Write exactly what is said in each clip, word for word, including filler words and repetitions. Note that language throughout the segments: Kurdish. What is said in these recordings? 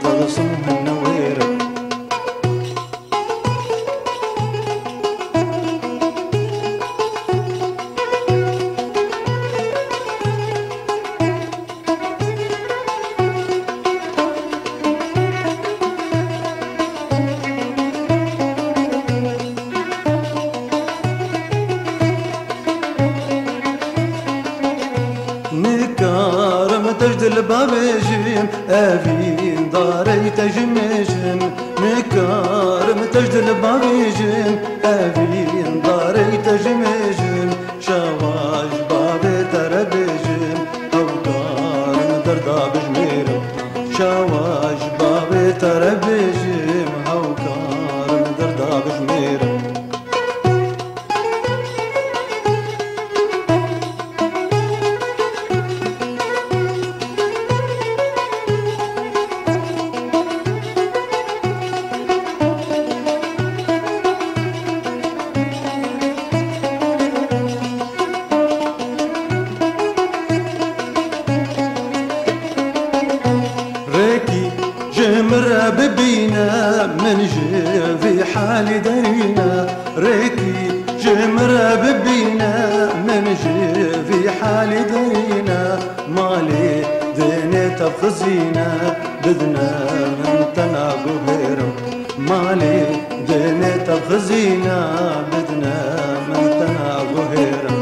Tilsim hene wêr e. Nikarim te ji dil bavêjim, evîn darey te ji mêjim. Nikarim te ji dil bavêjim, evîn darey te ji mêjim. Şewa ji bavê te re bêjim, hewkarim derda bijmêrim. Şewa ji bavê te re bêjim, hewkarim derda bijmêrim. Rêkî ji min re bibîne, min ji vî halî derîne. Rêkî ji min re bibîne, min ji vî halî derîne. Malê dênê tev xizîne, bidine min tena guhêrim. Malê dênê tev xizîne, bidine min tena guhêrim.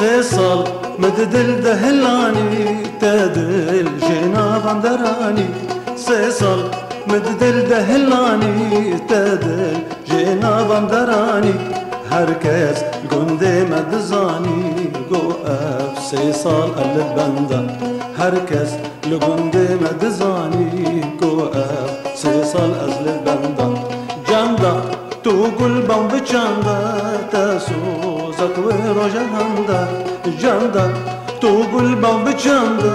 Sê sal min di dil de hilanî, te dil jê navan deranî. Sê sal min di dil de hilanî, te dil jê navan deranî. Her kes li gundê me dizanî, go ev sê sal ev li benda. Her kes li gundê me dizanî, go ev sê sal ez li benda. Canda, tu gul bam bi çanda, te sozek wê roja handa. Canda, tu gul bam bi çanda,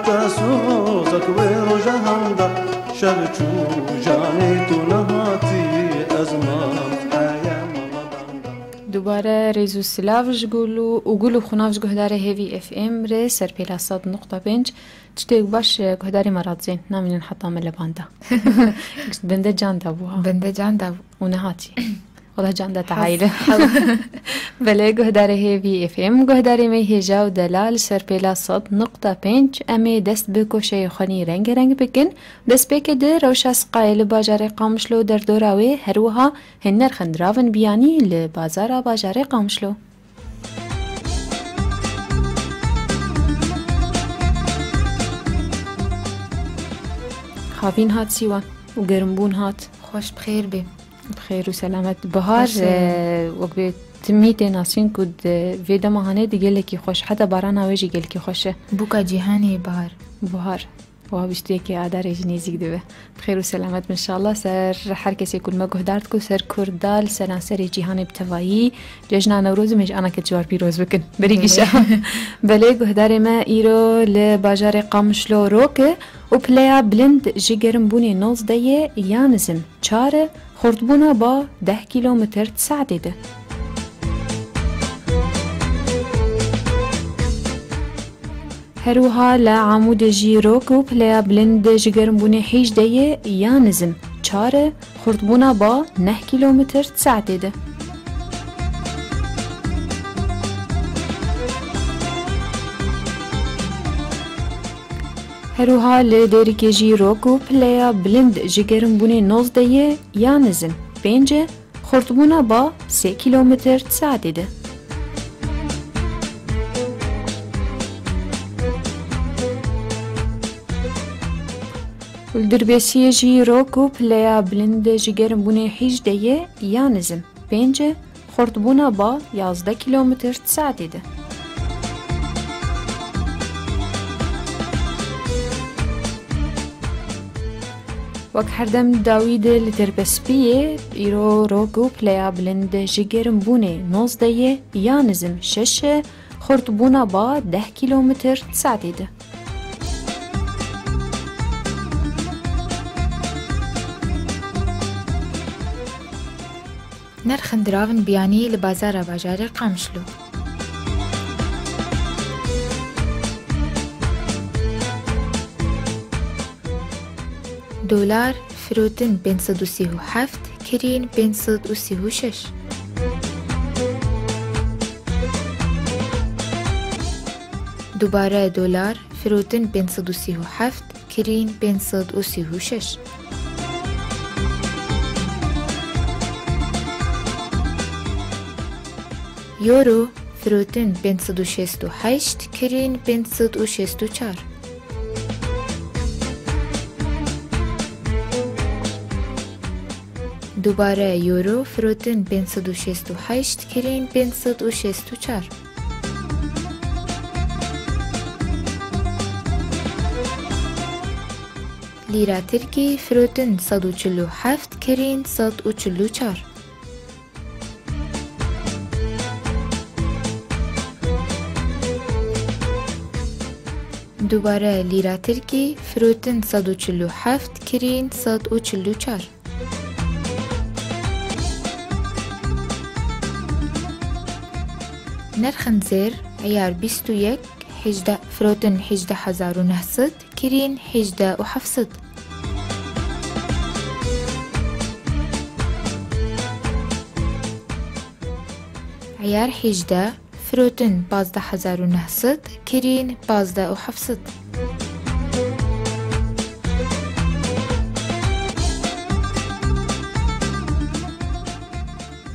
te sozek wê roja handa. Şev çû janê tu nehatî, ez mam heye mala benda. Dubare rêz û silav ji gul û, û gul û xunav ji guhdarê Hêvî F M re ser pêla sed nokta pênc. Tiştê baş, e, guhdarê me radizên, namînin heta me li banda. Bende can da bû ha. Bende can da bû. Û nehatî. Wala can da te Hez, aile. Hez. Belê guhdarê Hêvî F M, guhdarê me hêja û delal ser pêla sed nokta pênc, em ê dest bi koşeyê xwenî rengereng bikin. Destpêkê di rewşa siqayê li bajarê Qamişlo derdora wê, her wiha hin nerxên diravin biyanî li bazara bajarê Qamişlo. Xavîn hat Sîwan û gerimbûn hat. Xweş bi xêr bê. Bi xêr û selamet. Bihar, Xweş, e, e, wek bê timî tê nasîn ku di vê dema hanê di gelekî xweş, heta barana wê jî gelekî xweş e. Bûka cîhanê bihar. Bihar. Wiha bîst û yekê Adarê jî nêzîk dibe. Bi xêr û selamet bin inşallah ser her kesê ku li me guhdar dike û ser Kurda li seranserê cîhanê bi tevayî cejna Newrozê me ji anake ciwar pîroz bikin. Berî Belê. gişa. Belê guhdarê me îro li bajarê Qamişlo rok e û pileya bilind ji gerimbûnê nozdeh ye ya nizim çar e, xurtbûna ba deh kîlometr di saetê de. Her wiha li Amûdê jî rok û pileya bilind ji gerimbûnê hêjdeh ye ya nizim çar e, xurtbûna ba neh kîlometr di saetê de. Her wiha li Dêrikê jî rok û pileya bilind ji gerimbûnê nozdeh ye ya nizim pênc e, xurtbûna ba sê kîlometr di saetê de. Li Dirbêsiyê jî rok û pileya bilind ji gerimbûnê hêjdeh ye ya nizim pênc e, xurtbûna ba yazdeh kîlometr di saetê de. Wek herdem dawî de li Derpespiyê, îro rok û pileya bilind ji germbûnê nozdeh ye, ya nizim şeş e, xurtbûna ba deh kîlometr di saetê de. Nirxên diravên biyanî li bazara bajarê Qamişlo. Dolar firotin pênc sed û sî û heft, kirîn pênc sed û sî û şeş. Dubare dolar firotin pênc sed û sî û heft, kirîn pênc sed û sî û şeş. Euro firotin pênc sed û şêst û heşt, kirîn pênc sed û şêst û çar. Dubare euro firotin pênc sed û şêst û heşt, kirîn pênc sed û şêst û çar. Lîra tirkî firotin sed û çil û heft, kirîn sed û çil û çar. Dubare lîra tirkî firotin sed û çil û heft, kirîn sed û çil û çar. Nirxên zêr, eyar bîst û yek, hejdeh, firotin hejdeh hezar û neh sed, kirîn hejdeh û heft sed. Eyar hejdeh, firotin pazdeh hezar û neh sed, kirîn pazdeh û heft sed.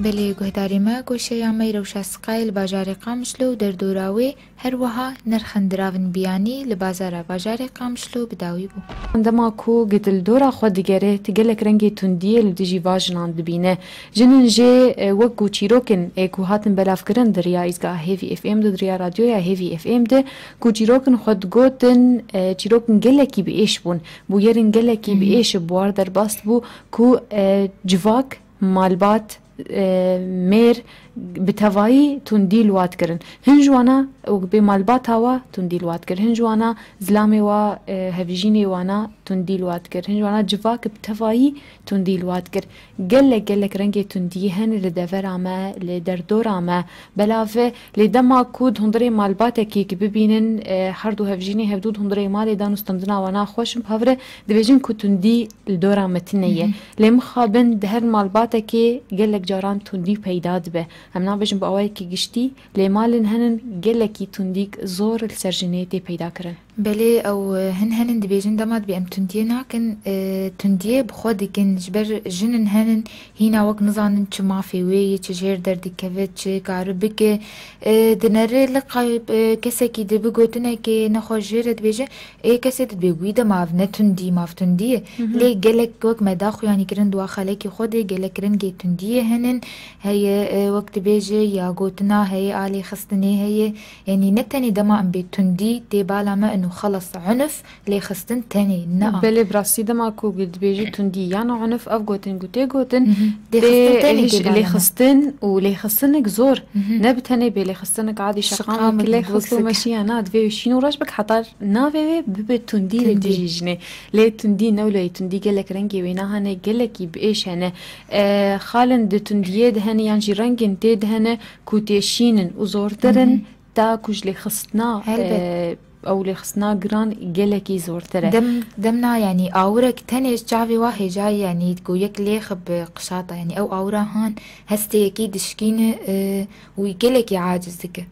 Belê guhdarê me, goşeya me yê rewşa siqayê li bajarê Qamişlo û derdora wê, her wiha nirxên diravên biyanî li bazara bajarê Qamişlo bi dawî bû. Dema ku gitil dora xwe digere, ti gelek rengê tundiyê li dijî va jinan dibîne. Jinin jê, e, wek ku çîrokin, e, ku hatin belavkirin di riya îzgeha Hêvî F M de, di riya radyoya Hêvî F M de, ku çîrokin xwe digotin, e, çîrokin gelekî bi êş bûn. Bûyerin gelekî bi Hı hı. êş bi war derbas bû ku, e, civak, malbat, e, mêr bi tevayî tundî li wa dikirin. Hin ji wana, wek bê malbata wa tundî li wa dikir. Hin ji wana zilamê wa, e, hevjînê wana tundî li wa dikir. Hin ji wana civak bi tevayî tundî li wa dikir. Gelek, gelek rengê tundiyê hene li devera me, li derdora me. Belav e, lê dema ku di hundirê malbatekê ki bibînin, e, her du hevjînê hevdû di hundirê malê dan û stendina wana xweş in, bi hev re dibêjin ku tundî li dora me tune ye. Hı hı. Lê mixabin di her malbatekê gelek caran tundî peyda dibe. Em nabêjin bi awayekî giştî, lê malên henin gelekî tundîk zor li ser jinê tê peyda kirin. Belê, ew, e, hin henin dibêjin dema dibê em tundiyê nakin, e, tundiyê bi xwe dikin, ji ber jinin henin hîna wek nizanin çi mafê wê ye, çi jêr derdikeve, çi kare bike. E, dinere li qay-, e, kesekî dibe gotinekê nexweş jê re dibêje, ê kesê dibê wî de mav ne tundî, mav tundî ye. Hı hı. Lê gelek wek me da xuyanî kirin di wa xelekê xwe de gelek rengê tundiyê henin. Heye, e, wek dibêje ya gotina heye, a lêxistinê heye. Yanî ne tenê dema em bê tundî tê bala me ino xelas unif, lêxistin tenê ne a. Belê, bi rastî dema ku dibêjî tundî yan unif, ev gotin ku tê gotin, Mhm. Lêxistin tenê tê bala me. Lêxistin û lêxistinik zor. Mhm. Ne bi tenê bê lêxistinik adî şeqamekî Şeqamekî lêxist û wek meşiya na divê wê şîn û reş bik heta navê wê bibe tundî li Tundî. dijî jinê. Lê tundî ne wilo ye, tundî gelek rengê wêna hene, gelekî bi êş hene. E, xalin di tundiyê de hene yan jî rengên tê de hene ku tê şîn in û zortir in. Mhm. Ta ku ji lêxistina, Helbet. e, ew lêxistina giran gelekî zortir e. Dem, dem na, yanî awirek tenê ji çavê wa hêja ye, yanî ku yek lêx bi qişata, yanî ew awira han hestê yekî dişkîne, e, wî gelekî aciz dike.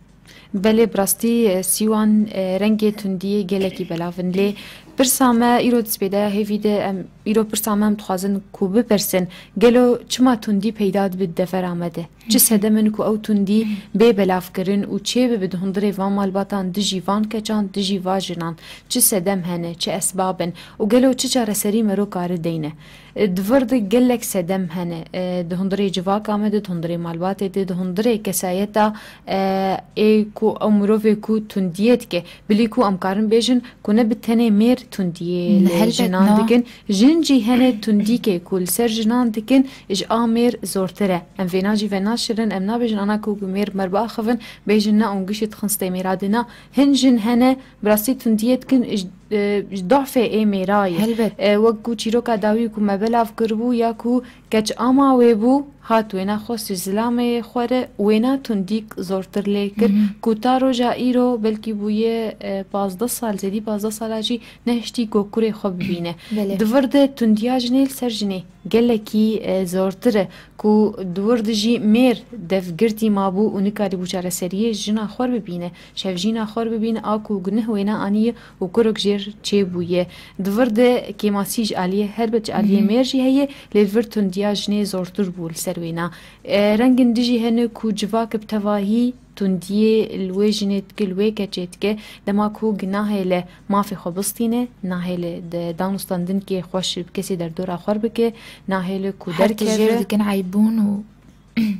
Belê, bi rastî, e, sîwan, e, rengê tundiyê gelekî belav in. Lê pirsa me îro di spêdeya hêvî de, em îro pirsa me em dixwazin ku bipirsin, gelo çima tundî peyda dibe di devera me de? Çi sedem in ku ew tundî bê belavkirin û çêbibe di hundirê van malbatan, dijî van keçan, dijî va jinan? Çi sedem hene, çi esbab in û gelo çi çareserî mero kare deyne? E, di vir de gelek sedem hene. E, di hundirê civaka me de, di hundirê malbatê de, di hundirê kesayeta, e, ê ku ew mirovê ku tundiyê dike. Bilî ku em karin bêjin ku ne bi tenê mêr tundiyê li jinan dikin. Jin jî hene tundîkê ku li ser jinan dikin, ji a mêr zortir e. Em vêna jî venaşirin, em nabêjin ana ku mêr bi mer biaxivin, bêjin ne, û gişê dixin stê mêra de. Na, hin jin hene, bi rastî tundiyê dikin, ji, e, ji dofê ê mêra ye. Helbet. E, wek ku çîroka dawî ku me belav kiribû, ya ku keç a mawê bû, hat wêna xwest ji zilamê xwe re, wêna tundîk zortir lê kir, Mhm. ku ta roja îro belkî bûye, e, pazdeh sal, zêdî pazdeh sala jî nehiştî ku kurê xwe bibîne. Belê. Di vir de tundiya jinê li ser jinê gelekî, e, zortir e, ku di wir de jî mêr devgirtî mabû û nikarîbû çareseriyê jina xwe bibîne, şevjîna xwe bibîne, a ku gunih wêna aniye û kurok jêr çêbûye. Di vir de kêmasî ji aliyê, helbet ji aliyê Mhm. mêr jî heye, lê di vir tundiya jinê zortir bû li ser wêna. E, rengin dijî hene ku civak bi tevahî tundiyê li wê jinê dike, li wê keçê dike, dema ku ginahê li mafê xwe bistîne, nahêle di danûstandinkê xweş bi kesê derdora xwe bike, nahêle ku Her tijê derkeve. Dikin eybûn û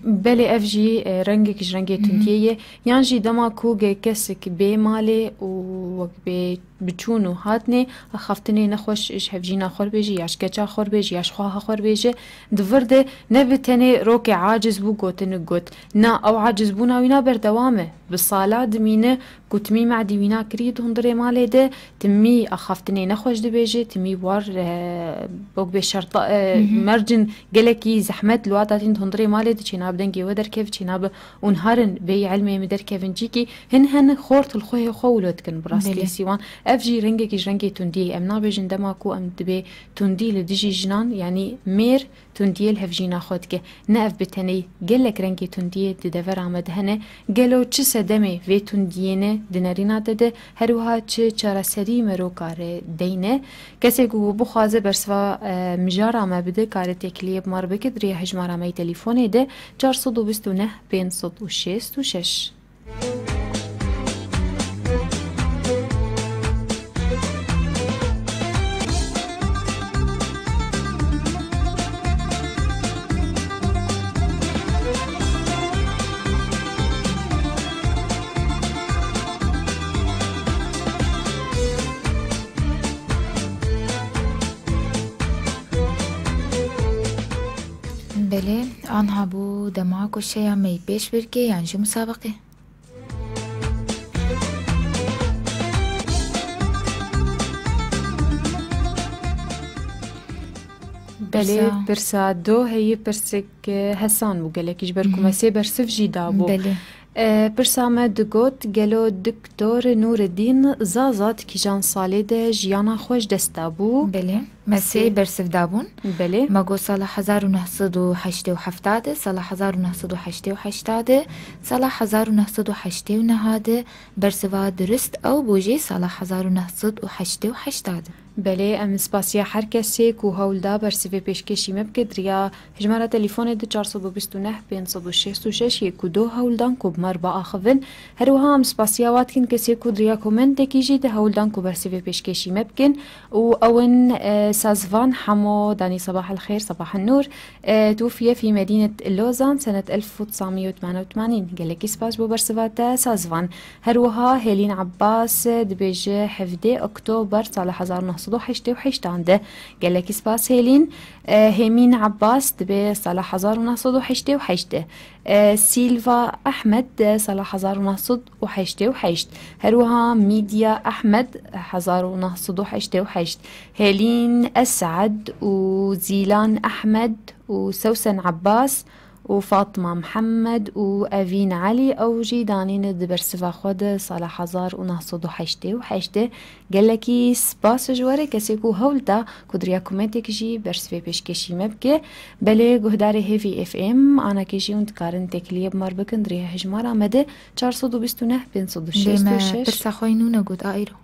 Belê, ev jî, e, rengek ji rengê Mhm. tundiyê ye. Yan jî dema ku ge kesek bê malê û wek bê biçûn û hatnê, axaftinê nexweş ji hevjîna xwe bêje, ya ji keça xwe bêje, ya ji xweha xwe bêje, di vir de ne bi tenê rokê aciz bû gotinik got. Na, ew acizbûna wîna berdewam e. Bi sala dimîne ku timî medî wîna kirî di hundirê malê de, timî axaftinê nexweş dibêje, timî war, e, wek bê şerta, e, Mhm. mercin gelekî zehmet li wa datîn di hundirê malê de çênabe dengê we derkeve, çênabe û niharin bêyî ilmê min derkevin cîkî, hin hen xort li xwehê xwe wilo dikin bi rastî Belê. sîwan. Ev jî rengekî ji rengê tundiyê ye. Em nabêjin dema ku em dibê tundî li dijî jinan, yanî mêr tundiyê li hevjîna xwe dike. Ne ev bi tenê, gelek rengê tundiyê di devera me de hene. Gelo çi sedemê vê tundiyê ne di nerîna te de, her wiha çi çareserî meroka re deyne? Kesê ku bixwaze bersiva, e, mijara me bide, kare têkiliyê bi me re bike di rêya hejmara me yê telîfonê de, çar sed û bîst û neh pênc sed û şêst û şeş. Belê, anha bû dema ku şeya me yî pêş birkê yan jî musabeqê. Belê, pirsa. Pirsa do heyî pirsek, e, hesan bû gelekî, ji ber ku Mhm. me sê bersiv jî dabû. Belê. E, pirsa me digot, gelo Doktor Nûreddîn Zaza di kîjan salê de jiyana xwe ji dest dabû? Belê. Me sê Sê. bersiv dabûn. Belê. Me got sala hezar û neh sed û heştê û heft de, sala hezar û neh sed û heştê û heşt de, sala hezar û neh sed û heştê û neh de, bersiva dirist ew bû jî sala hezar û neh sed û heştê û heşt de. Belê, em spasiya her kesê ku hewl da bersivê pêşkêşî me bike, di riya hejmara telefone di çar sed û bîst û neh pênc sed û şêst û şeş yek û du hewl dan ku bi me re biaxivin. Her wiha em spasiya wa dikin kesê ku di riya komentekî jî di hewl dan ku bersivê pêşkêşî me bikin. û ew in, e, Sazvan Hemo, danî Sabah el Xêr, Sabah el Nur, e, توفي في مدينة لوزان سنة ألف وتسعمية وثمانية وثمانين. Gelekî spas bo bersiva te Sazvan. Her wiha Hêlîn Abbas, e, dibêje hevdê Oktober sala hezar û neh sed û heştê û heşt de. Gelekî spas Hêlîn. E, Hêmîn Abbas dibe sala hezar û neh sed û heştê û heşt. E, Silva Ahmed, e, sala hezar û neh sed û heştê û heşt. Her wiha Mîdya Ahmed, hezar û neh sed û heştê û heşt. Hêlîn Esad û Zîlan Ahmed û Sewsen Abbas û Fatma Mihemed û Evîn Elî, ew jî danîne di bersiva xwe de sala hezar û neh sed û heştê û heşt. Gelekî spas ji we re kesê ku hewl da ku di riya komentekî jî bersivê pêşkêşî me bike. Belê guhdarê Hêvî F M, anakê jî hûn dikarin têkiliyê bi me re bikin di riya hejmara me de çar sed û bîst û neh pênc sed û şêst û şeş. Lê me pirsa xwe yî nû negot, a îro.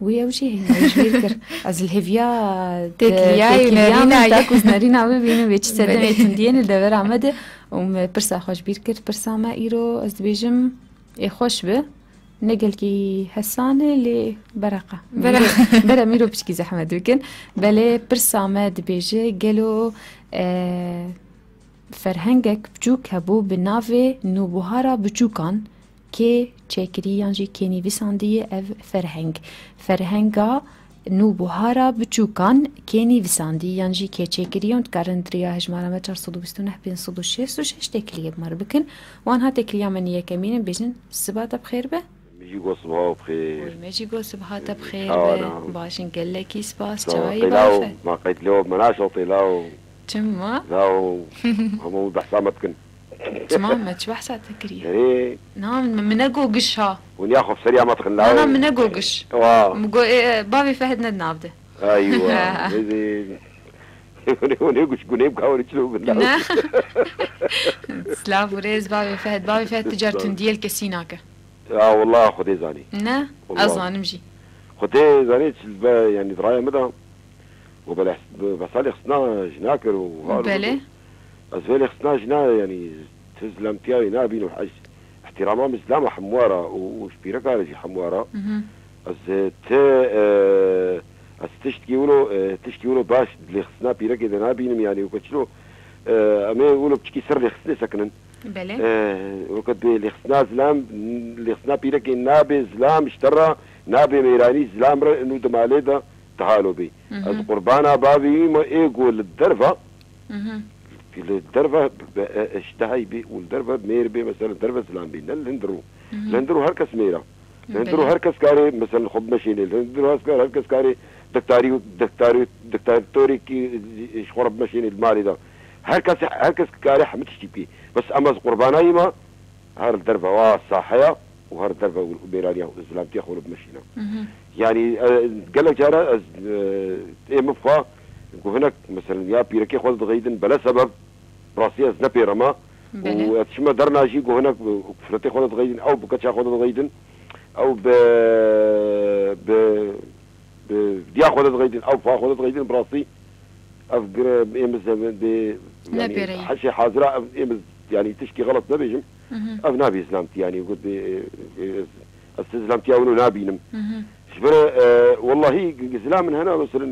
Wî ew jî hêna ji bîr kir. Ez li hêviya Têkiliyayê têkiliya nerîna me ye. Da ku ez nerîna bibînim vê çi sedemê Belê. Tundiyê li devera me de û me pirsa xwe ji bîr kir. Pirsa me îro ez dibêjim ê xweş be. Ne gelkî hesan e, lê bereqa. Bereqa. Bere mîro piçkî zehmet bikin. Belê pirsa me dibêje, gelo, e, ferhengek biçûk hebû bi navê Nûbuhara Biçûkan, kê çêkirî yan jî kê nivîsandiye ev ferheng? Ferhenga Nûbûhara biçûkan kê nivîsandî yan jî kê çêkirî, hûn dikarin di riya hejmara me çar sed û bîst û neh pênc sed û şêst û şeş têkiliyê bi me re bikin. Wan ha têkiliya me ni yekemîn in, bêjin siba te bi xêr be. Min jî got siba we bi xêr. Oy, me jî got siba te bi xêr be. Çawa ne? Baş in, gelekî spas. Çawa yî, qeylaw, baş e? Ma qeyd lew me naşo qeylaw. Çima? Law, hemû behsa me dikin. Çima, me çi behsa te kiriye? Erê. Na, min, min negot giş ha. Hûn ya xwe bi seriya me dixin, law. Na, na, min negot giş. Wa. Min got, e, e, bavê Fehd ne di nav de. Eywa. Hûn ê, hûn ê giş, hûn ê bi kawerê çilo bin, law. Ne. Silav û rêz bavê Fehd. Bavê Fehd tu car tundiyê li kesî nake. Ya, wallah, Xwedê zanî. Ne? Wallah. Ez zanim jî. Xwedê zanî, çi be, yanî, di raya min de, û belê, be, behsa lêxistina jina kir û hal û Belê. Ez vê lêxistina jina, yanî, ti zilamtiya wî nabînim, ez îhtîrama min zilama hemû wara û, û ji pîreka re jî hemû wara. Mhm. Ez, e, ti, e, ez tiştkî wilo, e, tiştkî wilo baş di lêxistina pîrekê de nabînim, yanî, weke çilo, e, em ê wilo piçikî ser lêxistinê sekinin. Belê. Eh, weke dibê lêxistina zilam, lêxistina pîrekê nabê zilam ji te re, nabê mêranî zilam re, û di malê de dihalo bê. Mhm. Ez qurbana bavê wî me ê ku li derve, Mhm. li derve, e, e, ji dehey bê û li derve mêr bê, mesela li derve zilam bê, ne li hundir û. Mhm. Li hundir û her kes mêr e. Li hundir û Belê. her kes karê, mesela xwe bimeşênê, li hundir û her kes, her kes karê diktarî û diktarî, diktatorêkî ji xwe re bimeşênê li malê de. Her kes, her kes karê hemû tiştî bikê. Bes em ez qurbanayî me, her li derve wa saheya û her li derve û mêraniya û zilamtiya xwe li bimeşîne. Mhm. Yanî, e, gelek cara ez, e, ê min xwe ku hinek, mesela, ya pîrekê xwe diqeydin, bele sebeb, bi rastî ez ne pê re me. Belê. Û ez çime derna jî ku hinek firetê xwe diqeydin, ew bi keça xwe diqeydin, ew bi, bi Bi diya xwe de diqeydin, ew fa xwe de diqeydin, bi rastî ev gire ê min ze-, dê, Ne yanî, pêreyî. heşê hazira ev ê min, yanî, tişkî xelet nebêjim. Mhm. Ev nabê zilamtî, yanî, got bê, e, e, ez, ez ti zilamtiya wino nabînim. Mhm. Ji ber, e, wellahî, g-, g-, zilam min hene, mesela,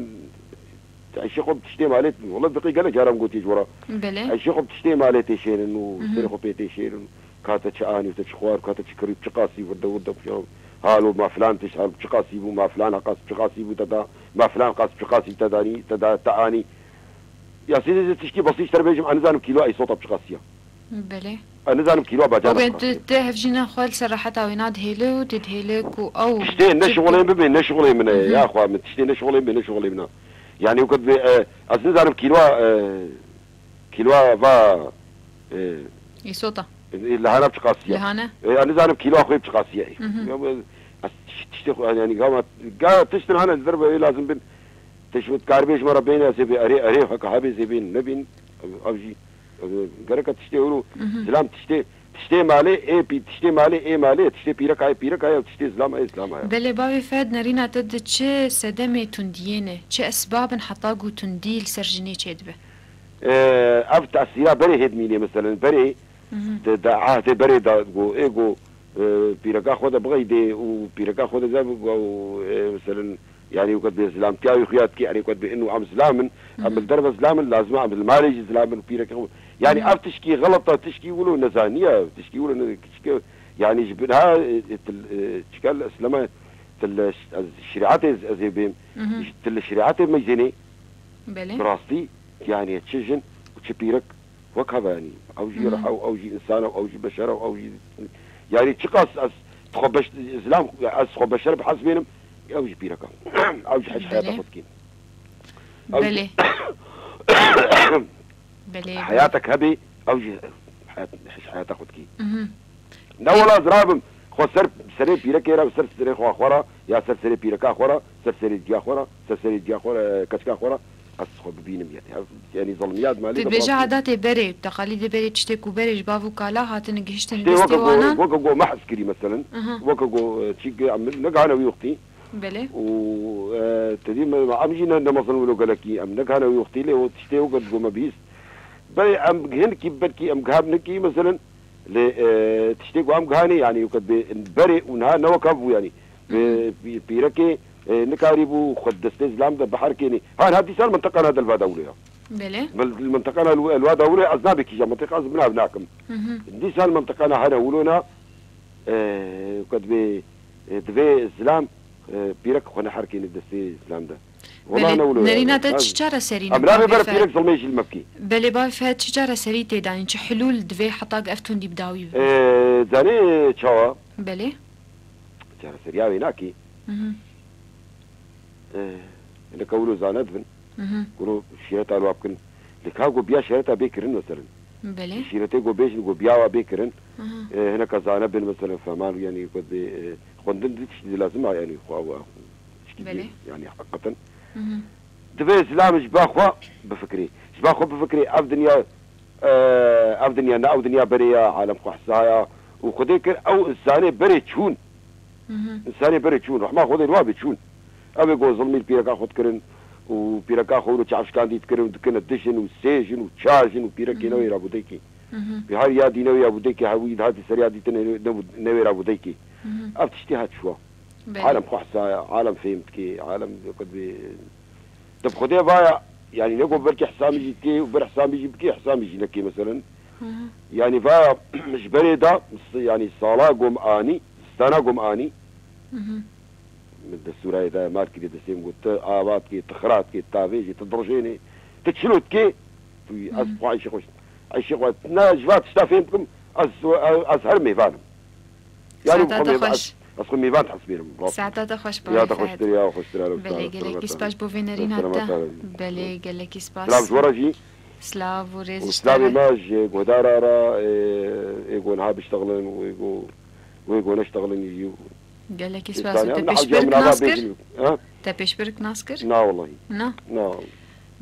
te eşê xwe bi tiştê malê, wellahî, diqî gelek caran gotiye ji we re. Belê. Eşê xwe bi tiştê malê têşênin û Mhm. serê xwe pê têşênin. Ka te çi anî û te çi xwar, ka te çi kirî, çi qasî bû, de wir de xwe halo ma filan tişt hal, çi qasî bû, ma filan qas, çi qasî bû te da, ma filan qas, çi qasî te danî, te da, te anî. Ya sê zê tişkî basî ji te re bêjim, ez nizanim kîloa îsota bi çi qasî ye. Belê. Ez nizanim kîloa bacana bi Oben çi qasî ye. Te hevjîna xwe li ser reheta wê nadihêle û didihêle ku ew Tiştê ne çi şixulê bû. Bibê, ne şixulê min e, Mhm. ya xwe min, tiştê ne şixulê min bê, ne şixulê min e. Yanî wekit bê, e, ez nizanim kîloa, e, Kîloa va, e, Îsota. E, lahana bi çiqasî ye? Lahana? E, ez nizanim kîloa xwe bi çiqasî ye. Mhm. Ya, bu, ez tiş-, tiştê xwe, yani, gama, ga tiştin hene li derve wê lazim bin. Tişt karibê ji me re bêne, ez ê bê, erê, erê, heka hebê zê bên, nebên, ev, ev jî, ev, gereka tiştê hûr û Mhm. zilam tiştê, tiştê malê, ê pî, tiştê malê, ê malê, tiştê pîreka, ê pîreka ye, tiştê zilama, ê zilama ye. Belê bavê Fehd nerîna te di çi sedemê tundiyê ne? Çi esbab in heta ku tundî li ser jinê çêdibe? E, ev tesîra berê hê dimînê, meselen, berê Mhm. di, di ehdê berê de go, ê go, e, pîreka xwe de bixeydê û pîreka xwe de zeb go, e, meselen, yani wekî bê zilamtiya wî xuya dikê, yani wekî bê inu em zilam in, em Mhm. li derve zilam in, lazim e em li malê jî zilam in û pîreka xwe. Yani Mhm. ev tişkî xelet e, tişkî wilo nezaniye, tişkî wilo ne, tişkî, yani ji bin ha, e, e, til, e, çikel esleme, til, e, ez şeriatê ez, ez ê bêm, Mhm. ji til şeriatê meyzênê, Belê. Bi rastî, yani çi jin û çi pîrek wek heve, yani ew jî Mhm. reha û ew jî însan e û ew jî beşer e û ew jî, yani çiqas ez xwe beş-, zilam, ez xwe beşer bi hez bênim, ew jî pîrek e. Ew jî hiş heyata Belê. xwe dikîn. Ew jî Belê. Belê, belê. heyatek hebê, ew jî heyat, hiş heyata xwe dikî. Mhm. Ne wela ez rabim, xwe ser serê pîrekê re, ser serê xwe xwe re, ya ser serê pîreka xwe re, ser serê diya xwe re, ser serê diya xwe re, keçika xwe re, ez xwe bibînim yetê. Ev, yani zilmiya di malê de Dibêje birastiye. Edatê berê, teqalîdê berê, tiştê ku berê ji bav û kala hatine gihiştin Tiştê destê weke go, wanan. weke go me hez kirî, meselen. Aha. Weke go, e, çî ge, em negihane wî wextî. Belê. Û, e, te dî me, me em jî ne, ne mezin wilo gelekî, em negihane wî wextî lê û tiştê weke go me bihîst. Belê em hinkî belkî em gihabin hinkî, meselen, Lê, e, tiştê ku em gihanê, yani, weke bê berê û niha ne weka bû, yani. Bi, Mhm. pî-, pîrekê, e, nikarîbû xwe di destê zilam de biherkênê. Ha, niha dîsan minteqana de li va dewlê ya. Belê. Min-, minteqana li, li va dewlê ez nabê kîja minteqa ez binav nakim. Mhm. Dîsan minteqana hene wilo na, e, weke dibê, e, divê zilam E, pîrek xwe neherkêne destê zilam de. Wela Belê, ne wilo nerîna yani. Te çi çareserî ne Em nabê bavê bere Fehd? Pîrek zilmê jî li me bikî. Belê bavê Fehd çi çareserî tê danîn? Çi hilûl divê heta ev tundî bi dawî bibe? E, zanê çawa? Belê. Çareseriya wê nakî. Mhm. E, hineka wilo zane dibin. Mhm. Kuro şîreta li wa bikin. Lê ka go biya şîreta bê kirin meselen. Belê. Şîretê go bêjin go biya wa bê kirin. Mhm. E, hineka zane bin meselen fehman yani ku dê, e, xwendin di tiştî di lazim a yani xwe wa tiştî Belê. Yani heqîqeten. Mhm. Divê zilam ji ba xwe bifikirê. Ji ba xwe bifikirê ev dinya, e, ev dinya ne ew dinya berê ya, alem xwe hisa ya. Û Xwedê kir ew insanê berê çûn. Mhm. Însanê berê çûn, rehma Xwedê li wa bê çûn. Ew ê go zilmî li pîreka xwe dikirin û pîreka xwe wilo çavşkandî dikirin û dikine dijin û sêjin û çajin û pîrekê Mhm. newê rabûdekî. Mhm. Bi her ya dî newê ya bûdekî hewî dihati seriya dîtin ne, ne, newê rabûdekî. Mhm. Ev tiştî hat şiwa. Belê. Alem xwe hisa, alem fêm dikê, alem qed bê. Dib Xwedê vaya, yani ne go belkî hisa min jî dikê û ber hisa min jî bikê, hisa min jî nekê meselen. Mhm. Yani vaya ji berê da, yani sala gom anî, stana gom anî. Mhm. Min destûrayê da, mar kirê destê min got, tu ava dikê, tu xira dikê, tu tavêjê, tu dirjênê, tu çilo dikê, tu ez Mhm. xwe eyşê xwe, eyşê xwe, ne ji va tişta fêm dikim, ez, ez her mêvan im. Yani Saeta te xwe mêvan, xweş. Ez, ez xwe mêvan dihesibênim. Saeta te xweş, Ya bavê te Fehd. Xweştir, ya xweştir, alo, Belê, selamet, gelekî spas bo vê nerîna te. Selamet, selamet. Belê, gelekî spas. Silav ji we re jî. Silav û rêz Û ji te silavê re. Me ji guhdara re, ê, ê go niha biştexilin û ê go, ê go neştexilin jî. Gelekî spas. Te pêşbirk nas kir? Ha? Te pêşbirk nas kir? Na wellahî. Na? Na.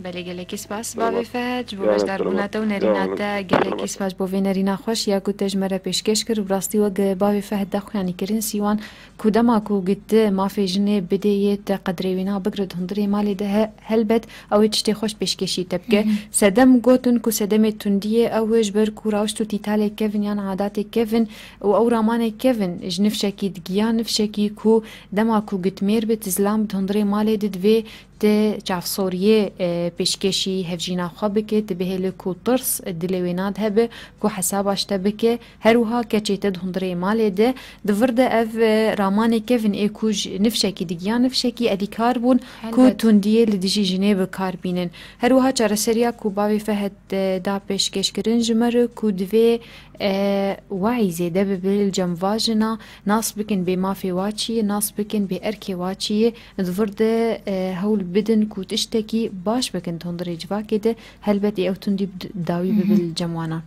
Belê, gelekî spas. Bavê Fehd, ji bo beşdarbûna te û nerîna te, gelekî spas bo vê nerîna xweş ya ku te ji me re pêşkêş kir. Bi rastî wek bavê Fehd daxuyanî kirin, Sîwan, ku dema ku got mafê jinê bidê yê te qedrê wîna bigire di hundirê malê de, he, helbet ew ê tiştê xweş pêşkêşî te bike. Sedem gotin ku sedemê tundiyê ew ji ber ku rawişt û tîtalê kevin yan adatê kevin û ew ramanê kevin ji nifşekî digiya nifşekî ku dema ku got mêr bi ti zilam bi hundirê malê de divê Ti çavsoriyê, e, pêşkêşî hevjîna xwe bike, ti bihêle ku tirs dilê wê nade hebe, ku hesaba ji te bike. Her wiha keçê te di hundirê malê de, di vir de ev, e, ramanê kevin ê ku ji nifşekî digiya nifşekî edîkar bûn, ku Helbet. tundiyê li dijî jinê bi kar bînin. Her wiha çareseriya ku bavê Fehd, e, da pêşkêşkirin ji me re, ku divê E, wayî zêde bibe li cem va jina, nas bikin bê mafê wa çi ye, nas bikin bê erkê wa çi ye, di vir de, e, hewl bidin ku tiştekî baş bikin di hundirê civakê de, helbet ê ew tundî bi dawî bibe Mhm. li cem wana.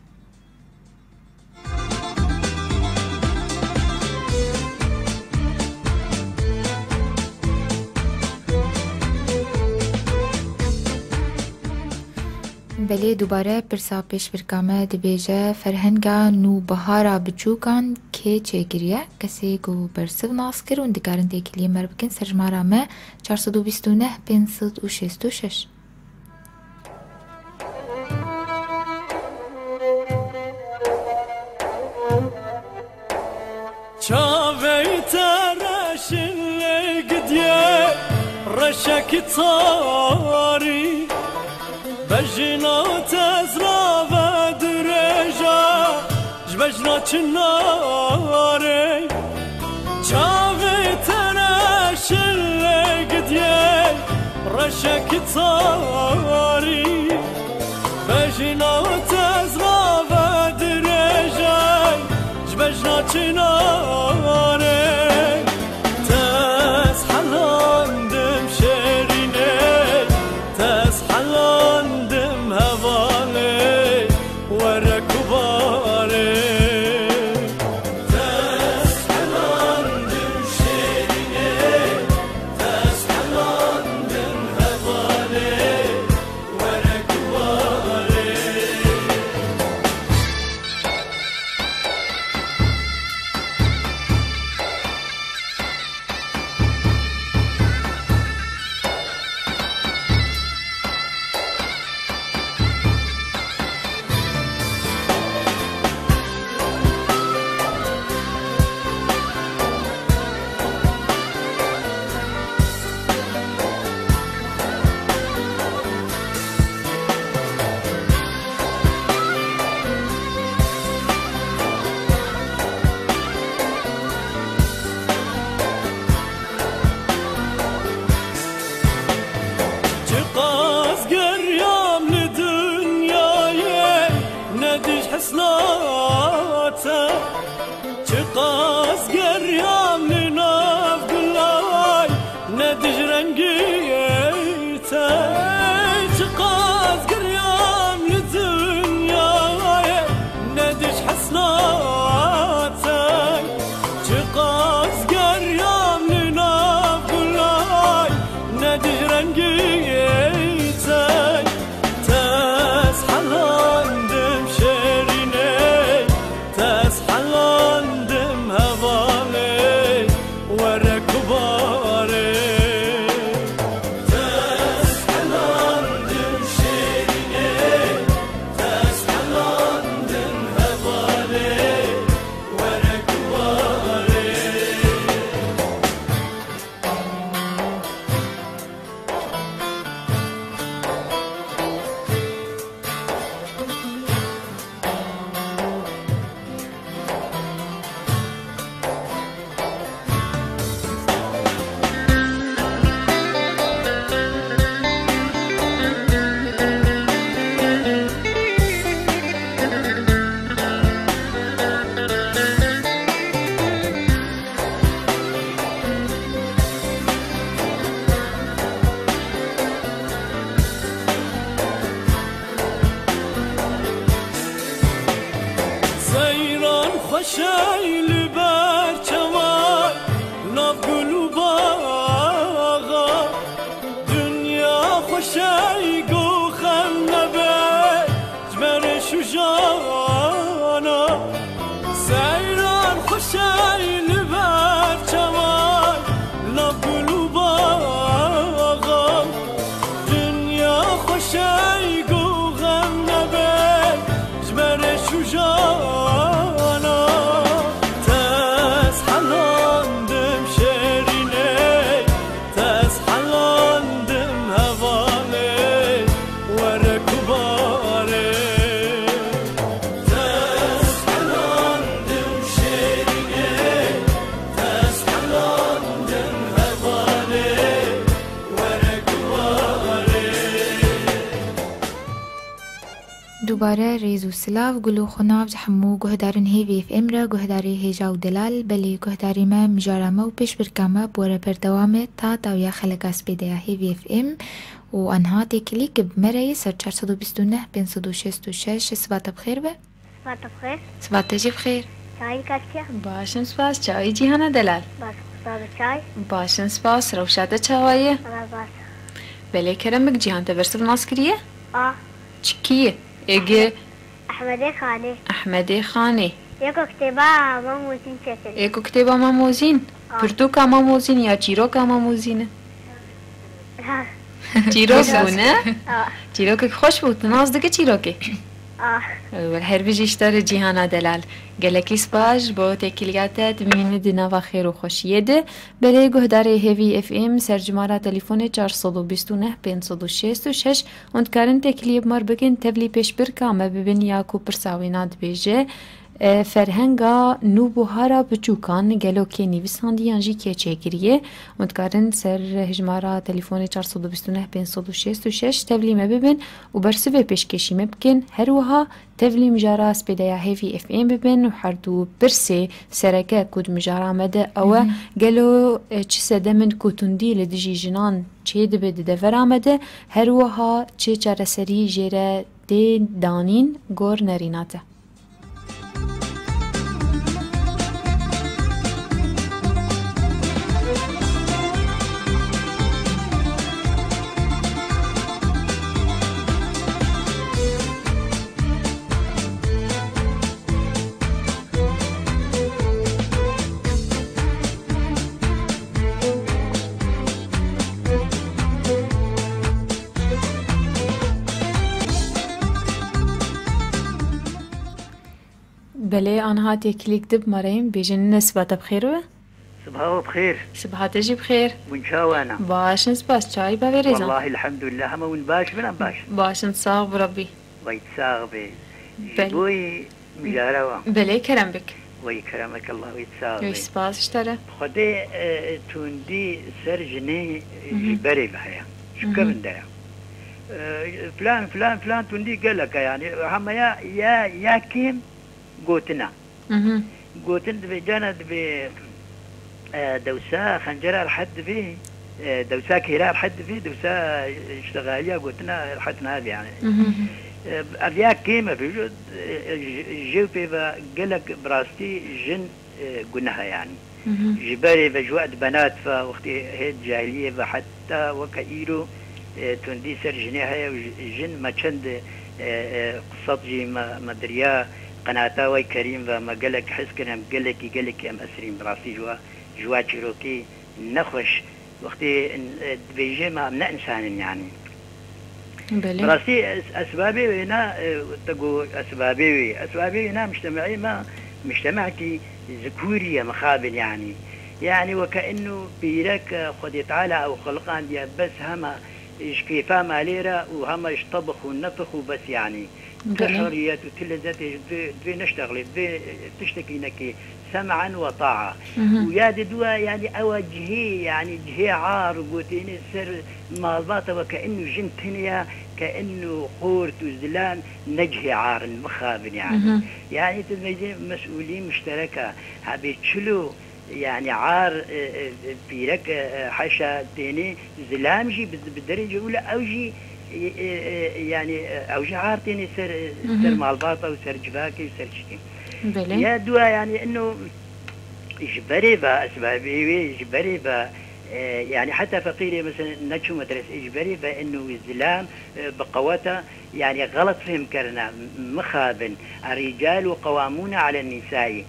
Belê, dubare pirsa pêşbirka me dibêje, ferhenga nûbihara biçûkan kê çêkiriye? Kesê ku bersiv nas kir hûn dikarin têkiliyê me re bikin ser jimara me çar sed û bîst û neh pênc sed û şêst û şeş. Çavê te reşin lê gidiye reşekî tarî. Bejna te zilave dirêj e ji bejna çinarê. Çavê te reşin lê gidiye reşekî tarî. Bejna te zilave dirêj e ji bejna çinarê. Te ez helandim şêrînê, te ez helandim hevalê, were ku barê. Te ez helandim şêrînê, te ez helandim hevalê. Ez geriyam li nav gulay, ne dij rengî te. Çiqas geriyam li dinyayê, ne dij hesna te. Çiqas geriyam li nav gulay, ne dij rengî te. Te ez helandim şêrînê, te ez helandim hevalê, were ku barê. Te ez helandim şêrînê, te ez helandim hevalê, were ku barê. Seyran xweşey li ber çavan, nav gul û baxa. Dinya xweşey ku xem nebe, ji me rêş û jana. Seyran xweşey li ber çavan, nav gul û baxa. Dinya xweşey ku xem nebe, ji me rêş û jana. Te ez helandim şêrînê, te ez helandim hevalê, were ku barê. Te ez helandim şêrînê, te ez helandim hevalê, were ku barê. Dubare rêz û silav, gul û xunav ji hemû guhdarên Hêvî F M re, guhdarê hêja û delal. Belê guhdarê me, mijara me û pêşbirka me bi we re berdewam e ta dawiya xeleka spêde ya Hêvî F M û anha têkilî ki bi me re ye ser çar sed û bîst û neh pênc sed û şêst û şeş. Siba te bi xêr be. Siba te bi xêr. Siba te jî bi xêr. Çayî katiye. Baş in spas. Çawî Cîhana delal. Baş, spas çay. Baş in spas. Rewşa te çawa ye? Ala baş. Belê kerem bik, Cîhan te bersiv nas kiriye? A. Çi kî ye? Êgê Ehmedê Xanê. Ehmedê Xanê. Yeko kitêba Mam Mozîn çêkirî. Êko kitêba Mam Mozîn? A. Pirtûka Mam Mozîn ya çîroka Mam Mozîn e? Ha. Çîrok bû, ne? A. Çîrokek xweş bû. Tu nas dike çîrokê? A. Wel, her bijî ji te re Cîhana delal. Gelekî spas ji bo têkiliya te, dimîne di nava xêr û xweşiyê de. Belê guhdarê Hêvî F M, sercimara telefone çar sed û bîst û neh pênc sed û şêst û şeş, hûn dikarin têkiliyê bi me re bikin, tevlî pêşbirka me bibin ya ku pirsa wêna dibêje, e, ferhenga nûbûhara biçûkan gelo kê nivîsandî yan jî kê çêkiriye? Hûn dikarin ser hejmara telefonê çar sed û bîst û neh pênc sed û şêst û şeş tevlî me bibin û bersivê pêşkêşî me bikin. Her wiha tevlî mijara spêdeya Hêvî F M bibin û her du pirsê sereke ku di mijara me de ew e, Mhm. gelo, e, çi sedem in ku tundî li dijî jinan çêdibe di devera me de, her wiha çi çareserî jê re tê danîn gor nerîna te. Belê, anha têkilîk dib mareyim, bêjin ne siba te bi xêr be? Siba we bi xêr. Siba te jî bi xêr. Hûn çawa ne? Baş in, spas. Çayî bavê rêzan. Wallahî elhamdulillah, hema hûn baş bin, em baş. Baş in, sax bi Rebbî. Wey sax be. Ji Bel- bo yî mijara wa. Belê, kerem bik. Wey keremek Allah, wey sax be. Wey spas ji te re. Xwedê, e, tundî ser jinê, e, Mhm. ji berê ve heye. Ji Mhm. kevin de ye. E, filan, filan, filan tundî gelek e yani. Hema ya, ya, ya kêm gotina. Mhm. Gotin dibê, cana dibê, e, dewsa xencera rehet dibê, e, dewsa kêra rehet dibê, dewsa iştexaliya gotina rehet nabe yani. Mhm. E, ev ya kêm e, pêjo, e, ji, jê pê ve gelek bi rastî jin, e, guneh e yani. Mhm. Ji berê ve ji wext benat ve wextê hêt cahiliyê ve heta weke îro, e, tundî ser jinê heye û ji-, jin me çend, e, e, qisat jî me, me diriya qenata wey kerîm ve me gelek hez kirin, em gelekî, gelekî em esirîn bi rastî ji wa, ji wa çîrokî nexweş. Wextê, e, dibêje me em ne însan in yani. Belê. Bi rastî es-, esbabê wêna, e, te got esbabê wê. Esbabê wêna mujtemeyê me, mujtemekî zikûrî ye mixabin yani. Yani weke inu pîrek, e, Xwedê Teala ew xiliqandiye bes hema ji kêfa malê re û hema ji tebix û nefix û bes yani. Ti Belê. hurriyet û ti lezzetê ji divê, divê neştexlê, divê tiştekî nekê. Sem'an ve ta'a. Mhm. Û ya di dua, yani ewa cihê, yani cihê ar gotêne ser malbata ve ke inu jin tine ya, ke inu xort û zilam ne cihê ar in, mixabin yani. Mhm. Yani tu meyzê mes'ulî muştereka, hebê çilo, yani ar, e, e, pîrek, e, e, heşa têne, zilam jî bi, bi derece û le ew jî, e, e, e, yani, e, ew jî ar têne ser, e, Mhm. ser malbata û ser civakê û ser tiştê. Belê. Ya dua yani inu ji berê ve esbabê wê, ji berê ve, e, yani heta feqîrê mesela neçû medresê, ji berê ve inu zilam, e, bi qeweta, yani xelet fêm kirine, mixabin. Er-ricalu qewwamûne alen nisayî.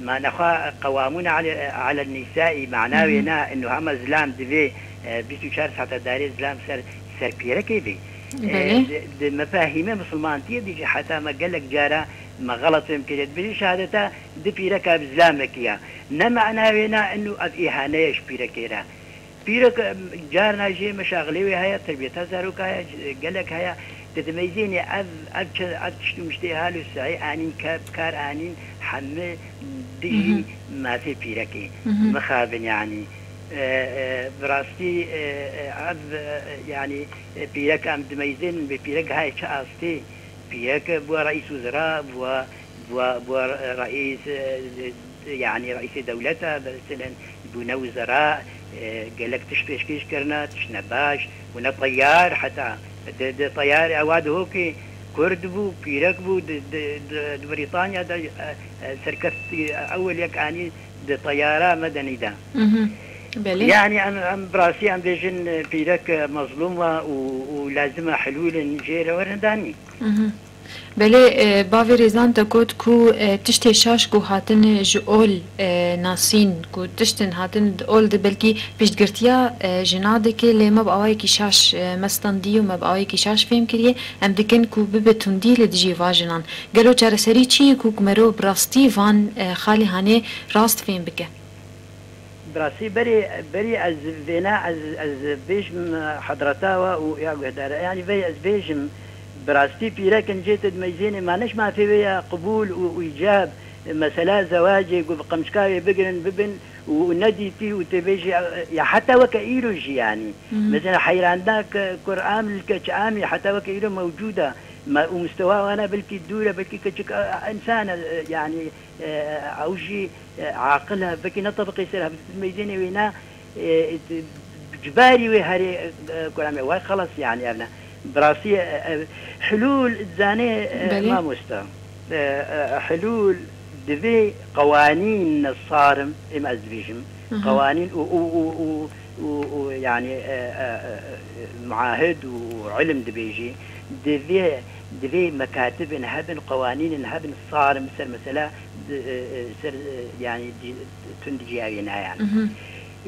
Ma nexwe qewwamûne ale, alen nisayî, mana wê Mhm. ne, inu hema zilam divê, e, bîst û çar saeta darê zilam ser, ser pîrekê bê. E, Belê. di, di mefahîmê misilmantiyê de jî heta me gelek cara me xelet fêm kiriye. Dibêje şehadeta di pîreka bi zilamekî ya. Ne mana wê ne inu ev îhane ye ji pîrekê re. Pîrek, em, carna jê meşaxilê wê heye, terbiyeta zaroka heye, c-, gelek heye. Di dimeyzênê ev, ev çi, ev tişt û miştê hal û sehî anîn, ke-, bi kar anîn, hemî dijî Mhm. mafê pîrekê. Mhm. Mixabin yani. E, e, bi rastî, e, e, ev, e, yani, e, pîrek em dimeyzênin, bê pîrek heye çi astê. Pîrek bû reîs wezera, bû, bû, bû reîs, e, e, yani reîsê dewleta, mesela bûne wezera, e, gelek tişt pêşkêş kirine, tişt ne baş, bûne teyar heta. Di, di teyar ewa dihokê Kurd bû, pîrek bû, di, di, di, di Brîtanya de, e, e, serkeftî ewil yek anî di teyara medenî de. Mhm. Belê. Yani em, em bi rastî em bêjin, e, pîrek, e, mezlûm e û, û lazim e hilûlin jê re werin danîn. Mhm. Belê, e, bavê Rêzan te got ku, e, tiştê şaş ku hatin ji ol, e, nasîn, ku tiştin hatin di ol de belkî piştgirtiya, e, jina dike, lê me bi awayekî şaş, e, me standî û me bi awayekî şaş fêm kiriye. Em dikin ku bibe tundî li dijî van jinan. Gelo çareserî çi ye ku, ku merov bi rastî van, e, xalê hanê rast fêm bike? Bi rastî berê, berî ez vêna, ez, ez bêjim, e, hedreta we û ya guhdara. Yanî vê ez bêjim, bi rastî pîrek in cê te dimeyzênê, ma ne ji mafê wê ya qibûl û, û îcab, mesela zewacê ku bi qemçka wê bigirin, bibin û, û nedîtî û tê bêjî, e, ya heta weke îro jî yanî. Mhm. Mesela heyrandak, e, kur amil ke çi amî, heta weke îro mewcûd e. Ma, û mustewa wana belkî dûr e, belkî keçik, e, e, însan e, e, yanî, e, ew jî, e, aqil e, belkî ne tebiqê ser e, meyzênê wêna, e, e, cibarî wê herê, e, e, kuramê, way xelas, yani, ev ne. Bi rastî, e, e, hilûl, zanê, e, Belê. mamosta. E, e, hilûl divê qewanîn sarim, êm ez dibêjim, Mhm. qewanîn û, û, û, û, û, û, yani, e, e, e, muahid û ilim dibêjî, divê, divê mekatibin hebin, qewanînin hebin, sarim ser mesela, di, e, e, ser, e, yani, di, tund ciyawê ne yani. Mhm.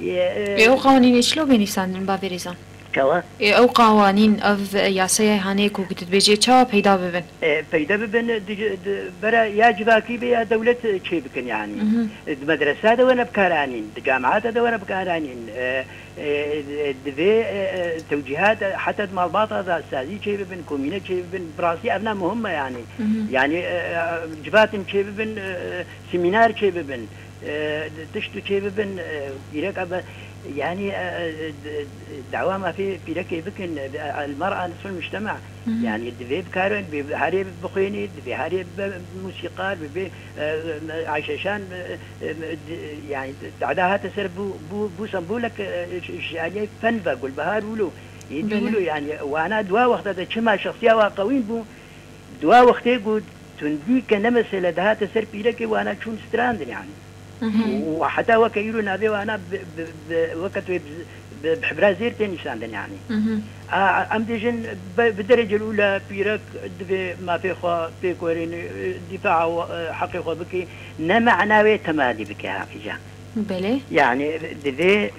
Ye, e, Ê, ew qewanînê çilo bê nîsandin, bavê Rêzan? Çawa? Ê, ew qewanîn, ev yasaya hanê ku, ku tu dibêjê, çawa peyda bibin? E, peyda bibin, di, di, bera ya civakî be ya dewlet, e, çê bikin yani. Mhm. E, di medresa de wene bikaranîn, di camia de wene bikaranîn. E, e, e, divê, e, e, tewcîhat, e, heta di malbata de sazî çê bibin, komîne çê bibin. Bi rastî ev ne muhim e yani. Mhm. Yani, e, e, civatin çê bibin, e, e, semînar çê bibin. e, tişt û çê bibin, e, pîrek ebe, yanî, e, e, d-, dawa mafê pîrekê bikin, e, el mer'a nisful mujtema. Yanî divê bikarin, divê herê bixwînî, divê herê bibe musîkar, bibê, e, e, Ayşe Şan, e, e, d-, yanî, tehda hate ser bû, bû, bû sembolek, e, ş-, şaniyê fen ve, Gulbahar Ulu. Êdî Belê. Ulu, yanî, wana dua wexta de çima şexsiya wa qewîn bû, dua wextê ku tundî ke ne mesele dihate ser pîrekê, wana çûn strandin, yanî. Mhm. Û heta weke îro navê wana bi, bi, bi, weke tu bi, bi, bi hibra zêr tê nîşandin, yanî. Mhm. A, em dêjin bi, bi derecel ula pîrek divê mafê xwe pêk werî, dîfaa wa, heqê xwe bikî, ne mana wê temadî bike ha îca. Belê. Yanî divê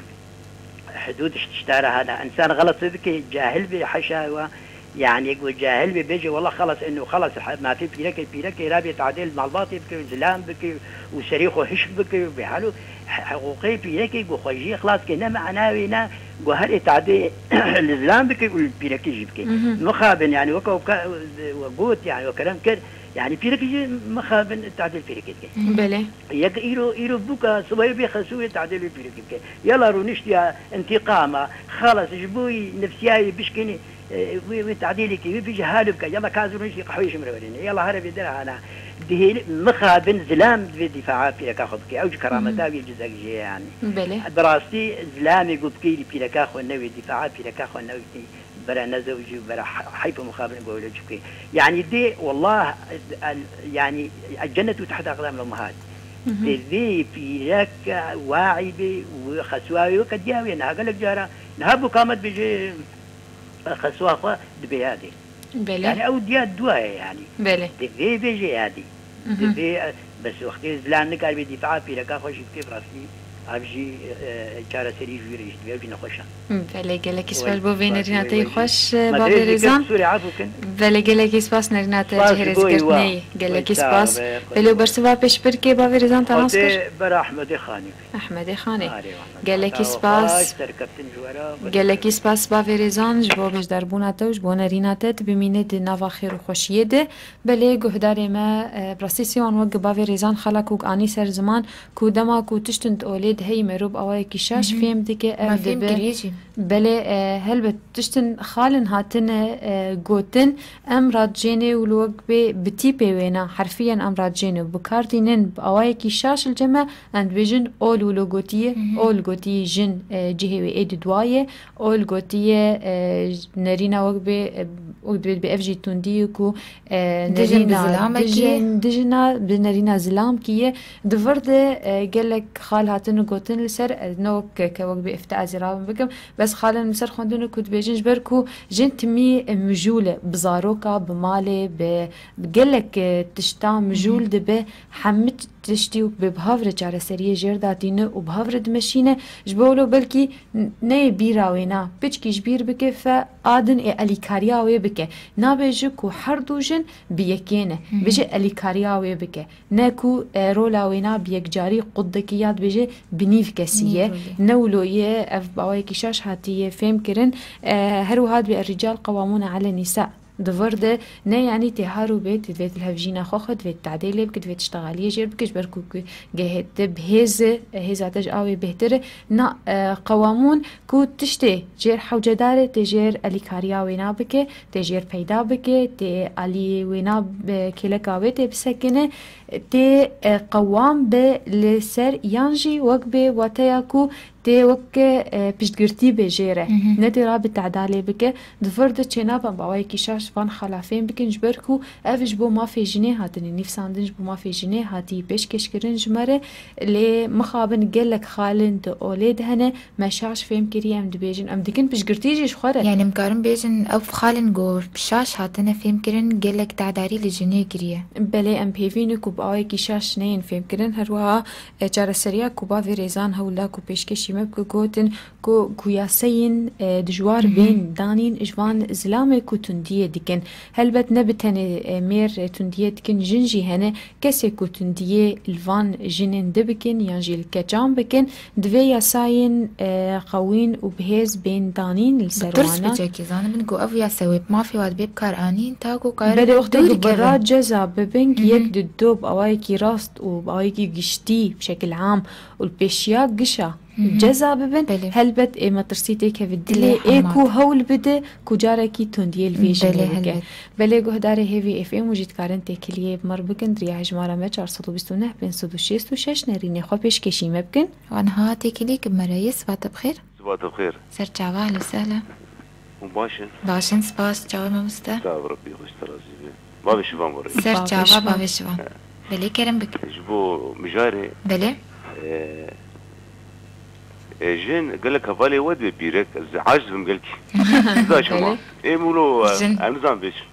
hidûd ji tişta re hane. Însan xelet bike, cahil be, heşa wa. Yanî ku cahil be, bêje, "Wela xelas, eno xelas, he-, mafê pîrekê, pîrekê rabê tadê li malbatê bike, zilam bike û serê xwe hişk bike û bêhal û he-, heqûqê pîrekê ku xwe jî xilas ke, ne mana wê ne ku herê tadê li zilam bike û li pîrekê jî bike." Mhm. Mixabin, yanî weke weka we got, yanî we kerem kir, yanî pîrekê jî mixabin tadê li pîrekê dike. Belê. Yek îro, îro bûka sibayê bê xesû wê tadê li pîrekê bike. Yala rûniştiya întîqama, xelas ji bo wî nefsiyayê bişkênê, e, wê, wê tadêlê kê, wê bijî halê bike. Yala ka ez rûniştî qehweyê ji min re werêne. Yala here vê dera hana. Dihêlî mixabin zilam divê dîfaa pîreka xwe bike. Ew ji kerameta wî cizek jê ye, yanî. Belê. Bi rastî zilamê ku bikêrî pîreka xwe newê, dîfaa pîreka xwe newê. Bera nezewicî û bera he-, heyf û mixabin ku wilo çi bike. Yanî dê, wallah, el, yanî, el cennetu tehta aqdamil ummehat. Mhm. Divê pîrek waî be û xeswa wê weke diya wê. Niha gelek cara, niha bûka me dibêje, xeswa xwe dibê yadê. Belê. Yanî ew diya dua ye yanî. Belê. Divê bêje yadê. Mhm. Divê, bes wextê zilam nikaribe dîfaa pîreka xwe jî bike, bi rastî ev jî, e, çareserî ji wî re jî dibe, ew jî nexweş e. Belê, gelekî spas bo vê nerîna te yê xweş, bavê Rêzan. Belê, gelekî spas nerîna te cihê rêzgirtinê yê. Gelekî spas. Belê, bersiva pêşbirkê bavê Rêzan te nas kir? Bera Ehmedê Xanî. Ehmedê Xanê. Gelekî spas. Gelekî spas bavê Rêzan ji bo beşdarbûna te û ji bo nerîna te. Tu bimîne di nava xêr û xweşiyê de. Belê guhdarê me, e, bi rastî Sîwan wek bavê Rêzan xala ku anî ser ziman ku dema ku tiştin di olê de heyî merû bi awayekî şaş fêm dike, ev dibe. Belê, e, helbet tiştin xalin hatine, e, gotin, em radijênê û li wek bê bi tîpê wêna, herfiyen em radijênê û bi kar tînin bi awayekî şaş li cem me, em dibêjin ol wilo gotiye, ol gotiye jin, e, cihê wê ê di dua ye, ol gotiye, e, nerîna wek bê, e, wek dibê, dibê ev jî tundî ye ku, e, dijin bi nerîna zilamekî ye. Dijin, dijina bi nerîna zilamkî ye. Di vir de, e, gelek xal hatin û gotin li ser, e, ne wek ke wek bê îfta ez ê rabim bikim, bes xalin li ser xwendin û ku dibêjin ji ber ku jin timî, e, mijûl e, bi zaroka, bi malê, bi, bi gelek, e, tişta mijûl dibe, hemî tiştî û bi, bi hav re çareseriyê jêr datîne û bi hav re dimeşîne. Ji bo wilo belkî n-, neyê bîra wêna, piçkî ji bîr bike, fe a din ê elîkariya wê bike. Nabe ji ku her du jin bi yekê ne, bije elîkariya wê bike. Ne ku, e, rola wêna bi yekcarî qudekî ya dibêje bi nîv kesî ye. Nîv rolê. Ne wilo ye, ev bi awayekî şaş hatiye fêm kirin. E, her wiha dibê er rical qewamûne ele nîsa. Di vir de ne, yanî tê har û bê, tu divê tu li hevjîna xwe xwe, divê tu tadê lê bike, divê tu ştexaliyê jêr bike, ji ber ku, ku gehê te bi hêz e, hêza te ji awê bêhtir e. Na, e, qewamûn ku tiştê jêr hewcedar e, tê jêr elîkariya wêna bike, tê jêr peyda bike, tê alî wêna, e, kêleka wê tê bisekine, tê, e, qewam be li ser yan jî wek bê wateya ku tê weke, e, piştgirtî bê jê re. Mhm. Ne tê ra bi tedalê bike. Di vir de çênaban bi awayekî şaş van xala fêm bikin, ji ber ku ev ji bo mafê jinê hatine nîvsandin, ji bo mafê jinê hatî pêşkêşkirin ji me re. Lê mixabin gelek xalin di olê de hene, me şaş fêm kiriye, em dibêjin, em dikin piştgirtî jî ji xwe re. Yani em karin bêjin ev xalin ku şaş hatine fêm kirin, gelek tedarî li jinê kiriye. Belê, em pêvî ne ku bi awayekî şaş neyên fêm kirin, her wiha, e, çareseriya ku bavê Rêzan hewl da ku pêşkêşî Me ku gotin ku, ku yaseyên, e, dijwar Hı hı. bên danîn ji van zilamê ku tundiyê dikin. Helbet ne bi tenê, e, mêr, e, tundiyê dikin, jin jî hene. Kesê ku tundiyê li van jinên di bikin yan jî li keçan bikin, divê yasayên, e, qewîn û bihêz bên danîn li Bi ser tirs wana. bicekî, zanibin ku ev yasa wê bi mafê wa dibê bi kar anîn, ta ku karin Belê wextê dûrî ku bi kevin. ra ceza bibin, Hı hı. yek di do bi awayekî rast û bi awayekî giştî, bi şekil am û li pêşiya gişa Hı hı. ceza bibin, Belê. helbet ê metirsî têkeve Dilê dilê ê hema. ku hewl bide ku carekî tundiyê li vê jinê Belê, bike. helbet. Belê guhdarê Hêvî F M û jî dikarin têkiliyê bi me re bikin, di riya hejmara me çar sed û bîst û neh pênc sed û şêst û şeş nerînê xwe pêşkêşî me bikin. Wan ha têkilî ki me re yê, sibat bi xêr. Sibat bi xêr. Ser çava, ehlen û sehlen. Hûn baş in? Baş in, spas. Çawa mamoste? Sağ ol, Rabbi xweş te razî be. Bavê Şivan bo rê. Ser Bavê çava, Şivan. bavê Şivan. Belê, kerem bike. Ji bo mijarê, Belê. e, e, jin gelek hevalê we dibê pîrek, ez aciz bim gelkî. Siza şima. Belê. Ê mulo, e, Jin. em nizan bêjin.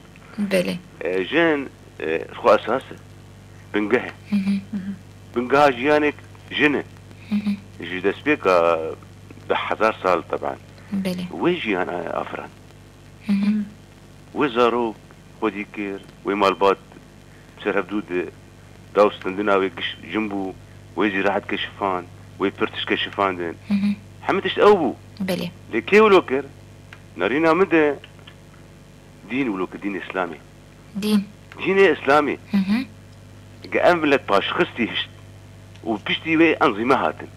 Belê. E, jin, e, xwe esas e. Bingeh e. Hı hı. Bingeha jiyanek jin e. Hı hı. Ji destpêka deh hezar sal, teban. Belê. Wê jiyan, e, afirand. Hı hı. Wê zarok xwedî kir, wê malbat ser hevdû di da û stendina wê giş jin bû, wê zîraet keşifand, wê pirtiş keşifandin. Hı hı. Hemî tişt ew bû. Belê. Lê kê wilo kir? Nerîna min de dîn wilo kir, dîn Îslamê. Dîn. Dînê Îslamê. Hı hı. Ge ev milet paşxistî hişt û piştî wê enzîme hatin.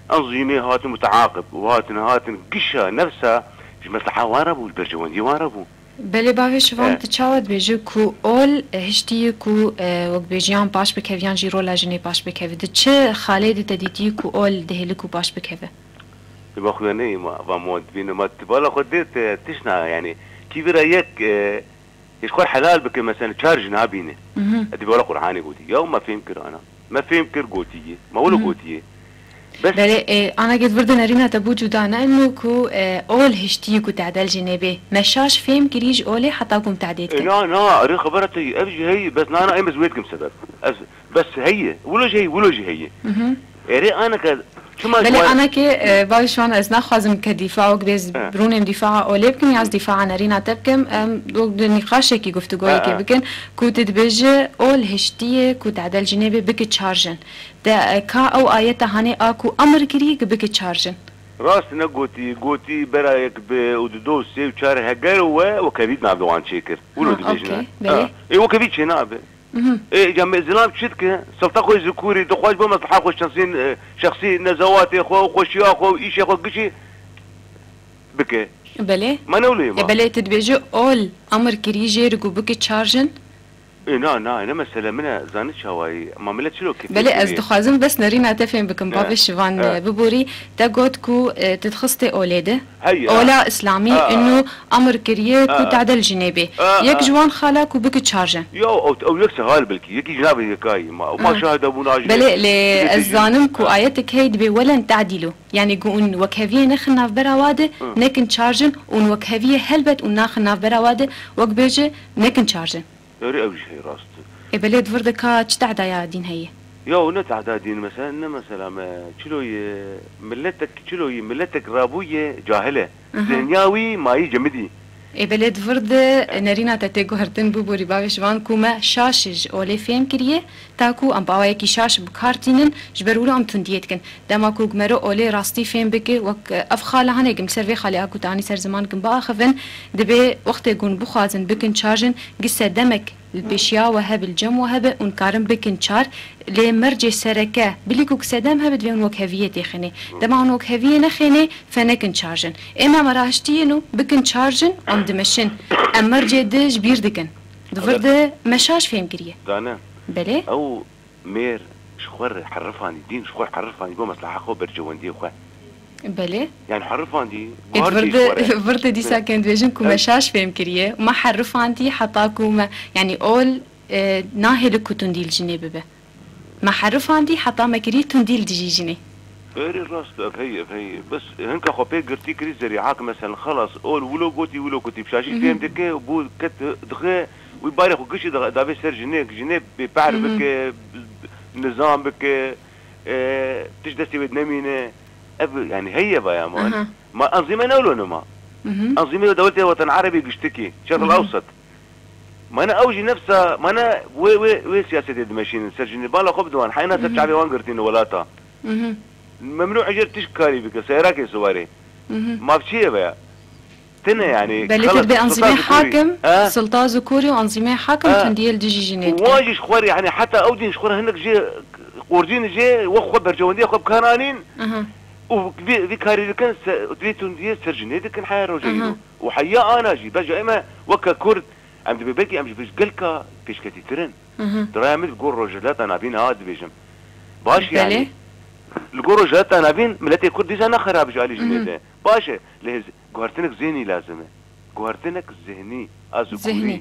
Enzîmê hatin muteaqib û hatin, hatin gişa nefsa ji mesleha wan re bû, ji berjewendiyê wan re bû. Belê bavê Şivan, He. tu çawa dibêjî ku ol, e, hiştî ku, e, wek bêjiyan paş bikeve yan jî rola jinê paş bikeve? Di çi xalê de te dîtî ku ol dihêli ku paş bikeve? Di ba xuya neyê ma, va ma dibîne ma, tu bala xwe dê te tişna, yani, kî vira yek, e, Hêj xwe helal bike, mesela çar jina bîne. Mhm. Edî wela Qur'anê gotî. Ya me fêm kir ana. Me fêm kir gotiyê. Me wilo Mhm. gotiyê. Bes Belê, e, ana gêt vir de nerîna te bû cuda ne, eno ku, e, ol hiştî ku tedel jî nebê. Me şaş fêm kirî ji olê heta ku em tedê E, dikin. na, na, erê xebera te yî. Ev jî heyî, bes na, na, em ez wê dikim sebeb. Ez, bes heyî. Wilo jî heyî, wilo jî heyî. Mhm. Erê aneke Çima ji Belê wan anekê, e, bavê Şivan, ez naxwazim ke dîfa wek bêz He. rûnêm dîfaa olê bikim, ya ez dîfaa nerîna te bikim. Em wek di nîqaşekî, guftûgoyekê He, he. bikin, ku tu dibêje ol hiştiyê ku tedel jinê bê bike çar jin. Te, e, ka ew ayeta hanê a ku emir kirî ki bike çar jin. Rast negotî, gotî bera yek bi û di do sê û çar heger we wekevî navê wan çêkir. Wilo Ha, dibêjin okey, he. belê. Ha. Ê wekevî çênabe. Mhm. Ê, ca me zilam çi dike? Silta xwe zikûrî dixwaj bo mesleha xwe şexsî, e, şexsî nezewatê xwe û xweşiya xwe û îşê xwe gişî bike. Belê. Ma ne wilo ye E, ma? belê, tu dibêjî ol emir kirî jê re ku bike çar jin? Ê, na, na, ne mesele min e, zanî çawayî. Ma millet çilo kêfê Belê, ez dixwazim bes nerîna te fêm bikim, Ne. bavê Şivan, Ha. e, biborî. Te got ku, e, tu dixistê olê de. Hey, ha. Ola Îslamî Ha, ha. inu emir kiriye ku Ha. tedel jinê bê. Ha, Yek ha. ji wan xala ku bike çar jin. Ya, ew, ew yek sehal belkî. Yekî ji navê yekayî. Ma, ma Ha. şahide bûna jî. Belê, lê Belê ez jî. zanim ku Ha. ayetek hey dibê welen tedîlo. Yani ku un wekheviyê nexin navbera wa de, Hı. nekin çar jin, un wekheviyê helbet un naxin navbera wa de, wek bêje nekin çar jin. Erê ew jî hey rast. E, belê di vir de ka çi tehda ya dîn heye? Ya, ne tehda dîn mesela, ne mesela me, çilo ye, milletek, çilo ye, milletek rabûye cahil e. Aha. Zihniya wî mayî cemidî. E, belê di vir de nerîna te tê guhertin bû borî bavê ji van ku me şaş ji olê fêm kiriye, ta ku em bi awayekî şaş bi kar tînin, ji ber wilo em tundiyê dikin. Dema ku mero olê rastî fêm bike, wek, e, ev xala hene, gim ser vê xalê a ku tanî ser ziman gim biaxivin, dibê wextê ku hûn bixwazin bikin çar jin, gise demek li pêşiya we hebe, li cem we hebe, hûn karin bikin çar, lê mercê sereke, bilî ku gise dem hebe, divê hûn wekheviyê têxinê. Dema hûn wekheviyê nexênê, fe nekin çar jin. Ê me, me rahiştiyê nû, bikin çar jin, em dimeşin. Em mercê di ji bîr dikin. Di vir Eger de me şaş fêm kiriye. Dane. Belê. Ew Mêr ji xwe re herifandî, dîn ji xwe herifandî bo mesleha xwe, bercewendiyê xwe. Belê. Yani herifandî, Ê, guhar vir dî de, ji xwe re. vir de dîsa Hı. ken dibêjin ku me Em şaş fêm kiriye. Me herifandî heta ku me, yani ol, e, nahêle ku tundî li jinê bibe. Me herifandî heta me kirî tundî li dijî jinê. Erê rast, ev heye, ev heye. Bes hinka xwe pê girtî kirî zerî hak, meselen, xelas, ol wilo gotî, wilo gotî, bi şaşî Hı hı. fêm dike, bû ket dixe, wî barê xwe gişî da-, davê ser jinê, jinê bêpehr Hı hı. bike, nizam bike, e, tişt destê wê nemîne. Ev, yani, heye vaya man. Aha. Ma enzîme ne wilo nima? Mhm. Enzîme dewletê Watan Erebî giştikî, Şerq Mhm. Ewsat. Mana ew jî nefsa, mana wê, wê, wê siyasetê dimeşînin. Ser jinê bala xwe bidiwan. Heyna ser Mhm. çavê wan girtîne welata. Mhm. Memnû ejêr tişk karî bike, seyrakê siwarê. Mhm. Ma çi ye veya? Tine yani, Belê, xelas, tu dibê enzîmê sultaz û kurî. Hakim, Ha? sultaz û kurî û enzîmê hakim Ha? tundiyê li dijî jinê Û dike. wan jî ji xwe re, yani, heta ew din ji xwe re hinek jê qordîn jê, we xwe berjewendiyê xwe bi kar anîn. Aha. Û vî, vî karî dikin, se-, vî tundiyê ser jinê dikin heya rojê Aha. îro. Û heya ana jî, beja ême weke Kurd, em dibê belkî em ji vê gelka pêşketîtir in. Aha. Di raya min li gor Rojhilata Navîn ha dibêjim. Baş Belê. yani. Li gor Rojhilata Navîn miletê Kurd dîsa ne xerab ji alî jinê Mhm. de. Baş e. Lê guhertinek zênî lazim e. Guhertinek zihnî, a zikurî. Zihnî.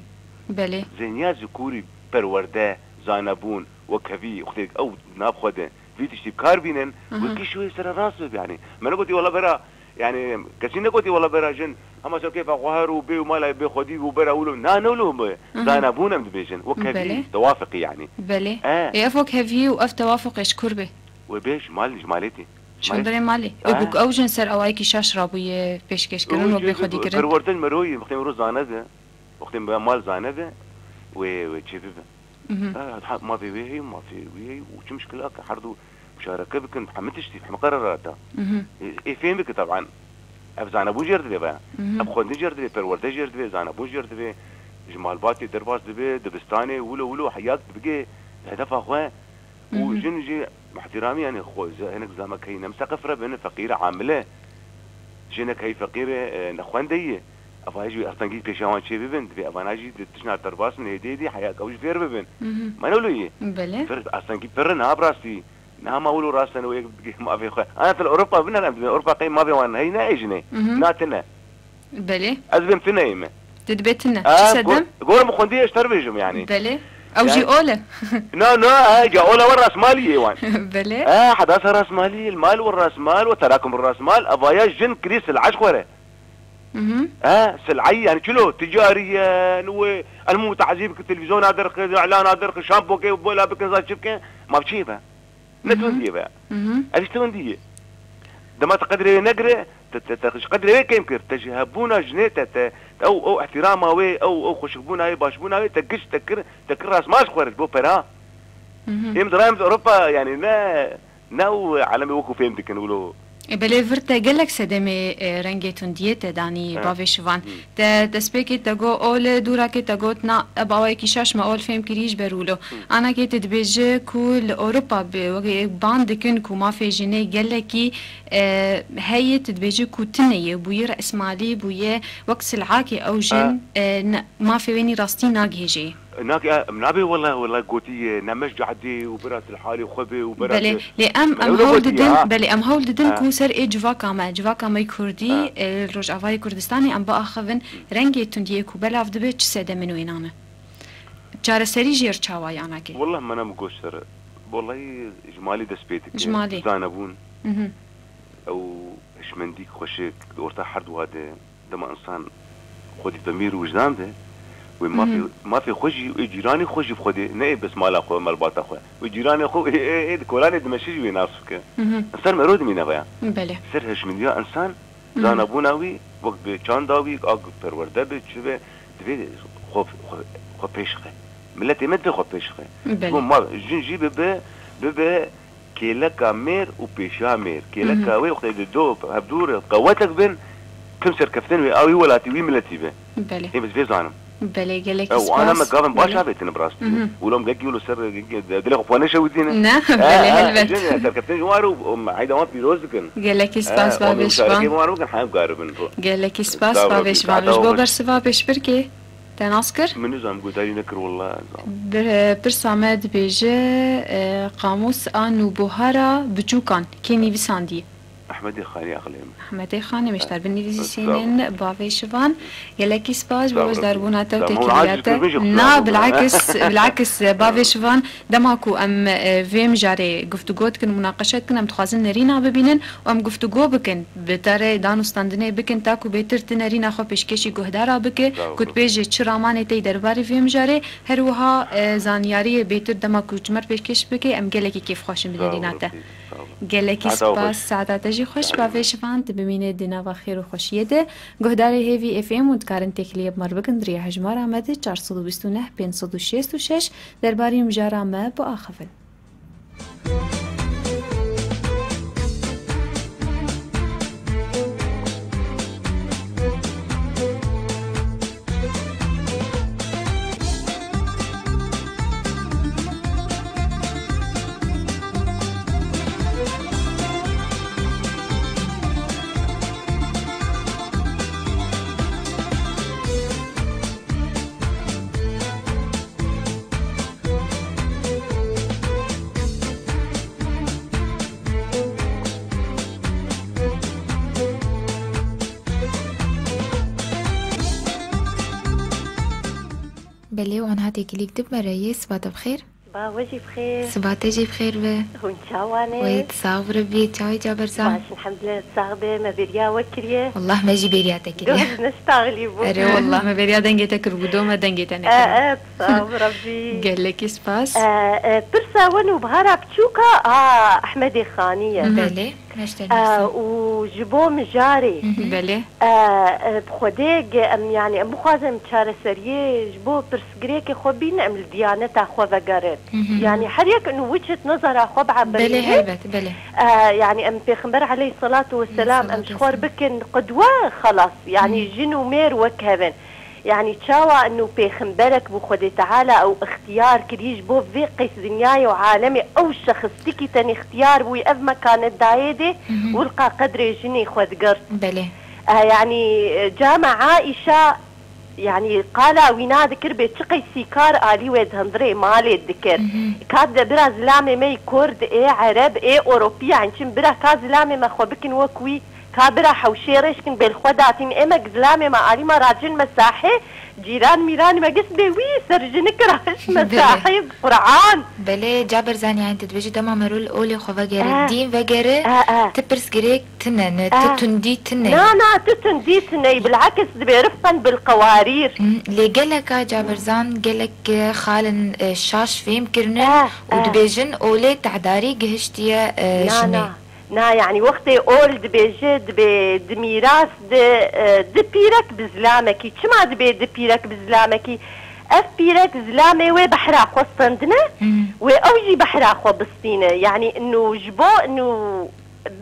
Belê. Zihniya zikurî, perwerde, zanebûn, wekhevî, xwedê ew nav xwe de. Vî tiştî bi kar bînin, Aha. wekî şûyê sererast bibe, yani. Me negotî wela bera, yani, kesî negotî wela bera jin, hema ser kêfa xwe her û bê û mala bê xwedî û bera wilo. Na, ne wilo be. Aha. Zanebûn em dibêjin. Wekhevî, Belê. tewafiqî, yani. Belê. E. Ê ev wekhevî û ev tewafiqê ji kur bê? Wê bê ji mal, ji malê tê. Ji hundirê malê. Ê, Ha. ku ew jin ser awayekî şaş rabûye pêşkêşkirin û bêxwedîkirin. Perwertin meroyî, wextê mero zane be, wextê me mal zane be, wê, wê çê bibe. Mhm. Ha, ha, mafê wê heye, mafê wê heye û çi mişkila ke herdu muşareke bikin, hemî tiştî, hemî qerarata. Mhm. Ê, ê fêm bike taban. Ev zanebûn jêr dibe be. Mhm. Ev xwendin jêr dibe, perwerde jêr dibe, zanebûn jêr dibe, ji malbatê derbas dibe, dibistanê, wilo, wilo, heyak dibige hedefa xwe. Û Mhm. jin jî ihtiramî, yani, xwe, ze-, hinek zilama keyî ne miseqif re bin, feqîr e, amil e. Jinek heyî feqîr e, e, nexwende ye. Eva jî astengî pêşiya wan çê bibin, divê evana jî di tişna derbas bin, hêdî hêdî heya ew jî fêr bibin. Mhm. Ma ne wilo ye? Belê. Fir, astengî pir in, ha, bi rastî. Niha ma wilo rast e, wê yek bigê mafê xwe. Ana til Ewropa bine, em dibin Ewropa qey mafê wan heyî ne ê jinê. Mhm. Na tine. Belê. Ez bêm tune yê me. Tu dibê tune. Çi Ha, sedem? Go-, gorim xwendî ez ter bêjim yani. Belê. Ew jî Yani ol e. Na, na, ha, ca ola we rasmalî yê wan. Belê. Ha, hedasa rasmalî, mal we rasmal, we terakum rasmal, evaya jin kirî sil'a ji xwe re. Mhm. Ha, sil'ayî yani çilo, ticariyen, we, elmû tazî bikin, televîzyona derxin, îlana derxin, şampoke, bola bikin, za çi bikin, ma bi çi be? Ne Mhm. tundî ye be. Mhm. Ev işte tundî ye. Dema te qedrê wê negire, te, te, te ji qedrê wê kêm kir. Te ji hebûna jinê te, te, te ew, ew ihtirama wê, ew, ew xweşikbûna wê, başbûna wê, te giş, te kir, te kir rasmaş xwe re ji bo pera. Mhm. Êm di rayê min Ewropa, yani ne, ne ew alemê wekû fêm dikin wilo. E, belê vir te gelek sedemê, e, rengê tundiyê te danî He. bavê Şivan. Hmm. Te destpêkê te got ol, dûrakê te got na, eb awayekî şaş me ol fêm kirî ji ber wilo. Hmm. Anakê te dibêje ku li Ewropa bi, wekî ban dikin ku mafê jinê gelekî, e, heye, tu dibêje ku tune ye, bûye resmalî, bûye wek sil'akê ew jin, Ha. e, ne, mafê wê nî rastî nagihêje. Nak-, e, nabê wela, wela gotiye, ne me ji cahdê û bira tu li halê xwe be û bira Belê, tu lê em, Me em wilo hewl gotiye, didin, ha. belê, em hewl didin Ha. ku ser ê civaka me, civaka me kurdî, Ha. e, li Rojavayê Kurdistanê em biaxivin, Hı. rengê tundiyê ku belav dibe çi sedemin wênan e. Çareserî jê re çawa ye anakê? Wallah me ne min got ser. Wallahî ji malê dest pê dike. Ji malê. Zanebûn. Mhm. Ew hişmendî xweşik di orta her duwa de. Dema insan xwedî demîr û wijdan de, wê mafê, Mhm. mafê xwe jî, wê cîranê xwe jî bi xwedê, ne ê bes mala xwe, malbata xwe. Wê cîranê xwe, ê, ê, ê di kolanê dimeşe jî wê nas bike. Mhm. Ser mero dimîne veya. Belê. Ser hişmindiya insan, Mhm. zanebûna wî, wek bi çanda wî, a perwerde be, çi be, divê xwe, xwe, xwe pêş xe. Miletê me divê xwe pêş xe. Belê. Ji bo ma, jin jî bibe, bibe, Kêleka mêr û pêşiya mêr. Kêleka Mhm. wê wextê di do hevdû re qewetek bin, tim serkeftin wê a wî welatî, wî miletî be. Belê. Ê, ez vê zanim. Belê, gelekî Ew, ana me spas. gavin baş Belê. avêtin bi rastî. Mhm. Wilo em gelkî wilo ser, dilê xwe xwe neşewitîne. Ne, Ha, belê, ha, helbet. jin, serkeftin ji wan re û, û eyda wan pîroz dikin. Gelekî Ha, spas, wan bavê muşarekê Şivan. wan re bikin, hem garibin. Gelekî spas, Sağ ol, bavê Şivan. Ji bo sağ ol. bersiva pêşbirkê. Te nas kir? Min nizam guhdarî nekir wela. Bir, pirsa me dibêje, e, Qamûs a nûbuhara biçûkan kê nivîsandiye? Ehmedê Xanî aqilê min. Ehmedê Xanî, mêşdar bin nivîsînên bavê Şivan. Gelekî spas ji bo beşdarbûna te û têkiliya te. Na, bilakis, bilakis, bavê Şivan, dema ku em, e, vê mijarê guftûgo dikin, munaqeşe dikin, em dixwazin nerîna bibînin û em guftûgo bikin. Bi te re dan û standinê bikin, ta ku bêtir tu nerîna xwe pêşkêşî guhdara bike, Sağ ol. ku tu bêjî çi ramanê te yî derbarê vê mijarê, her wiha, e, zanyariyê bêtir dema ku ji me re pêşkêş bike, em gelekî kêfxweş in bi Sağ ol, nerîna te. Rıfkı, sağ ol. Gelekî Saeta we spas, xweş. saeta te jî Xweş, bavê şivan, tu bimîne di nava xêr û xweşiyê de. Guhdarê Hêvî F M û dikarin têkiliyê bi me re bikin di riya hejmara me de çar sed û bîst û neh pênc sed û şêst û şeş, derbarî mijara me biaxivin. Belê, wan hatê kilîk dibme reyê, siba te bi xêr. Ba, we jî bi xêr. Siba te jî bi xêr be. Hûn çawa ne? Wê, tu sax bi rebî, çawê Caberzan? Baş, elhamdulillah, sax be, me bêriya we kiriye. Wallah, me jî bêriya te kiriye. Doz ne staxlî bû. Erê, wallah, me bêriya dengê te kiribû, do me dengê te nekirine. E, e, sax bi rebî. Gelekî spas. E, e, pirsa we nûbihara biçûka a Ehmedê Xanî ye. Belê, me ji te E, bihîstin. Û ji bo mijarê. Belê. E, e, bi Xwedê ge-, em, yanî, em bixwazin em çareseriyê ji bo pirsgirêkê xwe bînin, em li diyaneta xwe vegerin. Yanî, her yek û wiçit nezara xwe biebirînin. Belê, helbet, belê. E, yanî, em Pêxember aleyhisselatu vesselam, em ji xwe re bikin qudwe, xelas. Yanî, jin û mêr wek hev in. Yanî, çawa û pêxemberek bû Xwedê Teala ew ixtiyar kirî ji bo vê qeys dinyayê û alemê ew şexistikî tenê ixtiyar bûyî ev mekanet dayê dê, wilqa qedrê jinê xwe digirt. Belê. E, yanî, cama Aîşa, yanî, qala wî nadikir bê çi qeysî kar alî wê di hundirê malê dikir. Ka de bira zilamê me yî Kurd, ê Ereb, ê Ewropî, yanî çim bira ka zilamê me xwe bikin wek wî, ka bira hewşê rêşkin bê li xwe datîn. Ê me zilamê me alî me racin me sahê, cîran mîran me gist bê wî ser jinik rahiş me sahê Qur'an. Belê, Caberzan, yanî tu dibêjî dema merû li olê xwe vegere, dîn vegere, tu pirsgirêk tune, ne, tu tundî tune. Na, na, tu tundî tune. Bilakis dibê rifqen bil qewarîr. Lê geleka Caberzan, gelek, e, xalin, e, şaş fêm kirine û dibêjin olê tehdarî gihiştiye, e, jinê. Na, na. Na, yanî wextê ol dibêje, dibê di mîras de, e, di pîrek bi zilamekî. Çima dibê di pîrek bi zilamekî? Ev pîrek zilamê wê behra xwe stendine, wê ew jî behra xwe bistîne. Yanî nû ji bo nû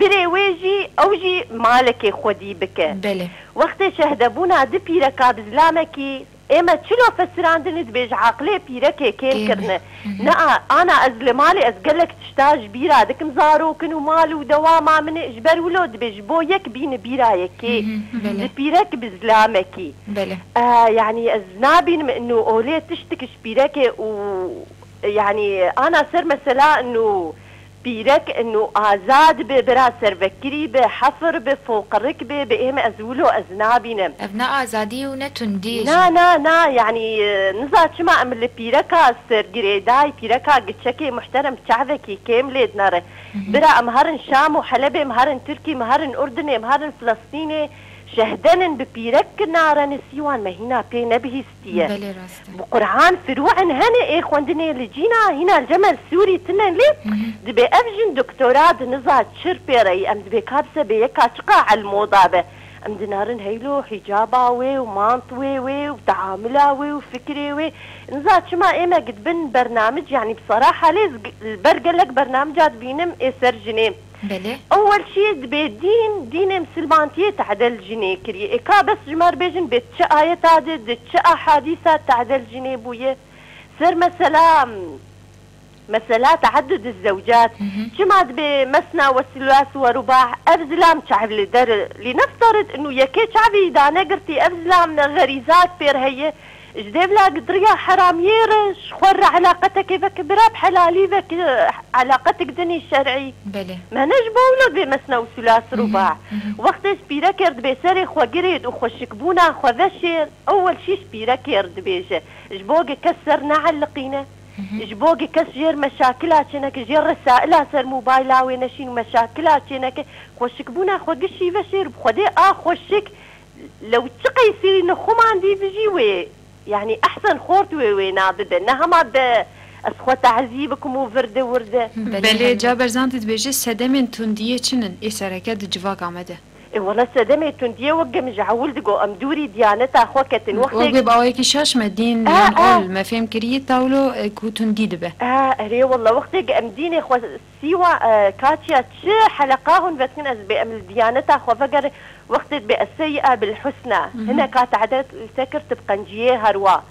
birê wê jî, ew jî malekê xwedî bike. Belê. Wextê şehdebûna di pîreka bi zilamekî, ê me çilo fesirandinê dibêje aqilê pîrekê kêm kirine. Ne a, ana ez li malê ez gelek tişta ji bîra dikim, zarokin û mal û dewama min ê, ji ber wilo dibê ji bo yek bîne bîra yekê. Belê. Di pîrek bi zilamekî. Belê. E, yanî ez nabînim inu olê tiştik ji pîrekê û, yanî ana ser mesela inu pîrek inu azad bi, bira servekirî bi, hefir bi, foqirik bi, bi ê me ez wilo ez nabînim. Ev ne azadî û ne tundî ye jî. Na, na, na, yanî, e, niza çima em li pîreka sergirêdayî, pîreka giçekê muhterem çavekî kêm lê dinere. Bira em herin Şam û Helebê, em herin Tirkî, em herin Urdinê, em herin Filistînê, şehdenin bi pîrek kirina re nisî wan me hîna pê nebihîstiye. Belê, rast e. Bi Qur'an firû'in hene ê xwendinê li cîna, hîna li cem el Sûrî tinen lê dibê ev jin doktora di niza çir pê re yî, em dibê ka bise bê yeka çiqa el moda be. Em dinarin heylo hîcaba wê û mant wê wê û teamula wê û fikrê wê. Niza çima ê me gidibin bernamic, yanî bi seraha lê ez g-, li ber gelek bernamica dibînim ê ser jinê. Belê. Ewel şî dibê dîn, dînê misilmantiyê tehdel jinê kiriye. Ê ka bes ji me re bêjin bê çi ayeta de, di çi ahadîsa tehdel jinê bûye? Ser mesela, mesela teaddud zewcat. Çima dibê mesna we silâs we rubah? Ev zilam çav li der, lî nefterit inu yekê çavî danegirtî, ev zilam xerîzat pêr heye. Ji dêvla gidriya heramiyê re ji xwe re elaqetekê veke bira bi helalî veke elaqetek dinî şer'î. Belê. Me ne ji bo wilo vê mesna û silâs rubah. Wextê ji pîrekê re dibê serê xwe girêd û xweşikbûna xwe veşêr, ewel şî ji pîrekê re dibêje. Ji bo ge kes ser neeliqîne. Ji bo ge kes jêr meşakila çêneke, jêr resaila ser mobayla wê neşîn û meşakila çêneke, xweşikbûna xwe gişî veşêr bi Xwedê a xweşik lew çi qeysî nexumandî vijî wê, yanî ehsen xort wê wê nabibe. Ne hema bi Ez xwe tazî bikim û virde wirde. Belê, Belê, hemî. Ca Berzan dibêje sedemên tundiyê çi nin ê sereke di civaka me de? E, wele sedemê tundiyê wek em ji ewil digo, em dûrî diyaneta xwe ketin. Wek Wextê wê bi awayekî şaş me dîn E, yan e. ol me fêm kiriye, tawlo, e, ku tundî dibe. E, erê, wele wextê em dînê xwe sîwa, e, kaçiya çi heleqa hûn vedikin ez bê em li diyaneta xwe vegerin, wextê dibê ez seyîa bil husna. Mhm. Hinek ka tehdet li te kir tu bi qenciyê herwa.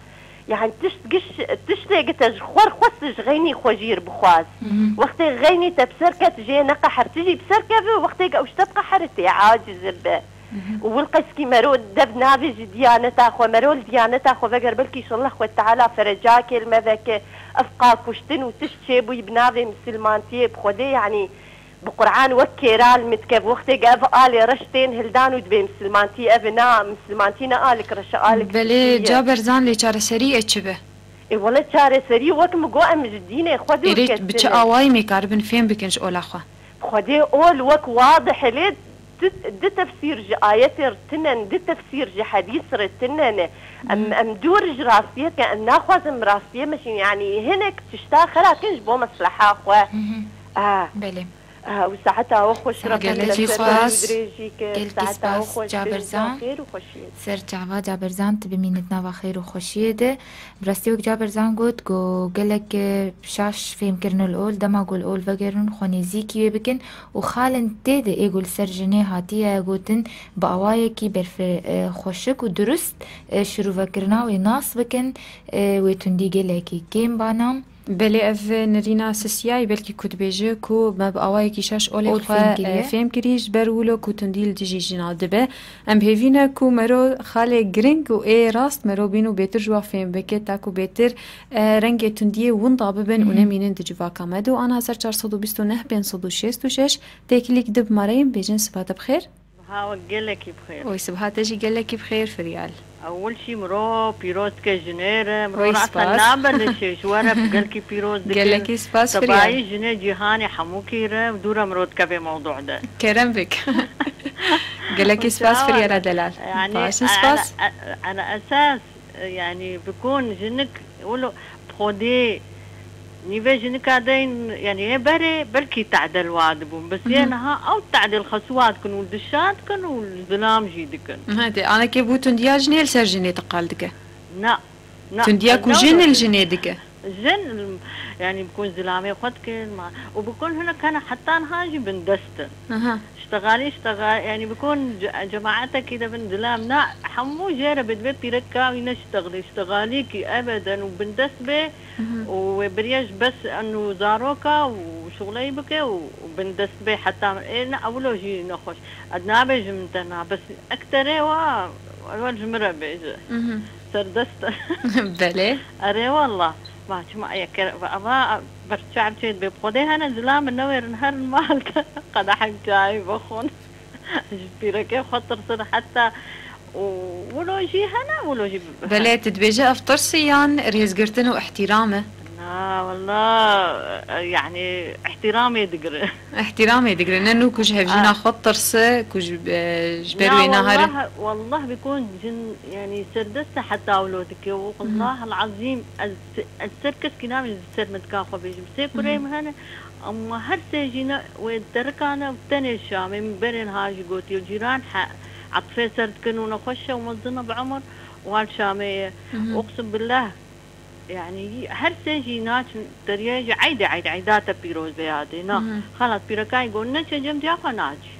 Yani tişt giş, tiştê gite ji xwe xwest ji xeynî xwe jîr bixwaz. Mhm. Wextê xeynî te bi ser ket jê neqeher tu jî bi ser keve, wextê ew ji te biqehere tê aciz be. Mhm. Û wil qeskî mero dev navê ji diyaneta xwe, mero li diyaneta xwe veger belkî inşallah Xwe Teala ferecakê li me veke, ev qa kuştin û tişt çêbûyî bi navê misilmantiyê bi Xwedê, yani Bi Qur'an wek kêra li min dike, wextê ev alê reş tên hildan û dibê misilmantî, ev na misilmantî ne alik reş e, alik Belê, pisî ye. Ca Berzan lê çareserî e çi be? Ê wele çareserî wek min got em ji dînê xwe dûr Êrê bi çi ketin. awayî mê karibin fêm bikin ji ola xwe? Xwedê ol wek wadih e lê di, di tefsîr ji ayetê re tinen, di tefsîr ji hedîs re tinen. Em, em dûr ji rastiyê ke em naxwazin bi rastiyê meşîn, yanî hinek tişta xera kin ji bo mesleha xwe. Ah. Belê. Ah, û saeta we xweş Saet Rebbe gelekî te ser spas. û dirêjî ke. Gelkî Saeta we spas, xweş Ca bin, Berzan. Xêr û xweşiyê. Ser çava Ca Berzan, tu bimînit nava xêr û xweşiyê de. Bi rastî wek Ca Berzan got, ku gelek, e, şaş fêm kirine li ol, dema ku li ol vegerin, xwe nêzîkî wê bikin û xalên tê de ê ku li ser jinê hatiye gotin, bi awayekî berfi, e, xweşik û durust, e, şirûvekirina wê nas bikin, e, wê tundî gelekî kêm bana. Belê, ev nirîna sisiyayî belkî ku dibêje ku me bi awayekî şaş olê Ol xwe, fêm kiriye. e, fêm kirî, ji ber wilo ku tundî li dijî jina dibe. Em hêvî ne ku mero xalê giring û ê rast mero bîn û bêtir ji wa fêm bike, ta ku bêtir, e, rengê tundiyê winda bibin û Hı hı. nemînin di civaka me de. Û ana ser çar sed û bîst û neh pênc sed û şêst û şeş têkilîk di bi me re yên, bêjin siba te bi xêr. Siha we gelekî bi xêr. Oy, siha te jî gelekî bi xêr, Firyal. Ewil jî mirov pîroz dike jinê re, mirov Oy, re asla spas. nabe li şêş, were gelkî pîroz dike. Gelekî spas, Firyal. Tebayî jinê cîhanê hemûkî re, dû re mirov dikeve mewdû de. Kerem bik. Gelekî spas, Çawa? Firyala delal. Yani, Başin spas. Ala, ala esas, yani, bikon jinik, wilo, Xwedê nîvê jinika deyn, yani hê berê belkî tadel wa dibûn. Bes yê Mhm. niha ew tadel xesu wa dikin û dişa dikin û zilam jî dikin. Hadi, anekê bû tundiya jinê li ser jinê teqal dike. Na, na, Tundiya ez ku ne jin li wilo jinê dike. Jin, yani bikun zilamê xwe dikin, ma, û bikun hinek hene heta niha jî bindest in. Aha. Ştexalî, ştexa-, yani bikun ce-, cemaatekî de bin zilam, na, hemû jê re bi divê pîreka wî neştexlî, ştexalîkî ebeden û bindest bê Mhm. û wê biriye ji bes eno zaroka û şixuleyî bike û, û bindest bê heta, ê, ne, ewilo jî nexweş. Ez nabêjim min te na, bes ekterê wa, ewil ji min re bêje. Mhm. Serdest. Belê. Erê wallah. Va çima yeke, va, va, berçav çê dibe. Xwedê hene zilam min newêrin herin mal ke qedehek çayî bixwin. Ji pîrekê xwe tirsin heta û wilo jî hene, wilo jî Belê, tu dibêje ev tirs e yan rêzgirtin û îhtîram e? Na, wallah, yani, îhtîramê digire. Îhtîramê digire. Ne nû ku ji hevjîna Ah. xwe tirse, ku ji, e, ji ber Na, wê nahare. wallah, wallah bikon jin, yani, serdest e heta wilo dike. Wallah el-azîm, ez, ez ser keskî nabêjim, ser min dika xwe bêjim. Sê kurê Mhm. min hene, Ama her sê jî ne wê derikane tenê Şamê min berên ha jî gotiye cîran he, etifê ser dikin û nexweş e û mezin e bi emir û hal Şamê ye. Mhm. Uqsim billah, yani her sê jî naçin deriyê jî eydê eyd eyda te pîroz be yadê. Na, Mhm. xelat pîrekayî got neçe cem diya xwe naçî.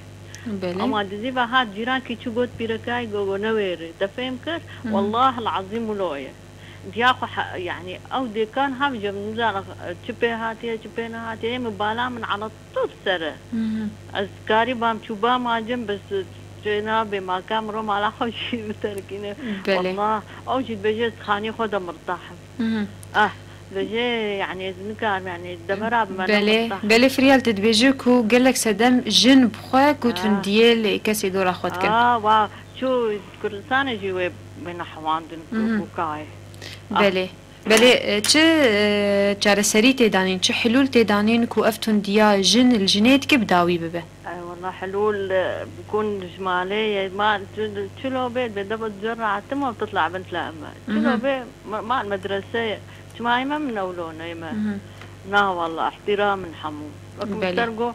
Belê. Ama dizî ve hat cîrankî çû got pîrekayî got, got newêrê. Te fêm kir? Mhm. Wallah el-azîm wilo ye. Diya xwe he-, yani ew dêkan hemî cem nizane çi pê hatiye, çi pê nehatiye, ê min bala min ala tûl ser e. Mhm. Ez karî bam çû bam acim, bes çê nabê maka min ro mala xwe jî biterkîne. Belê. Wallah, ew jî dibêje ez xanî xwe de mirtah im. Mhm. Ah, dibêje, yani ez nikarim, yani demera bi me Belê, mirtah im. belê Firyal, tu dibêje ku gelek sedem jin bi xwe ku Ah. tundiyê li kesê dora xwe dikin. Ah, wa, çû Kurdistanê jî wê, wê nehewandin ku, Mhm. ku kayê. Ah. Belê. Belê, e, çi, e, çareserî tê danîn, çi hilûl tê danîn ku ev tundiya jin li jinê dike bi dawî bibe? Ay, wala hilûl, e, bikun ji malê ye, ma çi, çilo bê, bê de bi cera hatim û titla bin tla eme. Çilo Mhm. bê, ma, ma medrese ye. Çima eme min ewlo ne eme. Mhm. Na, wala, ihtiram min hemû. Wek Belê. Wî ser got,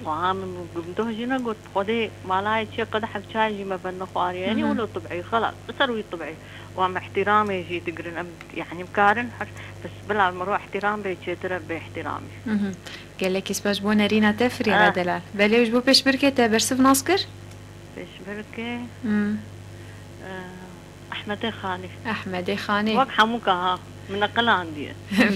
Wiha min gu-, min doh jî negot, Xwedê malayê çi qedehek çay jî me ber nexwariye. Yanî Mhm. wilo tibî, xelas, bi ser wî tibî. Û em îhtîramê jî digirin, em, yanî, em karin her, bes bila miro îhtîram bê çêtir e bê îhtîramî. Mhm. Gelekî spas bo nerîna te, Firyala Ah. Delal. Belê, ji bo pêşbirkê te bersiv nas kir? Pêşbirkê, Hmm. eh, Ehmedê Xanî. Ehmedê Xanî. Wek hemû ka ha, min neqelandiye.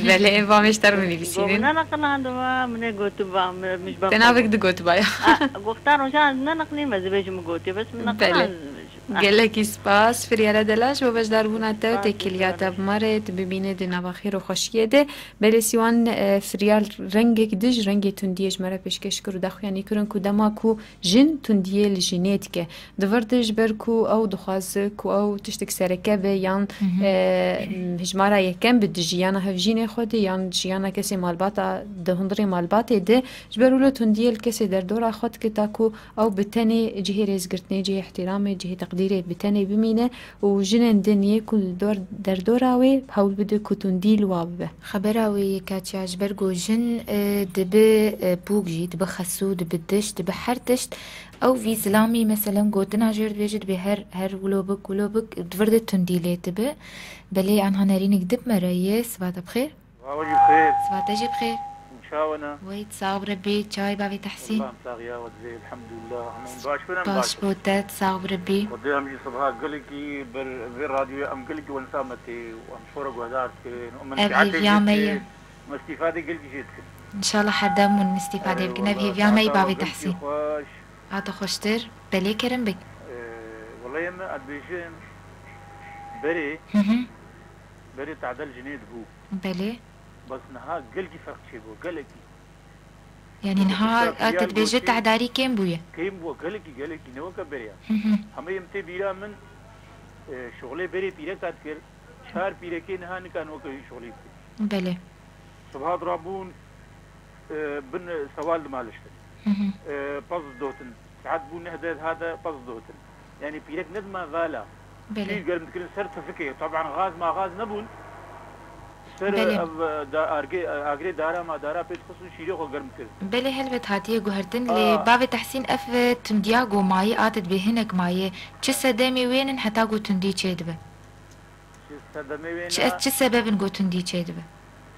Belê, va me ji te re binivîsînin. Min neqelandiwe, min ê gotiba, min, min ji ber Te navek xwe. Di gotiba ya. Ah, goxta roja ne neqlî me zibêjim gotiye, bes min Belê. Neqelandiye. Ah. Gelekî spas, Firyala Delal, ji bo beşdarbûna te û Spas, têkiliya te Firyala. Bi me re, tu bimîne di nava xêr û xweşiyê de. Belê Sîwan, e, Firyal rengek dij, rengê tundiyê ji me re pêşkêş kir û daxuyanî kirin ku dema ku jin tundiyê li jinê dike. Di vir de ji ber ku ew dixwaze ku ew tiştek sereke be yan, Mhm. e, hijmara yekem be di jiyana hevjînê xwe de yan jiyana kesê malbata di hundirê malbatê de, ji ber wilo tundiyê li kesê derdora xwe dike ta ku ew bi tenê cihê rêzgirtinê, cihê ihtiramê, cihê teqdîrê bi tenê bimîne û jinên din yê ku li dor derdora wê hewl bide ku tundî li wa bibe. Xebera wê yê ka çi ya, ji ber ku jin, e, dibe, e, bûk jî, dibe xesû, dibe diş, dibe her tişt. Ew vî zilamî, meselen, gotina jê re dibêje, dibê her, her wilo bik, wilo bik, di vir de tundî lê dibe. Belê, anha nerînek dib me re yê, siba te bi xêr. Siba we jî bi xêr. Siba te jî bi xêr. Çawa ne? Wey, sax bi Rebbî, çawê bavê Tehsîn? Allah'ım sax ya, we dibê, elhamdülillah. Em baş bin, em Baş baş. Bo te, sax bi Rebbî. Xwedê em jî sibaha gelekî ber vê radyoyê em gelekî wensa me tê û em ji xwe re guhdar dikin û min Ev hêviya me ye. Me îstîfadê gelkî jê dikin. Înşallah her dem hûn îstîfadê bikin. Ev hêviya me yê bavê Tehsîn. Hate xweştir. Belê, kerem bik. Ee, wellahî em, ez dibêjim, berê, Hı hı. berê tadel jinê dibû. Belê. Bes niha gelkî ferq çêbû, gelekî. Yanî niha te dibêje tehdarî kêm bûye? Kêm bû, gelekî, gelekî, ne weke berê ya. Hı hı. Hemê em tê bîra min, e, şoxlê berê pîreka dikir, çar pîrekê niha nikan weke wî şoxlê bikir. Belê. Sibaha dirabûn, e, bin sewal dimaliştin. Hı hı. E, pez didotin. Saet bû neh de hate pez didotin. Yanî pîrek nedima vala. Belê. Şîr germ dikirin ser tifikê. Taban gaz ma gaz nebûn. Ser Belê. ev, e, da, argê, e, agrê dara ma dara pê dixistin şîrê xwe germ dikir. Belê helbet hatiye guhertin, lê Aa. bavê Tehsîn ev, e, tundiya ku mayî a te dibê hinek mayî. Çi sedemê wê nin heta ku tundî çêdibe? Çi sedemê wê Çi, ne? Çi sebeb in ku tundî çêdibe?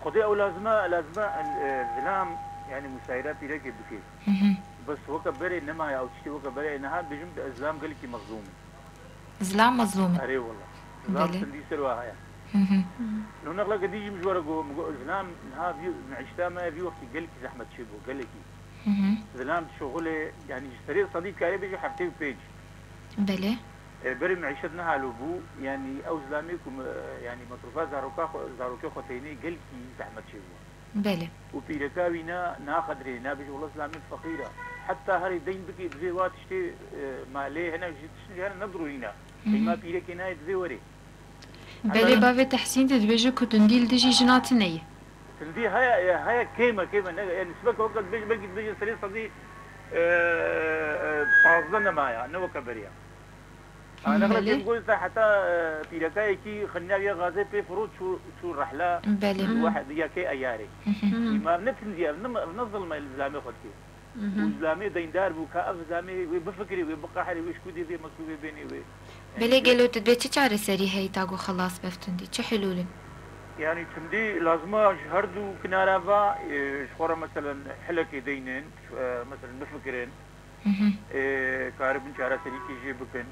Xwedê ew lazim e, lazim e, e, zilam, yanî musayira pîrekê bike. Hı hı. Bes weke berê nemaye, ew tiştê weke berê niha dibêjim, zilam gelekî mezlûm in. Zilam mezlûm in. Erê wela. Zilam Belê. tundî ser wa heye. Hı hı. Nûneqleke dî jî min ji we re got, min got, zilam niha vî, meîşta me vî wextî gelekî zehmet çêbû, gelekî. Hı hı. Zilam dişoxile, yanî ji serê sedî karê bêje heftê û pênc. Belê. E, berê meîşet ne halo bû, yanî ew zilamê ku me, yanî metrufa zaroka xwe, zarokê xwe teyne gelkî zehmet çêbû. Belê. Û pîreka wî na, naxedirê, nabêje, wela zilamê feqîr e. Heta herê deyn bikê, divê wa tiştê, e, malê, hinek jî tişt ji herin nedirûnîne. Hı hı. Qîma pîrekê nayê, divê werê. Belê, Heta bavê Tehsîn de dibêje ku tundî li dijî jina tune ye. Tundî heye, heye kêm e, kêm e. Ne, e, nisbet weke dibêje, belkî dibêje serê sedî, e, e, pazdeh nemaye, ne weke beriya. Hı, Ana belê. Xelkê goyta heta, e, pîrekayekî xiniya vê gazê pê firû çû, çû rehla Belê. Weh-, yekê eyarê. Hı hı. Hı. Îmam ne tundî ev, ne, ev ne zilme li zilamê xwe dikê. Hı hı. Û zilamê deyndar bû, ka ev zilamê wê bifikirê, wê biqeherê, wê ji ku dê vê meslûbê bênê wê. Belê, Yani gelo tu dibê çi çareserî heyî ta ku xelas be ev tundî? Çi hilûl in? Yani tundî lazima ji her du kinara va, e, ji xwe re meselen hilekê deynin, e, meselen bifikirin. Hı hı. Ê, karibin çareserîkê jê bikin.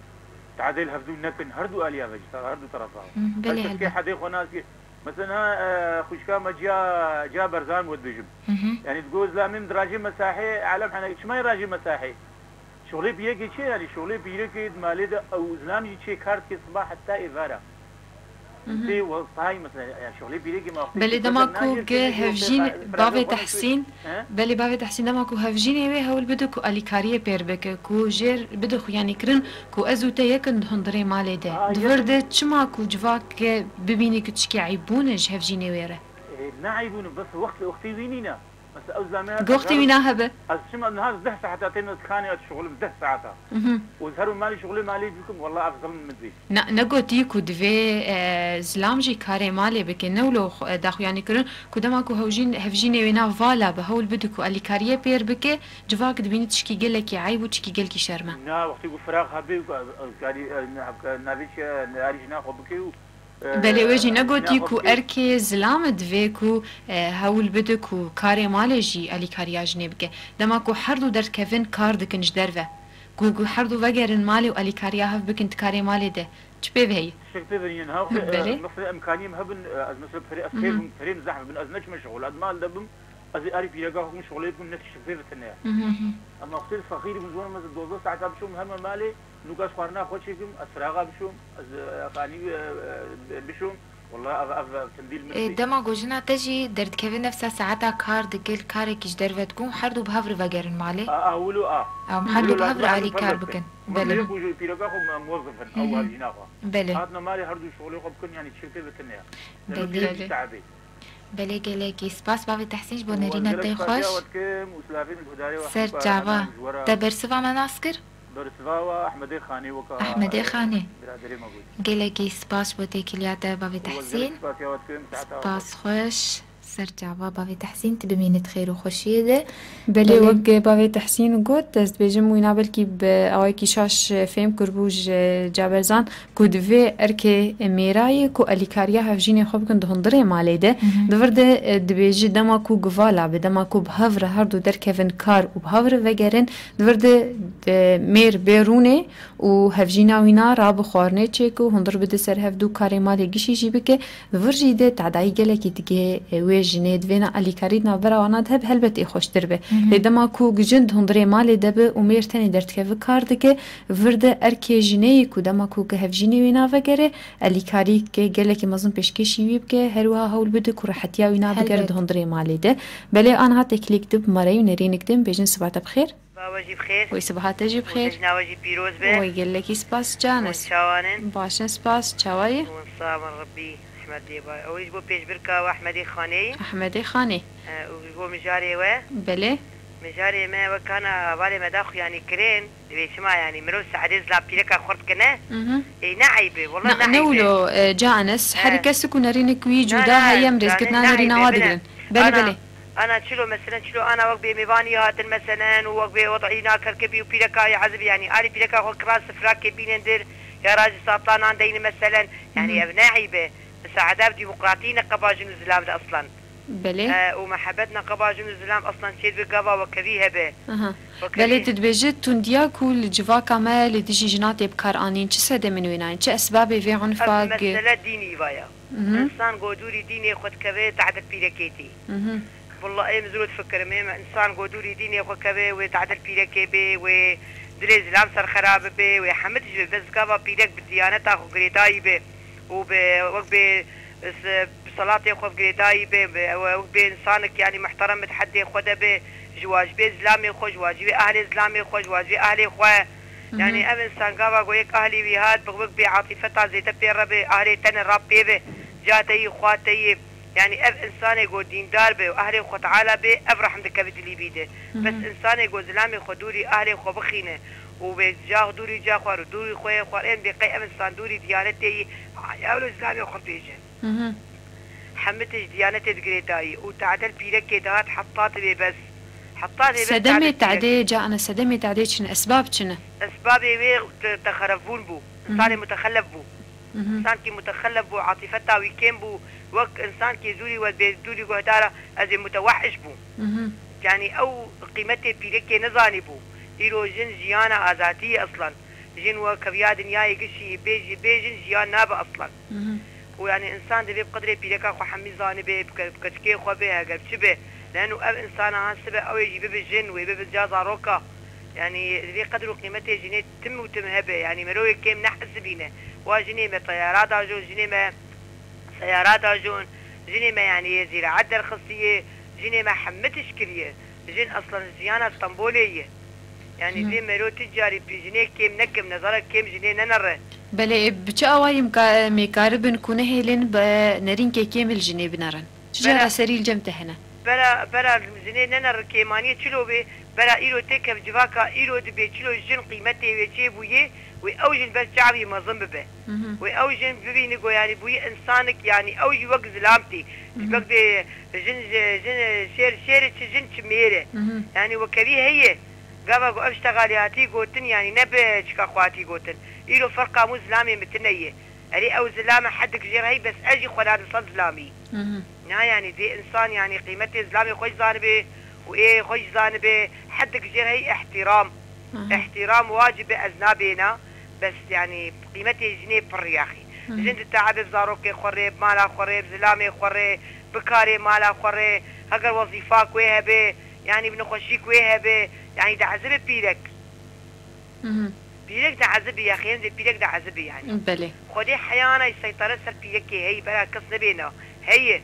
Tadê li hevdû nekin, her du aliya ve jî, her du terefa. Hı, belê, Her kes kê helbet. Hedê xwe nas kê. Mesela, e, xwişka me Ciya, Ciya Berzan we dibêjim. Hı hı. Yani digo zilamê min dirajê me sahê, alem hene, çima rajê me sahê? Şoxlê pîrekê çi yani? Şoxlê pîrekê di malê de ew zilam jî çê kar dike siba heta êvara. Tê westayî mesela, yani şixulê pîrekê me wextê Belê dema ku ge hevjîn bavê Tehsîn, belê bavê Tehsîn dema ku hevjînê wê hewl bide ku alîkariyê pêr bike, ku jêr bide xuyanîkirin ku ez û te yekin di hundirê malê de. Di vir de çima ku civak ge bibînî ku tişkî eybûn e ji hevjînê wê re? Ne eybûn e, bes wext wextê wî nîne. Mesela ew zame Goxtê wî nahebe. Ez çima niha deh saeta têne dixanê ez şixulim deh saeta. Mhm. Û ez her û malî şixulê malê bikim, wela ev zilm min dibî. Na, negotî ku divê, e, zilam jî karê malê bike, ne wilo xwe, e, daxuyanî kirin, ku dema ku hewjîn-, hevjînê wê nav vala bi hewl bide ku alîkariyê pêr bike, civak dibînî tişkî gelekî eyb û tişkî gelkî şerm e. Na, wextê ku firaq hebe û, e, e, karî, e, ne, hevka-, navê çi ye, ne arî jina xwe bike û, e, Belê wê jî negotî jina xwe ku bike. Erkê zilam e divê ku, e, hewl bide ku karê malê jî alîkariya jinê bike. Dema ku her du derdikevin kar dikin ji derve. Ku, ku her du vegerin malê û alîkariya hev bikin di karê malê de. Çi pê ve heye? Tiştek pê ve heye. Ha, Belê. e, mesela imkaniyê min hebin, e, ez mesela perê, ez Mhm. perê, perê min zehf bin, ez neçime şixul, ez mal de bim, ez ê arî pîreka xwe min şixulê bikim, ne tiştek pê ve tune ye. Mhm. Ama wextê fexîr bin, zor mesela dozdeh saeta bişom heme malê, nûka ez xwarina xwe çêkim, ez firaxa bişom, ez, e, xanî, e, e, bişom, Wala ev, ev tindî li min E, tê. Dema ku jina te jî derdikeve nefsa saeta kar dike, li karekî ji derve dikun, her du bi hev re vegerin malê? A, a, wilo a. Em her du Wilo bi hev lazim re her du alîkar bi hev re bikin. Min Belê. pîrek û ji pîreka xwe me-, muwezif in, Hı hı. ew hevjîna xwe. Belê. Hatina malê her du şixulê xwe bikin, yanî çirkê ve tune ye. Leno Belê. pîrek jî te'ebê. Belê gelekî spas bavê Tehsîn ji bo Û ez nêrîna gelek te spasiya xweş. we dikim û silavê min guhdarê we Ser hemî çava. Te bersiva me nas kir? Bersiva we Ehmedê Xanê weka, Ehmedê e, Xanê. biraderê me got. Gelekî spas bo têkiliya te bavê Û ez gelek Tehsîn. spasiya we dikim, saeta we Spas xweş. Ser çava bavê Tehsîn, tu bimînî di xêr û xweşiyê de. Belê, Belê. wek bavê Tehsîn got, ez dibêjim wîna belkî bi awayekî şaş fêm kiribû ji Caberzan. Ku divê erkê mêrayê ku alîkariya hevjînê xwe bikin di hundirê malê de, Mhm. di vir de, e, dibêjî dema ku givala be, dema ku bi hev re her du derkevin kar û bi hev re vegerin, di vir de, e, mêr bê rûnê û hevjîna wîna rabe xwarinê çêke û hundir bide ser hev du karê malê gişî jî bike, di vir jî de tadayî gelekî dike, e, wê jinê di vêna alîkarî di navbera wana de hebe helbet ê xweştir be. Mhm. Lê dema ku jin di hundirê malê de be û mêr tenê derdikeve kar dike, Vir de erkê jinê yê ku dema ku ke hevjînê wê navegere, alîkarîke gelekî mezin pêşkêşî wî bike, her wiha hewl bide ku rehetiya wî nabigere Helbet. di hundirê malê de. Belê aniha têkilîk dib, mareyî û nerînik dim, bêjin siba te bi xêr. Siba we jî bi xêr. Wê siba te jî bi Û xêr. cejna we jî pîroz be. Wê gelekî spas canis. Hûn çawan in? Baş in spas, çawa yî? Hûn sax bin Rebbî, Ehmedê bay. Ew jî bo pêşbirka we Ehmedê Xanê ye. Ehmedê Xanê. E, û ji bo mijarê we? Belê. Mijarê me wek kana hevalê me da xuyanî kirin. Divê çima, yanî mirov saedê zilam pîreka xurt kine? Mhm. Ê, ne eyb e, wela Na, ne ne eyb e. wilo, e, ca Enes, E. herî kes ku nerînik wî Na, cuda na, heye, em rêzkirtina canê ne nerîna eyb e, wa bine. digirin. Belê, Ana, belê. ana çilo, meselen, çilo ana wek bê mêvanî hatin, meselen, û wek bê wed'î nakerkebî û pîreka yê ezibî, yanî arî pîreka xwe kira sifrakê bînin dir, ya ra jî sapla nan deynin, meselen. Yanî Mhm. ev ne eyb e. Misaede ev demokratî ne qeba jin û zilam de eslan. Belê. E, û mehebet ne qeba jin û zilam eslan çêdibe gava wekevî hebe. Aha. Wekevî Belê tu dibêjî tundiya ku li civaka me li dijî jina tê bi kar anîn, çi sedemên wê nayên? Çi esbabê vê unfa Ev gi- mesele dînî va ya. Mhm. Însan go dûrî dînê xwe dikeve, tadil pîrekê tê. Mhm. Wela ê min zû difikirim, ê min însan go dûrî dînê xwe keve, wê tadil pîrekê bê, wê dilê zilam serxera bibe, wê hemî tişt bibe, bes gava pîrek bi diyaneta xwe girêdayî be û bi wek bê s-, bi selatê xwe bi girêdayî be, bi, ew, ew bê însanek, yanî muhterem bi di heddê xwe de be, ji wacibê zilamê xwe, ji wacibê ahlê zilamê xwe, ji wacibê ahlê xwe. Yanî Mhm. ev însan gava ku yek ahlî wî hat, bi wek bê atîfeta zêde pê re be, ahlê tenê re pê be, ca te yî, xwa te yî. Yanî ev însanê ku dîndar be û ahlê Xwe Teala be, ev rehm dikeve dilî bî de. Bes Mhm. însanê ku zilamê xwe dûrî ahlê xwe bixîne û wê ca dûrî ca xwar û dûrî xwe yê xwar, ên bê qey ev însan dûrî diyanetê yî, ya wilo zilamê xwe bêje. Mhm. Hemî tişt diyanetê digirê dayî û tadel pîrekê dihat heta divê bes. Heta divê bes Sedemê tadel pîrekê. tadê, ca ana sedemê tadê çi ne? Esbab çi ne? Esbabê wê te-, texerefbûn bû. Mhm. Însanê mutexelef bû. Mhm. Însankî mutexelef bû, atîfeta wî kêm bû. Wek însankî zûrî we bê dûrî guhdara ez ê mutewehiş bûm. Mhm. Yanî ew qîmetê pîrekê nezanîbû. Îro jin jiyana azadiyê eslan. Jin we keviya dinyayê gişî bê jî, bê jin jiyan nabe eslan. Mhm. Û yanî însan divê bi qedrê pîreka xwe hemî zanibe, bi ke-, bi keçikê xwe be, heger çi be. Leno ev însana han sibe ew ê jî bibe jin, wê bibe ca zaroka. Yanî divê qedr û qîmetê jinê tim û tim hebe. Yanî mirovê kêm nehesibîne. Wa jinê me teyara da jo, jinê me Teyara da jûn, jinê me, yanî, yê zîraet derxistiye, jinê me hemî tişt kiriye. Jin eslen jiyana Stenbolê ye. Yanî, Hı. vê mero tu carî pî jinê kêm nekim, nezara kêm jinê nenere. Belê, e, bi çi awayî mka-, em ê karibin ku nehêlin bi nerînkê kêm li jinê binerin? Çi Bera- cara serî li cem te hene? Bera, bera jinê nenere kêmaniyê çilo bê, bera îro têkeve civaka îro dibê çilo jin qîmetê wê çêbûye, wê ew jin ber çavî mezin bibe. Mhm. Wê ew jin bibîne ku yanî bûye însanik, yanî ew jî wek zilam tê. Mhm. Wek dê jin, jin şêr, şêr e, çi jin çi mêr e. Mhm. Yanî wekevî heye. Gava ku ev ştegalî hatî gotin, yanî ne bi çika xwe hatî gotin. Îro ferqa mû zilamê min tune ye. Erê ew zilame hedik jê re hey, bes ez jî xwe nadim sed zilamî. Mhm. Na yanî dê însan yanî qîmetê zilamê xwe jî zanibe û ê xwe jî zanibe hedik jê re hey îhtîram. Aha. Îhtîram wacib e, ez nabêna, bes, yanî, qîmetê jinê pir riyaxî. Hı hı. Jin ditaebe bi zarokê xwe rê, bi mala xwe rê, bi zilamê xwe rê, bi karê mala xwe rê, heger wezîfak wê hebe, yanî, bi nexweşîk wê hebe, yanî, diezibê pîrek. Hı hı. Pîrek diezibê, ya xêrindê pîrek diezibê, yanî. Belê. Xwedê heyana seytare ser pîrekê heyî, bera kes nebêna. Heye.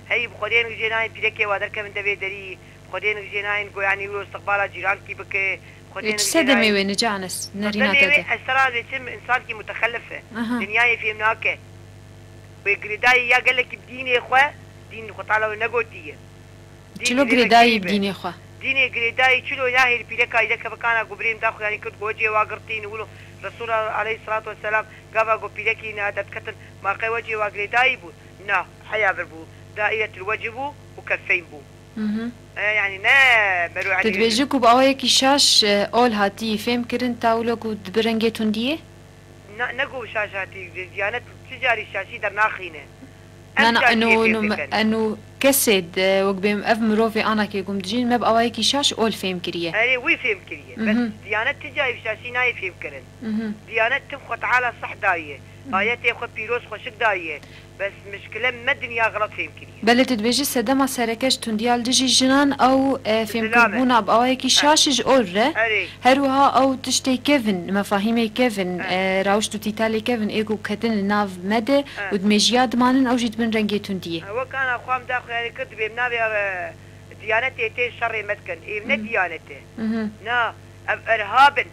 Hey, bi Xwedê nik jê nayên pîrekê wa derkevin devê derî, bi Xwedê nik jê nayên goyanî wilo istiqbala cîrankî bike, bi Xwedê Ê, çi nik jê sedemê nayên wê nicanes, nerîna Sedemê te wê de? Esra vê çi, însankî mutexelif e. Aha. Dinyayê fêm nake. Wê girêdayî ya gelekî bi dînê xwe, dîn Xwe Teala wê negotiye. Dîn Çilo divê girêdayî vekirî bi be. Dînê xwe? Dînê girêdayî çilo nahêlî pîreka î dekeve kana ku birêm daxuyanî kut ku wecê wa girtîn wilo. Resul aleyhissalatu vesselam gava ku pîrekî ne derdiketin, ma qey wecê wa girêdayî bû? Na, heya vir bû. Dairetul wecih bû û keffeyn bû. Mhm. E, yanî ne mero Tu dibêjî ku bi awayekî şaş, e, ol hatî fêm kirin ta wilo ku dibi rengê tundiyê? Na, ne ku şaş hatî, diyanet tu carî şaşî dernaxîne. Em Na, na, şaşiyê eno, fêm eno, dikin. Eno kesê de, wek bêm ev mirovê ana ke gum dijîn, me bi awayekî şaş ol fêm kiriye. Erê, wî fêm kiriye. Bes Mhm. diyanet tu carî şaşî nayê fêm kirin. Mhm. Diyanet tim Xwe Teala seh daye. Mhm. Ayetê xwe pîroz xweşik daye. Bes mişkile me dinya xelet fêm kiriye. Belê tu dibêjî sedema sereke ji tundiya li dijî jinan ew, e, Zilam e. fêmkirbûna bi awayekî E. şaş ji or re. Erê. Her wiha ew tiştê kevin, mefahîmê kevin, E. e, rawişt û tîtalê kevin ê ku ketin li nav me de E. û di mêjiya dimanin ew jî dibin rengê tundiyê. E, wek ana xwe em daxuyanî kir dibê bi navê ev, e, diyanetê tê şerê me dikin. Ê ne Mhm. diyanet e. Mhm. Na, ev irhab in.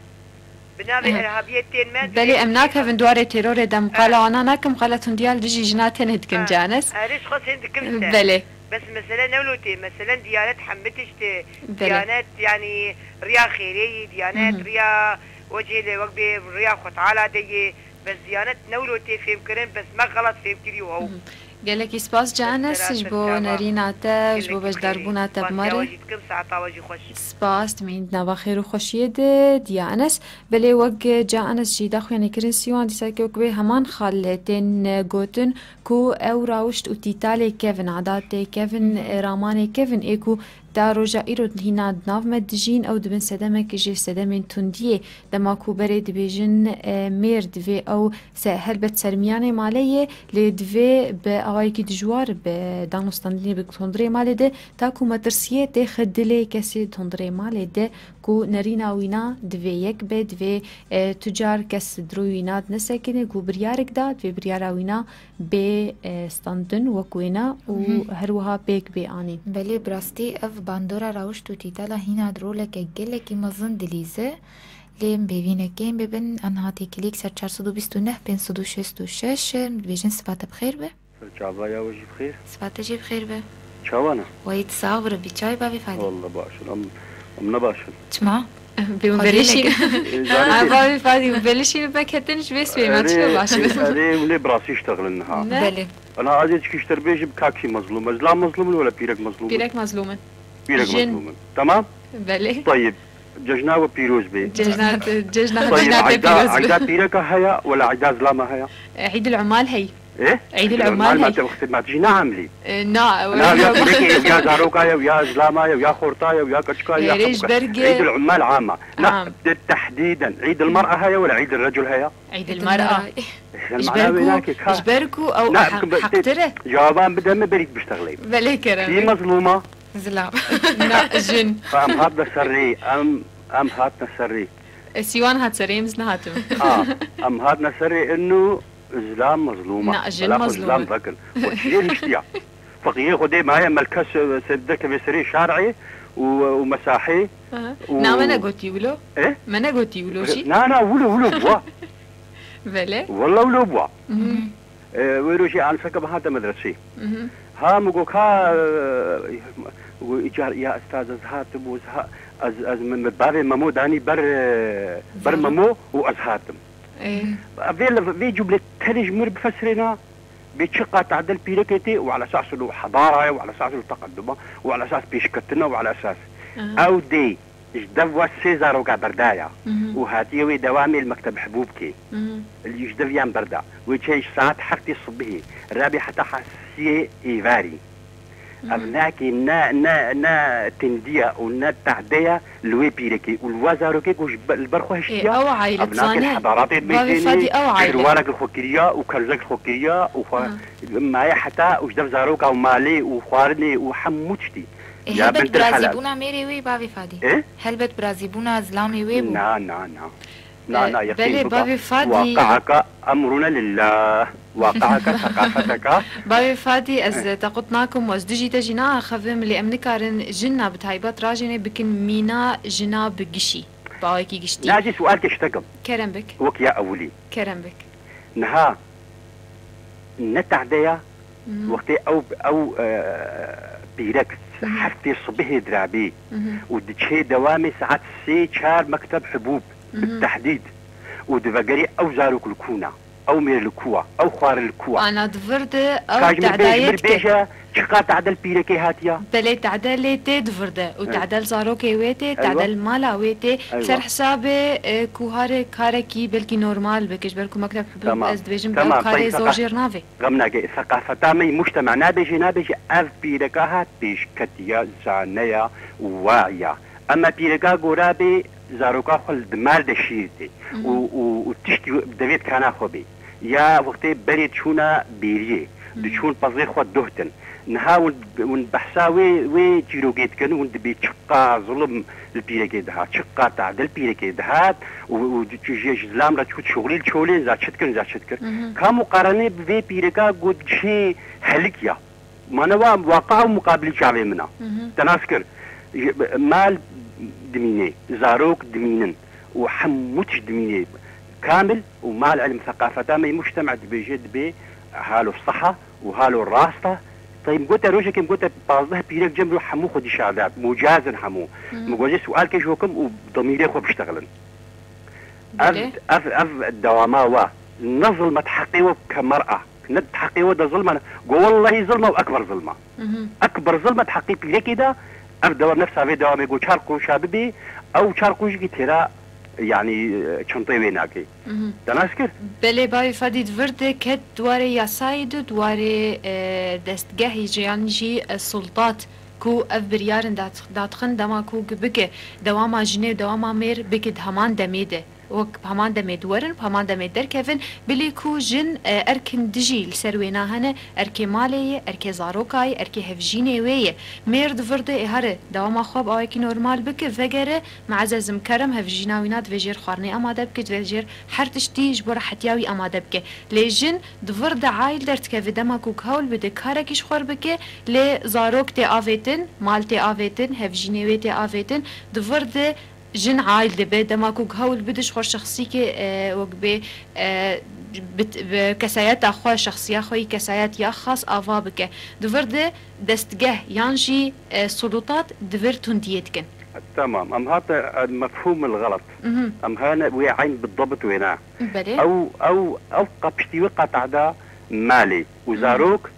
Bi navê Aha. irhabiyê tên me, Belê, divê em nakevin diwarê terorê de, em qala Aha. wana nakim, qala tundiya li dijî jina tenê dikim, Aha. Canes. Erê, ji xwe sên dikim te. Belê. Bes mesele ne wilo tê, meselen diyanet hemî tişt e. Belê. Diyanet, yanî, riya xêrê yî, diyanet, Mhm. riya wecihê lê wek bê, riya Xwe Teala de yê. Bes diyanet ne wilo tê fêmkirin, bes me xelet fêmkirî û hew. Mhm. Gelekî spas, Canes, ji bo nerîna te, ji bo beşdarbûna te bi me re. Spas, dimîn di nava xêr û xweşiyê de, Diya Enes. Belê, wek Ca Enes jî daxuyanî kirin, Sîwan dîsa ke wek wê heman xal tên gotin ku ew rawişt û tîtalê kevin, adatê kevin, ramanê kevin ê ku ta roja îro hîna di nav me dijîn, ew dibin sedemek ji sedemên tundiyê. Dema ku berê dibêjin, e, mêr divê ew se-, helbet sermiyanê malê ye, lê divê bi awayekî dijwar bi dan û standinê bi hundirê malê de, ta ku metirsiyê têxe dilê kesê di hundirê malê de, ku nerîna wîna divê yek be, divê, e, tu car kes di rû wîna nesekine, ku biryarek da, divê biryara wîna bê, e, standin wek wêna û Mhm. her wiha pêk bê anîn. Belê, bi rastî ev bandora rawişt û tîtala hîna di roleke gelekî mezin dilîze. Lê em bêvînekê em bibin, em hatî kilîk ser çar sed û bîst û neh pênc sed û şêst û şeş, em dibêjin sifa te bi xêr be. Çava ya we jî bi xêr. Sifa te jî bi xêr be. Çawa ne? Wayî tu sax bire, bî çay bavê Fadî. Wallah baş in. Em, em ne baş in. Çima? Bê min Xwedê belê şîn. neke. Ê, zanî Aa, bê- bavê Fadî, min belê şîn, me ketin ji vê swê me, çi Erê, baş in. erê, hûn ê bi rastî ştexilin niha. Ne? Belê. Ana ez ê çikî ji te bêjim, kakî mezlûm e. Zilam mezlûm in wela pîrek mezlûm in? Pîrek mezlûm in. Pîrek Jin. mezlûm in. Tamam? Belê. Tayib. Cejna we pîroz be. Cejna te, cejna, Tayib, cejna te Eyda, pîroz be. Eyda pîreka heye, wela Eyda zilama heye? Eîd el Umal hey. Eh? Eîd el Eîd el Umal Umal ma hey. te wextê ma tijî ne amlî? E, na, Na, ya pîrek, ya zaroka ye, ya zilama ye, ya xorta ye, ya keçika ye, ya Erê, ji xebûka. ber ge- Eîd el Umal ama. Na, Am. te tehdîden. Eîd el Mer'a heye, wela Eîd el Recul heye? Eîd el Mer'a. Sen Ji mana ber wê ku, nakê, ka. ji ber ku ew Na, he-, ku be-, heqtir e. Cewaban bide me, berî biştexleyim. Belê kerem. Kî mezlûma? Zilam. Na, jin. Em hatine serrî, em, em hatine serrî. E, Sîwan hat serê, em zî nehatim. Ha, em hatine serrî, inu Zilam mezlûm e. Na, jin mezlûm e. Bela xwe zilam vekin. Xwe çiyê hiştiya. Feqîrê Xwedê maye melkes, e, ser, derkeve serê şar'ê û, û mesahê. Aha. Û na me negotî wilo? E? Me negotî wilo jî? Na, na, wilo, wilo bûa. Belê. Walla wilo bûa. Mhm. E, wê rojê Anisa ke bihate medresê. Mhm. Ha, min got, ka, e, îcar, ya estaz, ez hatim û ez ha-, ez, ez, min, min bavê Memo danî ber, e, ber Memo û ez hatim. Ê. Vê, vê cumlê tenê ji min re bifesirêna, bê çi qat edel pîrekê tê û ala esas û hedara ye û ala esas û teqeduma û ala esas pêşketina û ala esas. Aha. Ew dê ji dev wa sê zaroka berdaya Mhm. û hatiye wê dewamê li mekteb hibûb kê. Mhm. Li ji deviyan berda. Wê çê ji saet heftê sibihê rabê heta ha siyê êvarî. Ev nakê ne, ne, ne tindiya û ne tehdeya li wê pîrekê û li wa zarokê ku ji be-, li ber xwe hiştiya. Ê, ew aile ev nakê dizane, hedaratê bavê dibêjênê, Fadî, ew aile. Şirwanek li xwe kiriya û kerzek li xwe kiriya û xwe Ha. maye heta û ji dev zaroka û malê û xwarinê û hemû tiştî. Ê, ya helbet bintir helal. Birazîbûna mêrê wê bavê Fadî. Ê? Helbet birazîbûna zilamê wê bû. Na, na, na. Na, na, E, yeqîn belê, bike. Bavê Fadî. Waqi'aka emrune lillah. Waqi'aka seqafeteka. Bavê Fadî, ez Eh. te qut nakim, ez dijî te jî naaxivim, lê em nikarin jina bi taybet rajênê bikin mîna jina bi gişî. Bi awekî giştî. Najî sualkê ji te kim. Kerem bik. Wek ya ewilî. Kerem bik. Niha ne tehde ya, Mhm. wextê ew, ew, e, pîrek Mhm. heftê sibihê dirabî Mhm. û diçê dewamê saet sê çar mekteb hibûb, bi Mhm. tehdîd û divegerî ew zarok li kûna, ew mêr li kû wa, ew xwarin li kû wa. Ana di vir de ew Ka ji min bê-, ji min tedayê dike. Bêje, çiqa tade li pîrekê hatiya? Belê tade lê tê di vir de û Eywa. Tade li zarokê wê tê, Eywa. Tade li mala wê tê. Eywa. Ser hesabê, e, ku harê karekî belkî normal bike, ji ber ku mekteb hibûb Tamam. Ez dibêjim, Tamam, ew karê tey zor seqa-, jêr navê. Xem nake, seqafeta me yî mujtema nabêje, nabêje ev pîreka ha pêşketiya, zaneya, wa'iya. Ema pîreka gora bê, zaroka xwe li dimal de şîr tê. Mhm. Û, û, û tiştî devê dikana xwe bê. Ya wextê berê diçûna bêriyê, Mhm. diçûn pezê xwe duhtin. Niha hûn, hûn behsa wê, wê çîrokê dikin, hûn dibê çiqa zulm li pîrekê dihat, çiqa tade li pîrekê dihat û, û ji, ji zilam re çû şoxlî li çolên za çi dikin, za çi dikir. Mhm. Ka muqarenê bi vê pîreka got çê helik ya. Mane wa, waqia û muqabilî çavê min a. Mhm. Te nas kir. Ji, mal dimîne, zarok dimînin û hemû tişt dimîne. Kamil û mal ilm seqafeta me yî mujtema dibêje dibê halo seha û halo rast a. Tey min gote rojekê min gote pazdeh pîrek cem ro hemû xwedî şadat. Mucaz in hemû. Mhm. Min gote sualkê ji we kim û demîrê xwe biştexilin. Ev, Belê. Ev, ev dewama wa. Ne zilmet heqê we ke mer'a. Ne di heqê we de zilm e. Go wellehî zilm e û ekber zilm e. Mhm. Ekber zilm e di heqê pîrekê de, ev dewa nefsa vê dewamê go çar quruşa bibê, ew çar quruşekî têra, yanî, e, çintê wê nake. Mhm. Te nas kir? Belê, bavê Fadî di vir de ket di warê yasayê de, di warê, e, destgehê jî, yan jî, e, sultat ku ev biryarin dat-, dadixin dema ku bike dewama jinê û dewama mêr bike di heman demê de. Wek bi heman demê diwerin, bi heman demê derkevin, bilî ku jin, e, erkin dijî li ser wêna hene, erkê malê ye, erkê zaroka ye, erkê hevjînê wê ye. Mêr di vir de ê here dewama xwe bi awekî normal bike, vegere, me'ezezim kerem, hevjîna wîna divê jêr xwarinê amade bike, divê jêr her tiştî ji bo rehetiya wî amade bike. Lê jin di vir de aîl derdikeve dema ku hewl bide karekî ji xwe re bike, lê zarok tê avêtin, mal tê avêtin, hevjînê wê tê avêtin, di vir de Jin aîl dibe, dema ku hewl bide ji xwe şexsîkê, e, wek bê, e, bi, bi kesayeta xwe, şexsiya xwe yî kesayet ya xas ava bike. Di vir de destgeh yan jî, e, sulûtat di vir tundiyê dikin. Tamam, em hate, e, mefhûm il xelet. Mhm. Em hane wê eyn bi debit wêne. Belê. Ew, ew, ew qa piştî wê qata da malê û Mhm. zarok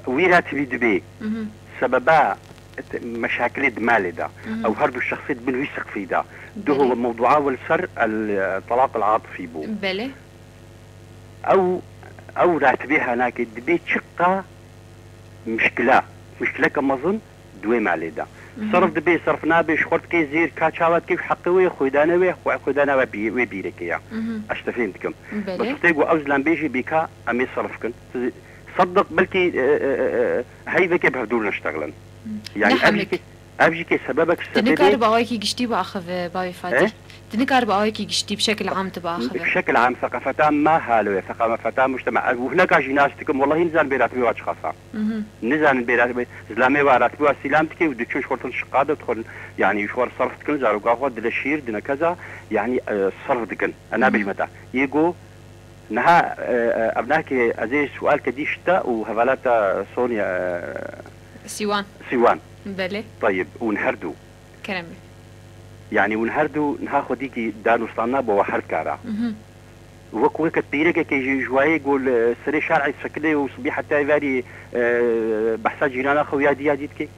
Wî re tibî dibê. Mhm. Sebeba t-, meşakilê di malê de. Mhm. Ew her du şexsê di bin wî siqfî de. Duho Belê. Mewdua we li ser el, telaq el atifî bû. Belê. Ew, ew ratibê hanakê dibê çiqa mişkila, mişkileke mezin di wê malê de. Mhm. Serf dibê, serf nabe, ji xwe dikê zêr, ka çawa dikê, heqê wê, xwêdane wê, xwe-, xwêdana wê pî-, wê pîrekê ya. Mhm. Ez te fêm dikim. Belê. Bes wextê ku ew zilam bêjî bîka, em ê serf kin. Sedeq belkî, e, e, e, e, heyveke bi hevdûr neştexilin. Hmm. Yani Ne ev jî hemik. Ke, ev jî ke sebebek Tu sebebê nikare bi awayekî giştî biaxive, bavê Fatî. He? Di nikar bi awekî giştî bi şekil am tu biaxive. Bi şekil am seqafeta me halo ye, seqafeta mujtema. Ez û hineka jî nas dikim, wellahî nizanim bêratibê wa çiqas a. Nizanim bêratibê, zilamê wa ratibê wa sîlam dike û diçin ji xwe li şiqa de dixwin, yanî ji xwe re serf dikin, zaroka xwe dile şîr, dine keza, yanî e, serf dikin. E, nabêjime te. Yê go, niha e, e, ev nake ez ê sual kedî ji te û hevala te Sonya e, Sîwan. Sîwan. Belê. Tayib, û her du. Kerem be. Yanî hûn her du niha xwedîkî danûstana bo we her kara. Wek weke pîrekekê jî ji wayê go li serê şer'ê sekine û sibî heta êvarî e, behsa cîrana xwe ya dî ya dî dike.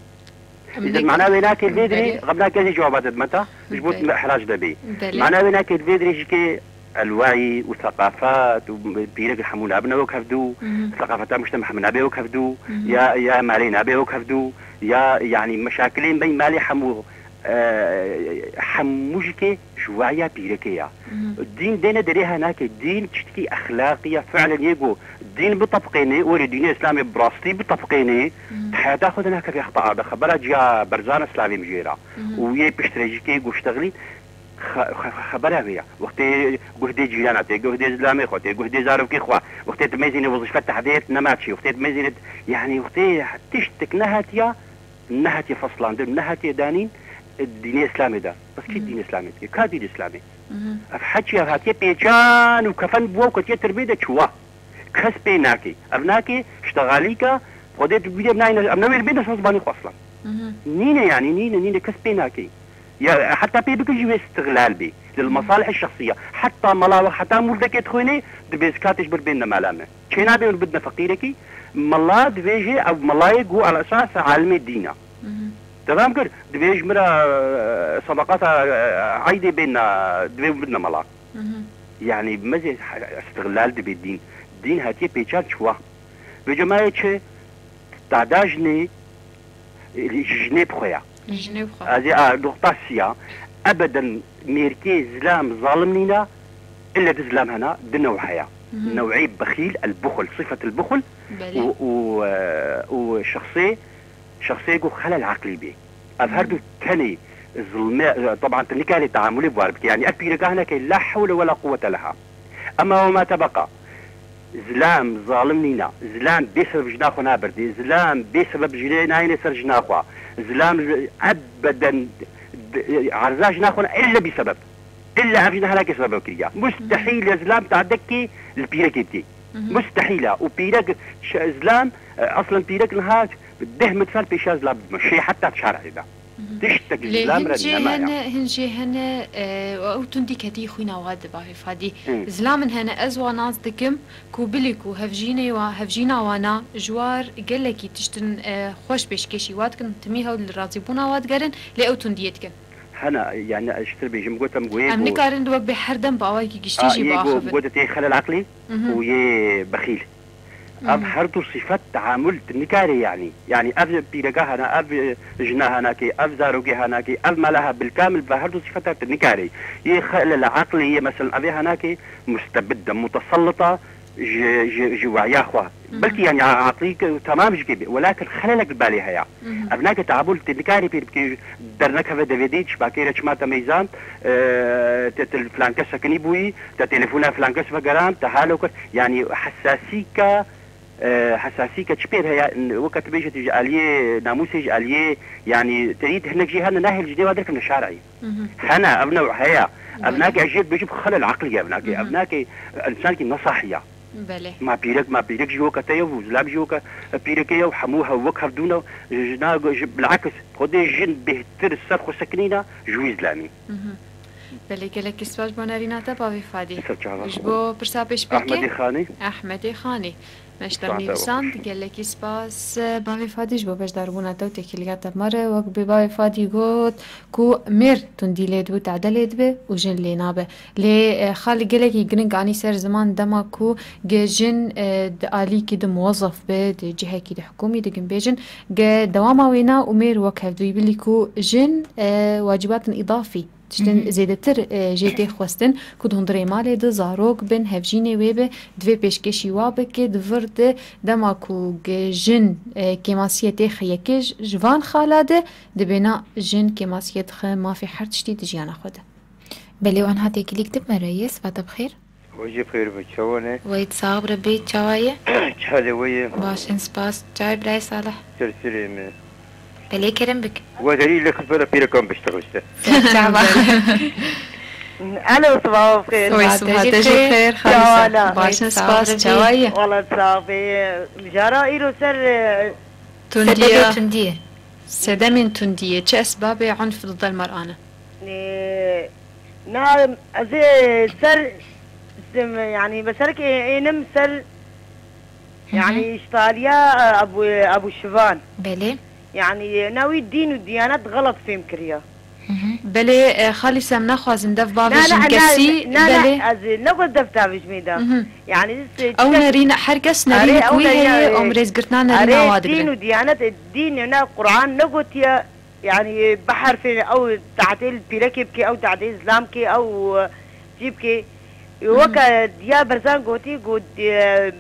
Îzin mana wê nake vê dirê, xem nake ez ê cewaba te dime ta, ji bo me ihrac de bê. Mana wê nake vê dirê jî ke elwayî û seqafat û pîrek hemû nabine wek hevdû, seqafeta mujtema hemû nabe wek hevdû, ya, ya malê nabe wek hevdû, ya, yanî meşakilên beyn malê hemû e, hemû jikê ji waya pîrekê ya. Dîn dêne derê ha nake. Dîn tiştekî exlaqî ya. Fi'len yê go dîn bitebqênê, werê dînê Îslamê bi rastî bitebqênê, di heyata xwe de nakeve exta arde. Xebera ciya berzan e slavê min jê re. Û yê piştre jikê go ştexlî xe-, xe-, xebera wê ya. Wextê guhdê cîrana tê, guhdê zilamê xwe tê, guhdê zarokê xwe, wextê tu mêzînê wezîfe tehdê nema çi, wextê tu mêzînê, yanî wextê tiştek nehatiya, nehatiye feslandin, nehatiye danîn, e, dînê Îslamê de. Bes kî dîn Îslamê dike? Ka dîn Îslamê? Ev heçî ev hatiye pêçan û kefen bûwa û ketiye tirbê de çûwa. Kes pê nakê. Ev nakê, ştexalîka, Xwedê tu bîrê nayne, ev newêr bê de zimanê xwe aslan. Nîne yanî, nîne, nîne, kes pê nakê. Ya heta pê bikin jî wê istiglal bê. Lil mesalih şexsiya. Heta mala we heta mûrdekê dixwînê, dibê zikatê ji bir bên nemala me. Çê nabe hûn bidine feqîrekî, mela divê jê ew melayê ku ala esas alimê dîn e. Devam kir, divê ji min re, e, sedaqata, e, eydê bên, e, divê hûn bidine mela. Yanî mezê istiglal dibe dîn. Dîn hatiye pêçan çiwa. Vê cemayê çi? Tada jinê, e, ji jinê bi xwe ya. Ji jinê bi xwe. Ez ê a, noqta sî ya. Ebeden mêrkê zilam zalim nîna, ille di zilam hena, di new heya. New'ê bexîl, el buxul, sifet el buxul. Belê. Û, û, e, û şexsê, şexsê ku xelel aqlî bê. Ev her du tenê zilme, e, teban tu nikarî teamulê bi war bikî. Yanî ev pîreka hinekê la hewle wela quwwete leha. Ema we ma tebeqa. Zilam zalim nîna. Zilam bê sebeb jina xwe nabirdê. Zilam bê sebeb jinê nayêne ser jina xwe. Zilam ebeden d-, arza jina xwe ille bî sebeb. Ille ev jina henekê sebeb kiriya. Mustehîl e zilam tadekê li pîrekê bikê. Mustehîl e. Û pîrek ş-, zilam, e, aslen pîrek niha deh min sal pêşiya zilam dibin. Şê heta şer'ê de. Tiştek ji Lê zilam hin re jê nema ya. hene, hin jê hene, e, ew tundî ketî xwîna wa di bavê Fadî. Hı. Zilamên hene, ez wa nas dikim ku bilî ku hevjînê wa, hevjîna wana ji war gelekî tiştin, e, xweş pêşkêşî wa dikin, timî hewl li razîbûna wa digerin, lê ew tundiyê dikin. Hene, yani ez ji tir bêjim, gotim ku yê Em ku nikarin wek bê her dem bi awayekî giştî A, jî yê ku biaxivin. gote tê xelel aqlî Mhm. û yê bexîl. Ev Mhm. her du sifet teamul tu nikarê yanî. Yanî ev pîrega hene, ev jina henakê, ev zarokê henakê, ev mala he bilkamil bi her du sifeta tu nikarê. Yê xelel aqlê yê, meselen, evê henakê mustebid e, mutesellit e ji, ji, ji weya xwe. Mhm. Belkî yanî aqlî ke temam jikê bê, welakin xelelek li balê heye. Mhm. Ev nake teamul tu nikarê pê bikê, dernekeve D V D, çi bakê re çima te meyzand, e, te, te filan kes sekinî bûyî, te telefona filan kes vegerand, te halo kir. Yanî hesasîka, e, hesasîka çi pêr heye, weke tu bêje tu ji aliyê namûsê, ji aliyê, yanî te dît hinek jî hene nahêl ji nêva derkevne şer'î. Mhm. Hene, ev new heye. Ev Belê. nake ez jê dibêjim xelel aqlî ye ev nake. Ev Mhm. nake, e, însankî nesahiya. Belê. Ma pîrek, ma pîrek jî weke te ye û zilam jî weke pîrekê ye û hemû hev wek hevdû ne. Ji, ji na, ji, bilakis, Xwedê jin bêhtir ser xwe sekinîna ji wî zilamî. Mhm. Belê, gelekî spas ji bo nerîna te, bavê Fadî. Ser çava Ji xwe. bo pirsa pêşbirkê? Ahmedê Xanî. Ahmedê Xanî. Me ji te Spas, nivîsand, gelekî spas, bavê Fadî, ji bo beşdarbûna te û têkiliya te bi me re. Wek bi bavê Fadî got, ku mêr tundî lê dibe û tade lê dibe û jin lê nabe. Lê, e, xalê gelekî giring anî ser ziman dema ku ge jin, e, di alîkî de muwezef be, di cihekî de hikûmî de, gin bêjin, ge dewama wêna û mêr wek hevdûyî bilî ku jin, e, wacîbatên îdafî, tiştên Mhm. zêdetir, e, jê tê xwestin ku di hundirê malê de zarok bin, hevjînê wê be, divê pêşkêşî wa bike, di vir de dema ku ge jin, e, kêmasiyê têxe yekê ji, ji van xala de, Dibêna jin kêmasiyê dixe mafê her tiştî di jiyana xwe de. Belê, wan hatê kilîk dib me re yê, siba te bi xêr. We jî bi xêr be, çawa ne? Wey sax bi Rebî, çawa ye? Çi halê we ye? Baş in, spas. Çawa ye birayê Salih? Ser serê me. Belê, kerem bik. We derî lê xizmeta pîrekan biştexişte. Ser çava. Alo, siba bi xêr. Wey siba te jî bi xêr, Xalîsa. Çawa ne? Baş in, spas. Çawa ye? Wala sax be. Mijara îro ser, e, Tundiya. Sedemên tundiyê. Sedemên tundiyê. Çi esbabê unf li dil mer'an e? Ê, na, ez ê ser, sim, yanî, meselek ê-, ênim ser, yanî, îştaliya, e, Ebû, Ebû Şivan. Belê. Yanî, na wî dîn û diyanet xelet fêm kiriya. Belê, e, Xalîsa, em naxwazin dev bavêjin kesî, na, na, belê. Ez ê negot dev tavêjmê de. Mhm. Yanî, Ew nerîna, her kes nerînek wî heye, ew rêzgirtina nerîna wa digre. Dîn û diyanet, e, dîn, e, ne Quran negotiye. Yanî, bi herfê ew tehdê li pîrekê bike, ew tehdê zilam bike, ew, e, cî bike. Weke diya berzan gotî, got, e,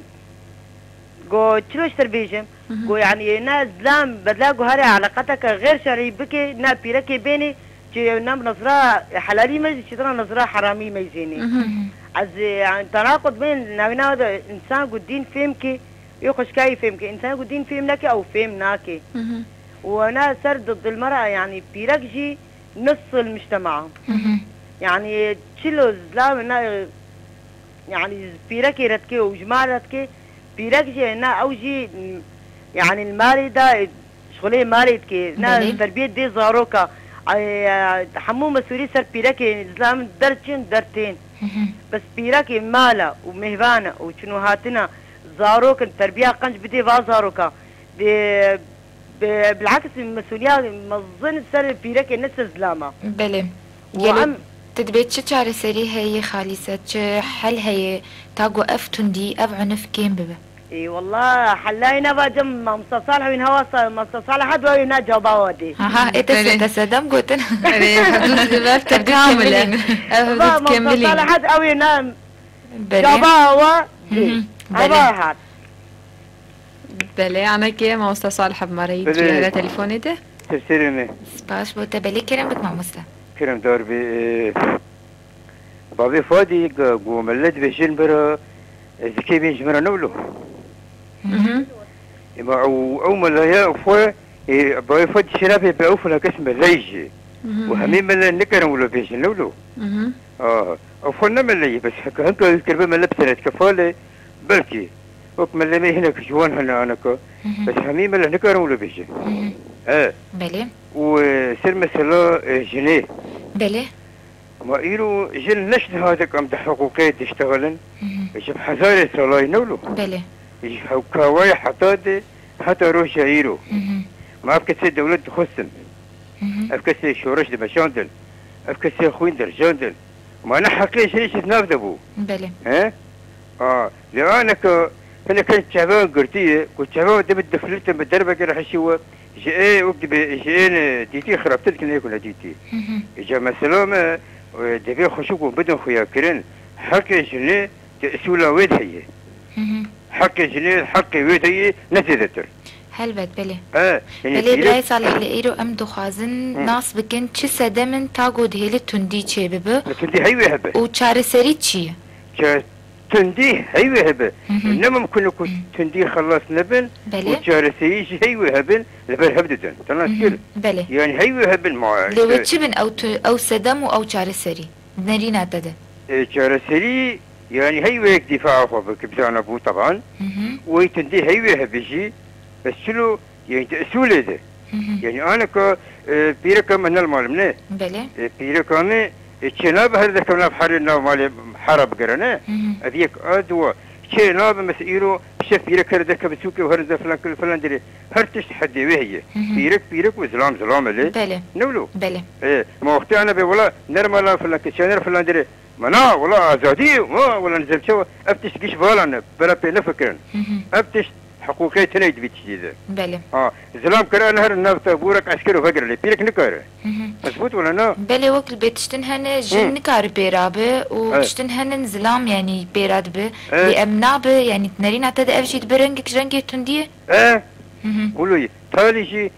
got, çilo ji te bêjim? Got, yanî, ne zilam, bedla guharê eleqeteke xêr şerî bike, ne pîrekê bênê, çi ne bi nezra helalî me jî, çi dina nezra heramî me jî nê. Ez, e, yanî, tenaqud bên navîna de însan ku dîn fêm ke, Ê xweşkayî fêm ke. Însan ku dîn fêm neke, ew fêm nake. Û ena ser di dil me re, yanî pîrek jî nisful mujtema. Yanî çilo zilam ne, yanî pîrekê re dike û ji mal re dike, pîrek jî ne ew jî, yanî li malê de, şixulê malê dike, ne terbiyê dê zaroka. Ay, hemû mesûlî ser pîrekê zilam derçin dertên. Bes pîrekê mala û mêvana û çin û hatina zarok in, terbiya qenc bidê va zaroka. Dê, bi, bilaks, mesûliya mezin ser pîrekê, ne ser zilama. Belê. Û Gelo em tu dibê çi çareserî heye, Xalîse, çi hel heye, ta ku ev tundî, ev unif kêm bibe? Ê, wallah, hellayê nava cem mamosta Salih wîn hewa sa-, mamosta Salih hat wa wî na caba wa dê. Aha, ê te se-, Belê. Te sedem gotin. Erê, hevdû di ver te Hevdû kamil e. Kemilîn. Ev hevdû Va, mamosta kemilîn. Salih hat ew ê na Belê. Caba wa dê. Hı hı. Hava Belê. Hat. Belê, anekê mamosta Salih bi me re yî Belê. Diyare telefonê de. Teşerê me. Spas bo te, belê, kerem bik mamosta. Kerem dar be, e, bavê Fadî, go, go millet dibêjin bira, e, zikê bên ji min re newlo. Hı hı. Ema ew, ew melaya xwe, e, bavê Fadî şerafê be ew fela kes melay jî. Hı hı. Û hemî mele nikarin wilo bêjin newlo. Hı hı. A, ew xwe ne mele ye, bes heke hinka wî kiribe mele bi senet kefale, belkî. Wek mele me hinek ji wan hene aneka. Hı hı. Bes hemî mele nikarin wilo bêjin. Hı hı. E. Belê. Û, e, ser mesela, e, jinê. Belê. Ma îro jin ne ji niha de em di hiqûqê diştexilin, Hı hı. ji bi hezarê salay ne wilo. Belê. Ji hewkawayê heta de, heta roja îro. Hı hı. Ma ev kesê dewlet dixwestin. Hı hı. Ev kesê şoreş dimeşandin. Ev kesê xwîn derjandin. Ma ne heqê jinê ji nav de bû. Belê. He? A, lê aneke hinek çavan girtiye, ku çavan de bi diflitin bi dervekê re hişî we, Ji ê wek dibê, ji ê ne dîtî xirabtir dikin ê ku nedîtî. Hı hı. Îca mesela me, e, divê xweşik û bidin xuya kirin. Heqê jinê di isûla wê de heye. Hı hı. Heqê jinê, heqê wê de ye, ne zêdetir. Helbet, belê. E, yani Belê, pîrek birayê Salih, lê îro em dixwazin Hı. nas bikin çi sedem in ta ku dihêlî tundî çêbibe Ne tundî heyvê hebe. û çareserî çi ye? Çe-, Tundî heyvê hebe. Hı hı. Ne mimkun e ku Hı. tundî xelas nebin Belê. û çareserî jî heyvê hebin, li ber hev didin. Te nas Hı hı. kir? Belê. Yani heyvê hebin ma Lê wê işte. çi bin ew tu-, ew sedem û ew çareserî? Nerîna te de. E, çareserî, yani heyvê yek dîfaa xwe bike, bizana bû teban. Hı hı. Wê tundî heyvê hebe jî, bes çilo Yani di usulê de. Hı hı. Yani aneka, e, pîreka me ne li mal im ne? Belê. E, pîreka me, e, çê nabe her deke nav herê nav malê hera bigere ne? Hı hı. Ev yek a dua. Çê nabe mesela îro şef pîrek her deke bi sûkê û her ze filan kil filan dirê. Her tişt hedê wê heye. Hı hı. Pîrek pîrek û zilam zilam e lê. Belê. Ne wilo? Belê. E, ma wextê ana bê wela nermala filan ke çêner filan dirê. Ma na, wela azadî, ma, wela nizam çawa, ev tişt giş vala ne, bera pê nefikirin. Hı hı. Ev tişt hiqûqê tune dibî tiştî de. Belê. Ha, zilam kira ne herin nav te bûrek esker û vegire lê, pîrek nikare. Hı hı. Mezbût wela na? Belê, wek li bê tiştin hene, jin Hı. nikare pê rabe û Evet. tiştin henin zilam, yanî pê ra dibe. Evet. Lê em nabe, yanî nerîna te de ev jî dibe rengek ji rengê tundiyê? E? Hı hı. Wilo ye. Talî jî,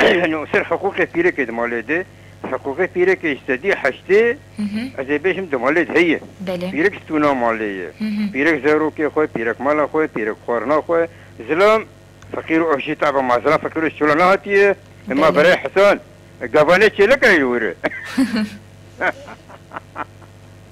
yani ser hiqûqê pîrekê di malê de, Hiqûqê pîrekê ji sedî heştê, Hı hı. ez ê bêjim di malê de heye. Belê. Pîrek stûna malê ye. Hı hı. Pîrek zarokê xwe, pîrek mala xwe, pîrek xwarina xwe. Zilam feqîr û ev jî tabe ma zilam feqîr û çûla nehatiye. Ema Belê. Berê Hesan, gavanê çêleka ye were.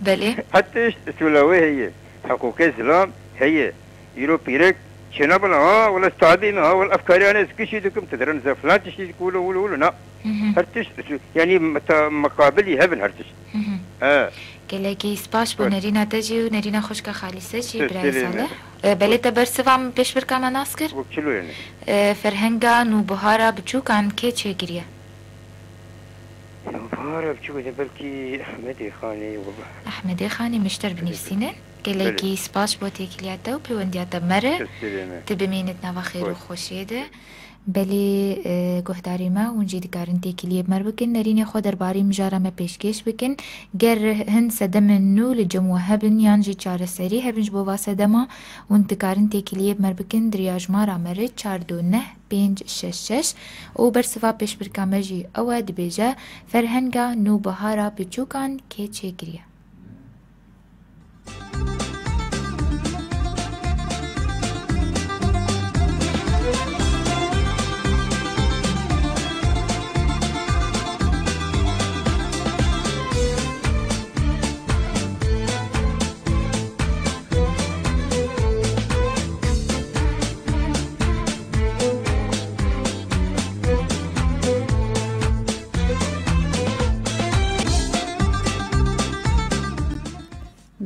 Belê. Her tişt sûla wê heye. Hiqûqê zilam heye. Îro pîrek çênabin, ha, wele tabî me, ha, wele ev kariyane ez kişî dikim, tu dirin ze filan tiştî dikim, wilo, wilo, wilo, na. Hı hı. Her tişt, yanî meta-, meqabilî hebin her tişt. Hı hı. He. Gelekî spas bo Buyur. Nerîna te jî û nerîna xwişka Xalîse jî, Te birayê Selê Salih. Me. E, belê Buyur. Te bersiva min pêşbirka me nas kir? Wek çilo yani. E, ferhenga nûbihara biçûkan kê çêkiriye? Nûbihara biçûk de belkî Ehmedê Xanê, wela. Ehmedê Xanê, min ji te re binivîsînin. Gelekî Belê. Spas bo têkiliya te û pêwendiya te me re. Te Selê Me. Tu bimînit nava xêr û Buyur. Xweşiyê de. Belê, e, guhdarê me, hûn jî dikarin têkiliyê bi me re bikin. Nerînê xwe derbarê mijara me pêşkêş bikin. Ger hin sedemên nû li cem we hebin yan jî çareserî hebin ji bo va sedema, hûn dikarin têkiliyê bi me re bikin di rêya jimara me re çar du neh pênc şeş şeş û bersiva pêşbirka me jî ew e, dibêje, Ferhenga nûbihara biçûkan kê çêkiriye?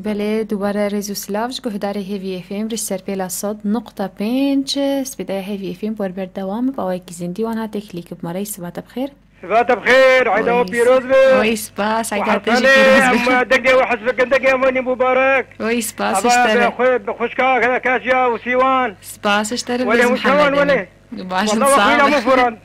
Belê, dubare rêz û silav ji guhdarê Hêvî F M, ji serpêla sed nokta pênc, spîdaya Hêvî F M, wer berdewam, bi awayekî zindî wan hatê klîk bi me re, siba te bi xêr. Siba te bi xêr, eyda we Oy, pîroz be. Oy, spas, Û eyda te jî Hesenê, pîroz be. Em dengê we hez bikin, dengê em wenî mubarek. Oy, spas, Ava işte be be. Xwe, bi xwişka Kaşya û Sîwan. Spas, işte be, Welê Rêz hûn çawan Mihemed welê? Emîn. Baş Wallah sağ wexî ol. Hemû furan.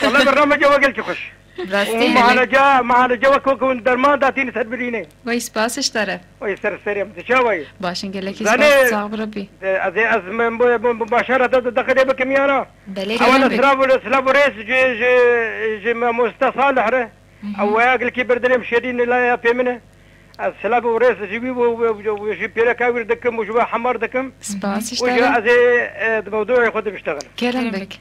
Wallah bernamece we gelkî xweş. Rastî Û belê. Mahaleca, mahaleca wek wek hûn derman datîne ser birînê. Vay spas ji te re. Vay ser serê min, tu çawa yî? Baş in gelekî Zanê, spas, sağ ol Rebî. e, ez ê, ez min bu, bu, bu başara te de dexilê bikim yana. Belê, Ewana gelin bik. Silav û, silav û rêz ji, ji, ji mamoste Salih re. Hı hı. Ew waya gelkî berdilêm şêrîn laya pê min e. Ez silav û rêz ji wî û, û, û, û ji pêreka wî dikim û ji we hemar dikim. Spas ji Û te ji re. ez ê, e, di mewdûyê xwe de biştexilin. Kerem bik.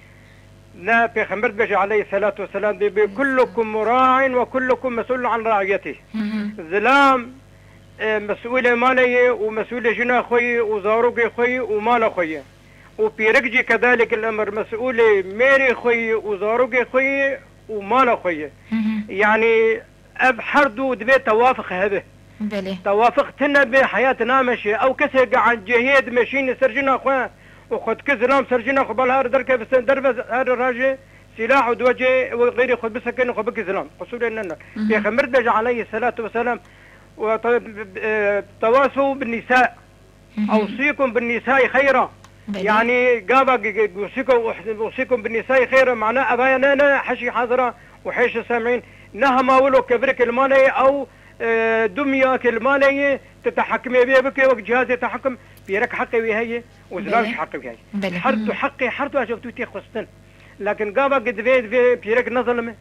Ne, Pêxember dibêje aleyhisselatu vesselam, dibê, "Kullukum ra'in ve kullukum mes'ulun an ra'iyetih." Hı hı. Zilam, e, mes'ûlê malê ye û mes'ûlê jina xwe ye û zarokê xwe ye û mala xwe ye. Û pîrik jî kedalik el emr mes'ûlê mêrê xwe ye û zarokê xwe ye û mala xwe ye. Hı hı. Yanî ev her du divê tewafiq hebe. Belê. Tewafiq tune be, heyat nameşe. Ew kesê ge an cihê dimeşîne ser jina xwe û xwe dike zilam ser jina xwe, bal her derkeve ser derve, her raje sîlah û diwecê û xeyrê xwe bisekine, xwe bike zilam. Qusûrê ne ne. Hı hı. Pêxember dibêje aleyhisselatu vesselam, "Ve te-, e, tewasew bin nisa." Hı hı. "Ewsîkum bin nisai xeyra." Belê. Yanî gava ge-, ge-, "Ewsîkum, ewsîkum bin nisai xeyra", mana evaya ne, ne, heşî hazira û heşî semîn, ne hema wilo kevirek li malê ye, ew, e, dumya ke li malê ye, tu tehekimê vê bike wek cihazê tehekim, pîrek heqê wî heye û zilam Belê. jî heqê wî heye. Belê. Her du Hı. heqê, her du ev tê xwestin. Lakin gava ge divê, divê pîrek nezilime.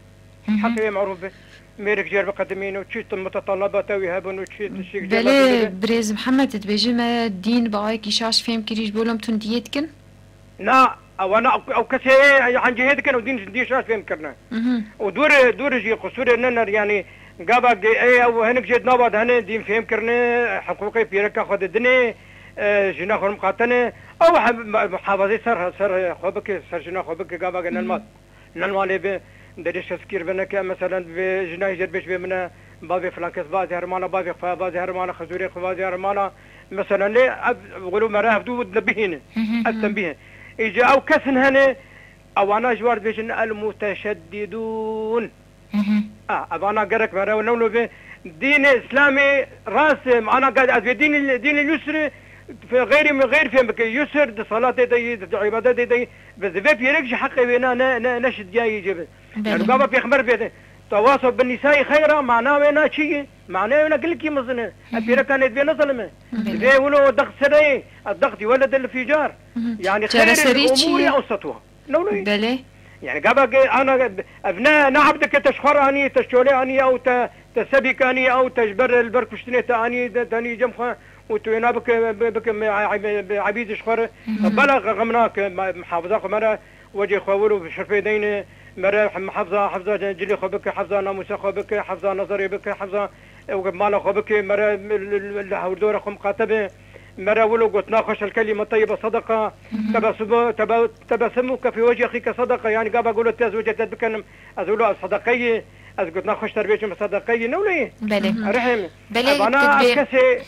Hı hı. Heqê wê merûf be. Mêrik jêr biqedimîn û çi mutetalebata wî hebin û çi tişik jêr Belê, biqedimîn. Birêz Mihemed, dibêje me dîn bi awayekî şaş fêm kirî, ji bo lom tundiyê dikin? Na, ewana ew, ew kesê an cihê dikin û dîn, dîn şaş fêm kirine. Mhm. Û dûr, dûr jî qusûrê ne ner, yanî gava ge-, ê, ew hinek jê di nava de hene, dîn fêm kirine, hiqûqê pîreka xwe didine, e, jina xwe miqatene. Ew he-, muhafazê ser, ser xwe bike, ser jina xwe bike, gava ge Mhm. nelmat. Nan malê bi derê şeskîr bineke, meselen, bi jinayê jêr bêj bê min e, bavê filan kes vazê hermana, bavê xwe vazê hermana, xizûrê xwe vazê hermana, meselen, lê ev, wilo me re hevdû dibihîne. Hı hı, Ev hı. tembîhe. Îca ew kesin hene, ewana ji war dibêjin el-muteşeddidûn. Hı hı. A, evana gerek me re newno be. Dînê Îslamê rast e, ana gel ez vê dînê, dînê yusrê, fe-, xeyrî min xeyr fêm bike. Yusr di salatê de yî, di îbadetê de yî. Bi divê pîrek jî heqê wê na, ne, ne, ne şidiyayî cê bi. Belê. Yani gava pêxember bê de. Tewaso bin nisayî xeyra, mana wê na çi ye? Mana wê na gilkî mizin e. Hı hı. Em pîrekan ê divê ne zilime. Belê. Divê wilo dext sereyê, dext yî weled el ficar. Hı hı. Yani Çareserî xeyril çi umûrî ye? Ewsetuha. Newno ye. Belê. Yani gava ke ana, ev ne, ne ebdike te ji xwe re anî, te ji çolê anî, ew te, te sebîk anî, ew te ji ber, li ber kuştinê te anî, te, te anî cem xwe û tu wêna bike, bi-, bike me-, me-, me-, ebîd ji xwe re. Hı hı. Bela xe-, xem nake, me-, muhafaza xwe me re, wecê xwe wilo bi şirfê deyne, me re hem hafza, hafza ce-, cilê xwe bike, hafza namûsa xwe bike, hafza nazarê bike, hafza, e, mala xwe bike, me re li, li, li hewrdora xwe miqate be. Mere wilo gotina xwe şel kelîme teyyibe sedeqa, Hı hı. tebessum, tebe-, tebessum ke fî wecî exîke sedeqa, yani gava wilo tez wecê te bikenim, ez wilo ez sedeqeyî, ez gotina xwe ji te re bêjim sedeqeyî, ne wilo yî? Belê. Hı hı. Erihim. Belê, Evana tu ev dibê- kesê,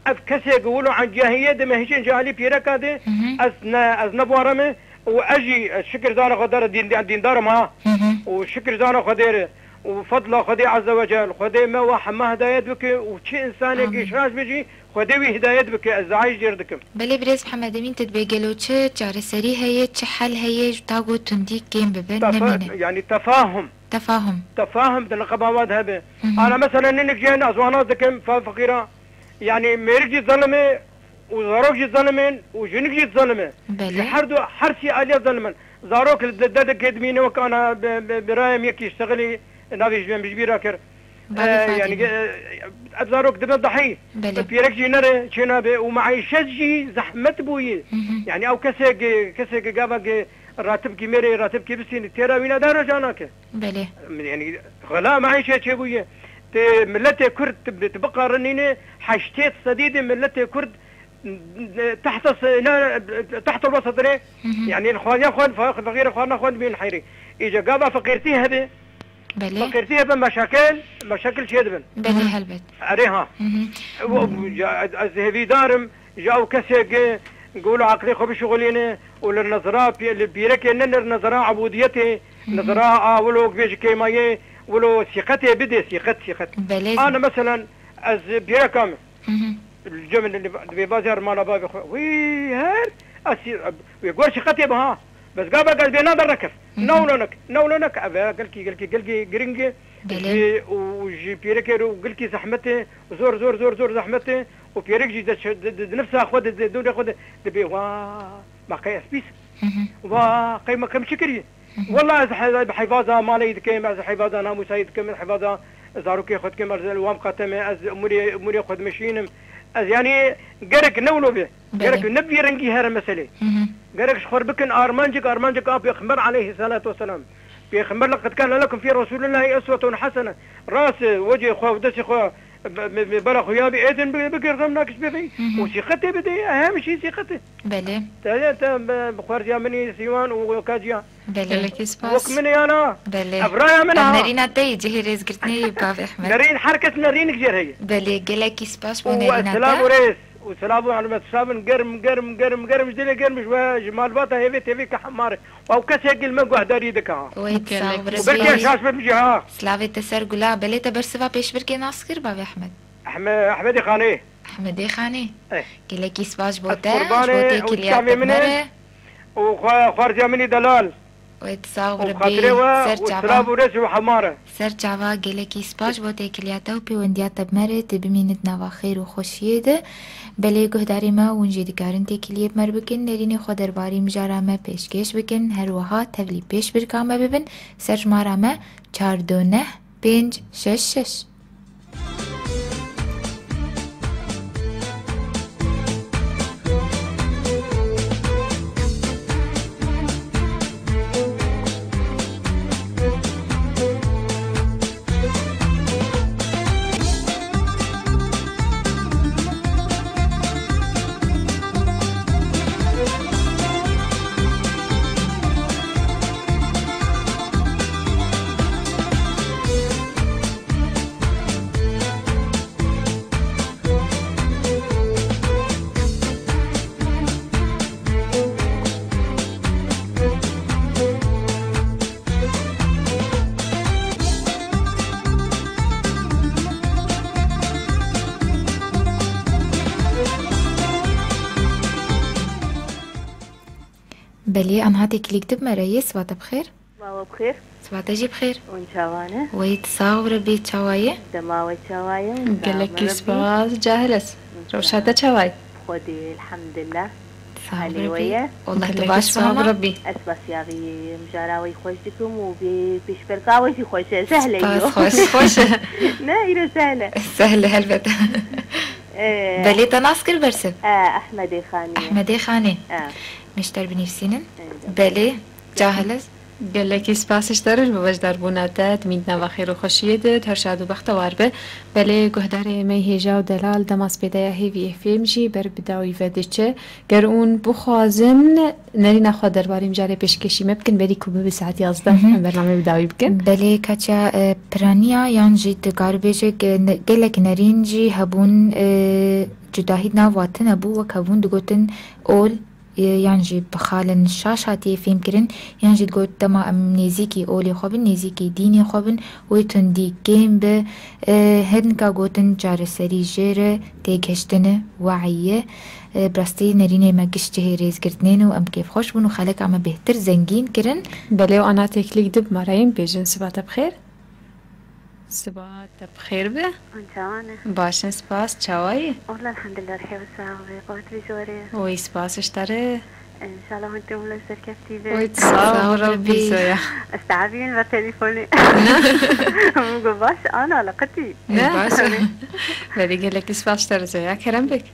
ev kesê ku wilo an cahiyê dime hîç en cahilî pîreka de, Hı hı. ez ne, ez ne buareme, û ez jî, ez şikir zana xwe dere dîn-, dîndarim ha, Hı hı. û şikir zana Xwedê re, û fedla Xwedê Azze ve Cel, Xwedê me wa hema hidayet bike, û çi insanekî Amîn. şaş be jî, Xwedê wî hidayet bike, ez duayê ji cêr dikim. Belê birêz Mihemed Emîn, tu dibê gelo çi çareserî heye, çi hel heye, ji ta ku tundî kêm bibe, Tefa-, nemîne? yani tefahum. Tefahum. Tefahum di niqeba we de hebe. Hı hı. Ana mesela ninik jê hene, ez wana dikim, fa feqîra. Yani mêrik jî zelim e û zarok jî zelim in û jinik jî zelim e. Belê. Ji her du, her sî aliya zelim in. Zarok li de-, dedekê dimîne wek ana bi, bi, birayê min yekî ji Sixilî navê ji min ji bîra kir. Bavê Ee, yani, Fadîlê. e, ev zarok dibe dahî. Belê. Pîrek jî nere çênabe û maîşet jî zehmet bûye. Hı hı. Yani ew kesek, kesek gavek ratibkî mêrê, ratibkî bisînî têra wî ne dara ca nake. Belê. Yani xela maîşet çêbûye. Tê milletê Kurd ti, ti biqarinîne heştê sedî de milletê Kurd tehta se-, ne, tehta ve sedre. Hı hı. Yani xwariya xwe, fe-, feqîra xwarina xwe dibîn heyrî. Îca gava feqîrtî hebe, Belê. Feqîrtî hebe meşakil, meşakil çê dibin. Belê, helbet. Erê ha. Hı hı. Û, û, ya, ez, ez hêvîdar im, ji ew kesê ke, ke wilo aqilê xwe bişixulîne û li nezra pî-, li pîrekê ne li nezra ebûdiyetê, Hı hı. nezra a wilo bêjî kêmayê, wilo sîqetê bidê, sîqet, sîqet. Belê. Ana meselen, ez pîreka me. Hı hı. Li cem li, li, li vê bazê mala bavê xwe. Wî her, ez sî-, wê gor sîqetê biha. Bes gava gel bê nader nekef. Hı hı. Newlenek, newlenek. Ev e gelkî, gelkî, gelkî giring e. Belê. Ji, û ji pîrekê re û gelkî zehmet e. Zor, zor, zor, zor zehmet e. Û pîrek jî de, de, de, de nefsa xwe de, de, de, xwe de, dibê, wa, ma qey ez pîs. Hı hı. Wa, qey me kem çi kirî? Hı hı. Wela ez he-, bi heyvaza malê dikim, ez heyvaza namûsa dikim, ez heyvaza zarokê xwe dikim, ez li wan qate me, ez umurê, umurê xwe dimeşînim. Ez, yanî, gerek ne wilo be. Belê. Gerek ne bi vî rengî here meselê. Hı hı. Gerek ji xwe bikin armancik, armancik a Pêxember aleyhisselatu vesselam. Pêxember, "Leqed kâne lekum fî Resûlillahî eswetun hasene." Rast e, wecê xwe û destê xwe bi, bi, bi bela xwe ya bi êdin bi, bikir xem nakiş bê vey. Hı hı. Û sîqetê bidê, hem şî sîqetê. Belê. Te, te bi, bi xwerziya min î Sîwan û kaciya. Belê. Gelekî spas. Wek min e ya na? Belê. Ev raya min Ev ha. nerîna te yî, cihê rêzgirtinê yê Bav Ehmed. Nerîn, her kes nerînik jêr heye. Belê, gelekî spas bo Û nerîna te. Selam û rêz. Û selam û hurmet. Sabin germ, germ, germ, germ, ji dilê germ ji we, ji malbata hêvê têvê ke hemar. Ew kesê gil me guhdarî dike ha. Wey, Gelek. sağ ol, Û belkî ez şaş bim jî ha. Slavê te ser gula. Belê te bersiva pêşbirkê nas kir, Bav Ehmed? Ehme-, Ehmedê Xanê. Ehmedê Xanê. Eh. Gelekî spas bo Ez te, ji bo qurbanê û têkiliya çavê te min e. Re. Û xwe-, xwarziya min î delal. Wê tu sax û Rebî xatirê we ser û çava. Silav û rêz û hema re. Ser çava gelekî spas bo têkiliya te û pêwendiya te bi me re, tu bimînit nava xêr û xweşiyê de. Belê guhdarê me hûn jî dikarin têkiliyê bi me re bikin, nerînê xwe derbarî mijara me pêşkêş bikin, her wiha tevlî pêşbirka me bibin, ser jimara me çar do neh pênc şeş şeş. Belê, anha têkilîk dib me re yê, siba te bi xêr. Mawe bi xêr. Siba te jî bi xêr. Hûn çawa ne? Wey, tu sax û Rebî çawa yê? Dema we çawa ye? Gelekî spas, Cahil ez. Rewşa te çawa ye? Xwedî, elhamdulillah. Sağ ol Helê we Rabbi. Ye. Allah Gelek te baş sağ ol hema. Rabbi. Ez spasiya vî mijara we xweş dikim û vî pêşberka we jî xweş e. Zehle Spas yo. Xweş, xweş e. Ne, îro zehle. Zehle, helbet. Ee, Belê te nas kir bersiv? Ee, Ehmedê Xanî. Ehmedê Xanî. Ee. Nişter binivîsînin. Evet. Belê, cahil ez. Gelekî spas ji te re ji bo beşdarbûna te, dimît nava xêr û xweşiyê de, her şad û bextewar be. Belê, guhdarê me hêja û delal, dema spêdeya hêviyê fêm jî ber bi dawî ve diçe. Ger hûn bixwazin nerîna xwe derbarê mijarê pêşkêşî me bikin, berî ku bibe saet yazdeh, Mhm. em bernameyê bi dawî bikin. Belê, Katya, e, piraniya yan jî dikar bêje ge-, ne-, gelek nerîn jî hebûn, e, cudahî nav wa tune bû, wek hebûn digotin ol, e, yan jî bi xalin şaş hatiye fêmkirin, yan jî digot dema em nêzîkî olê xwe bin, nêzîkî dînê xwe bin, wê tundî kêm bi. E, hinika gotin çareserî jê re têgihiştin e, wehî ye. E, bi rastî nerînê me giş cihê rêzgirtinên û em kêfxweş bûn û xeleka me bêhtir zengîn kirin. Belê û ana têkilîk dib marayên bêjin siba te bi xêr. Siba te bi xêr be. Hûn çawan e? Baş in, spas. Çawa yî? Walla elhamdulillah, rihê we sax be. Qewet bî ji we re. Oy, spas ji te re. Înşallah hûn têm wilo serkeftî be. Oy, sağ ol, Sağ ol, Rabbi, Rabbi. Zoya. Ez teabîn ve telefonê. Ne? Min got, baş, ana, li qitî. Ne? Baş. Belê gelekî spas ji te re, Zoya. Kerem bik.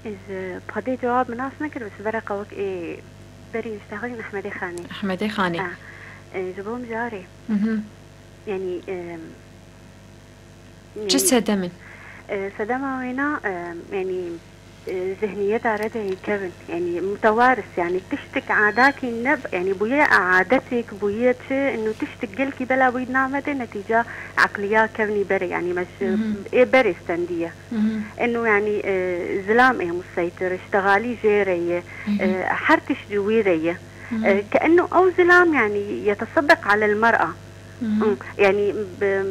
Ez, e, padê cewab min nas nekir, bi sibere qewik ê berî niştexilîn Ehmedê Xanê. Ehmedê Xanê. Ha. E, ji bo mijarê. Mhm. Yanî, e, Çi yanî, sedem in? E, sedema wêna, e, yanî, e, zihniyeta re de hê kevin. Yanî, mutewaris, yanî, tiştik adakî ne, yanî, bûye adetek, bûye çi, inu tiştik gelkî bela bûyî name de, netîca eqliya kevnî berê, yanî, meş-, Mhm. ê berê stendiye. Mhm. Inu, yanî, e, zilam ê museytir, iştexalî jê re ye, Mhm. e, her tişt ji wî re ye. Mhm. E, ke inu ew zilam, yanî, yetesedeq alel mer'a. Mhm. Hı, yanî, bi,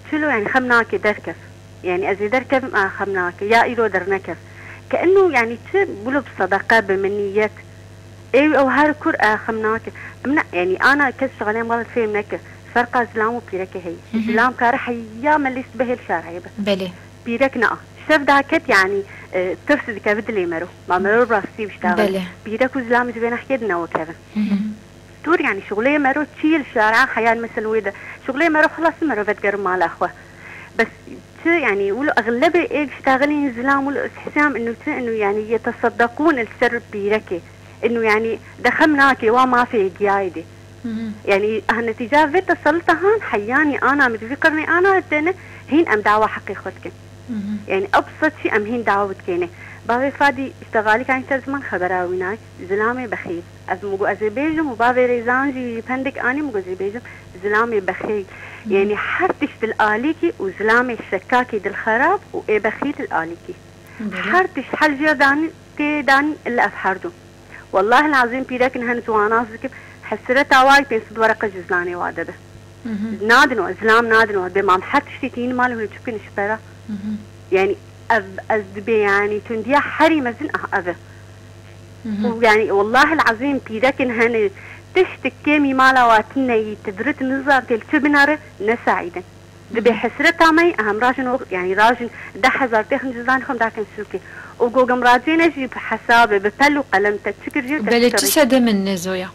çilo, yanî, xem nake derkev. Yanî, ez ê derkevim, a, xem nake. Ya îro dernekev. Ke inu, yanî, çi, wilo bi sedeqe, bi min niyet. Ê, ew her kur, a, xem nake. Em ne, yanî, ana kes şixulê mal fêm neke. Ferqa zilam û pîreke heye. Mhm. Zilam kare heya me lîst bihêl şareyê be. Belê. Pîrek na. Şev daket, yanî, e, tirs dikeve dilê mero. Ma mero rastî biştaxin. Belê. Pîrek û zilam ji vê nehkê dinewikevin. Mhm. Tur, yanî, şixulê mero çî li şara heyan, mesel wê de. Şixulê mero xelas mero vedigerin mala xwe. Bes çi, yanî, wilo exlebê ê giştaxilîn zilam wilo ez hesam inu çi, inu, yanî, yeteseddekûn li ser pîrekê. Inu, yanî, de xem nake, wa mafê giyayê de. Mhm. Yanî, ah, netîca vê teselita han heyanî ana min ji vî qirnê ana têne, hîn em dawa heqê xwe dikin. Mhm. Yanî, ew bi sed çî em hîn dawa dikêne. Bavê Fadî, îştexalî kanî ser ziman xebera wî nayê. Zilamê bexîl. Ez min got, ez ê bêjim û bavê Rêzan jî pendek anî, min got, ez ê bêjim, zilamê bexîl. Mhm. Yanî, her tişt dil alîkî û zilamê şekakî dil xerab û ê bexîl dil alîkî. Belê. Her tişt, her jêr danî, tê danî, illa ev her du. Wellahil azîm pîrek in hene ji wan nas dikim, hesreta wa pênc sed wereqe ji zilanê wa de be. Mhm. Nadin we, zilam nadin we, bê mam her tiştê tînin malê hûn çi bikin ji pera. Mhm. Yanî ev, ez dibê yanî tundiya herî mezin ah ev e. Mhm. Û yanî wellahil azîm pîrek in hene tiştik kêmî mala wa tine yî, ti dirit nizar tê li çi binare, ne saîd in. Dibê hesreta me, em rajin o, yanî rajin deh hezar têxin cizdanê xwe em dakin sûkê. Û gogim racêne jî bi hesabê, bi pel û qelem te çi kir jê te Belê çi çi kir. Sedem in ne Zoya?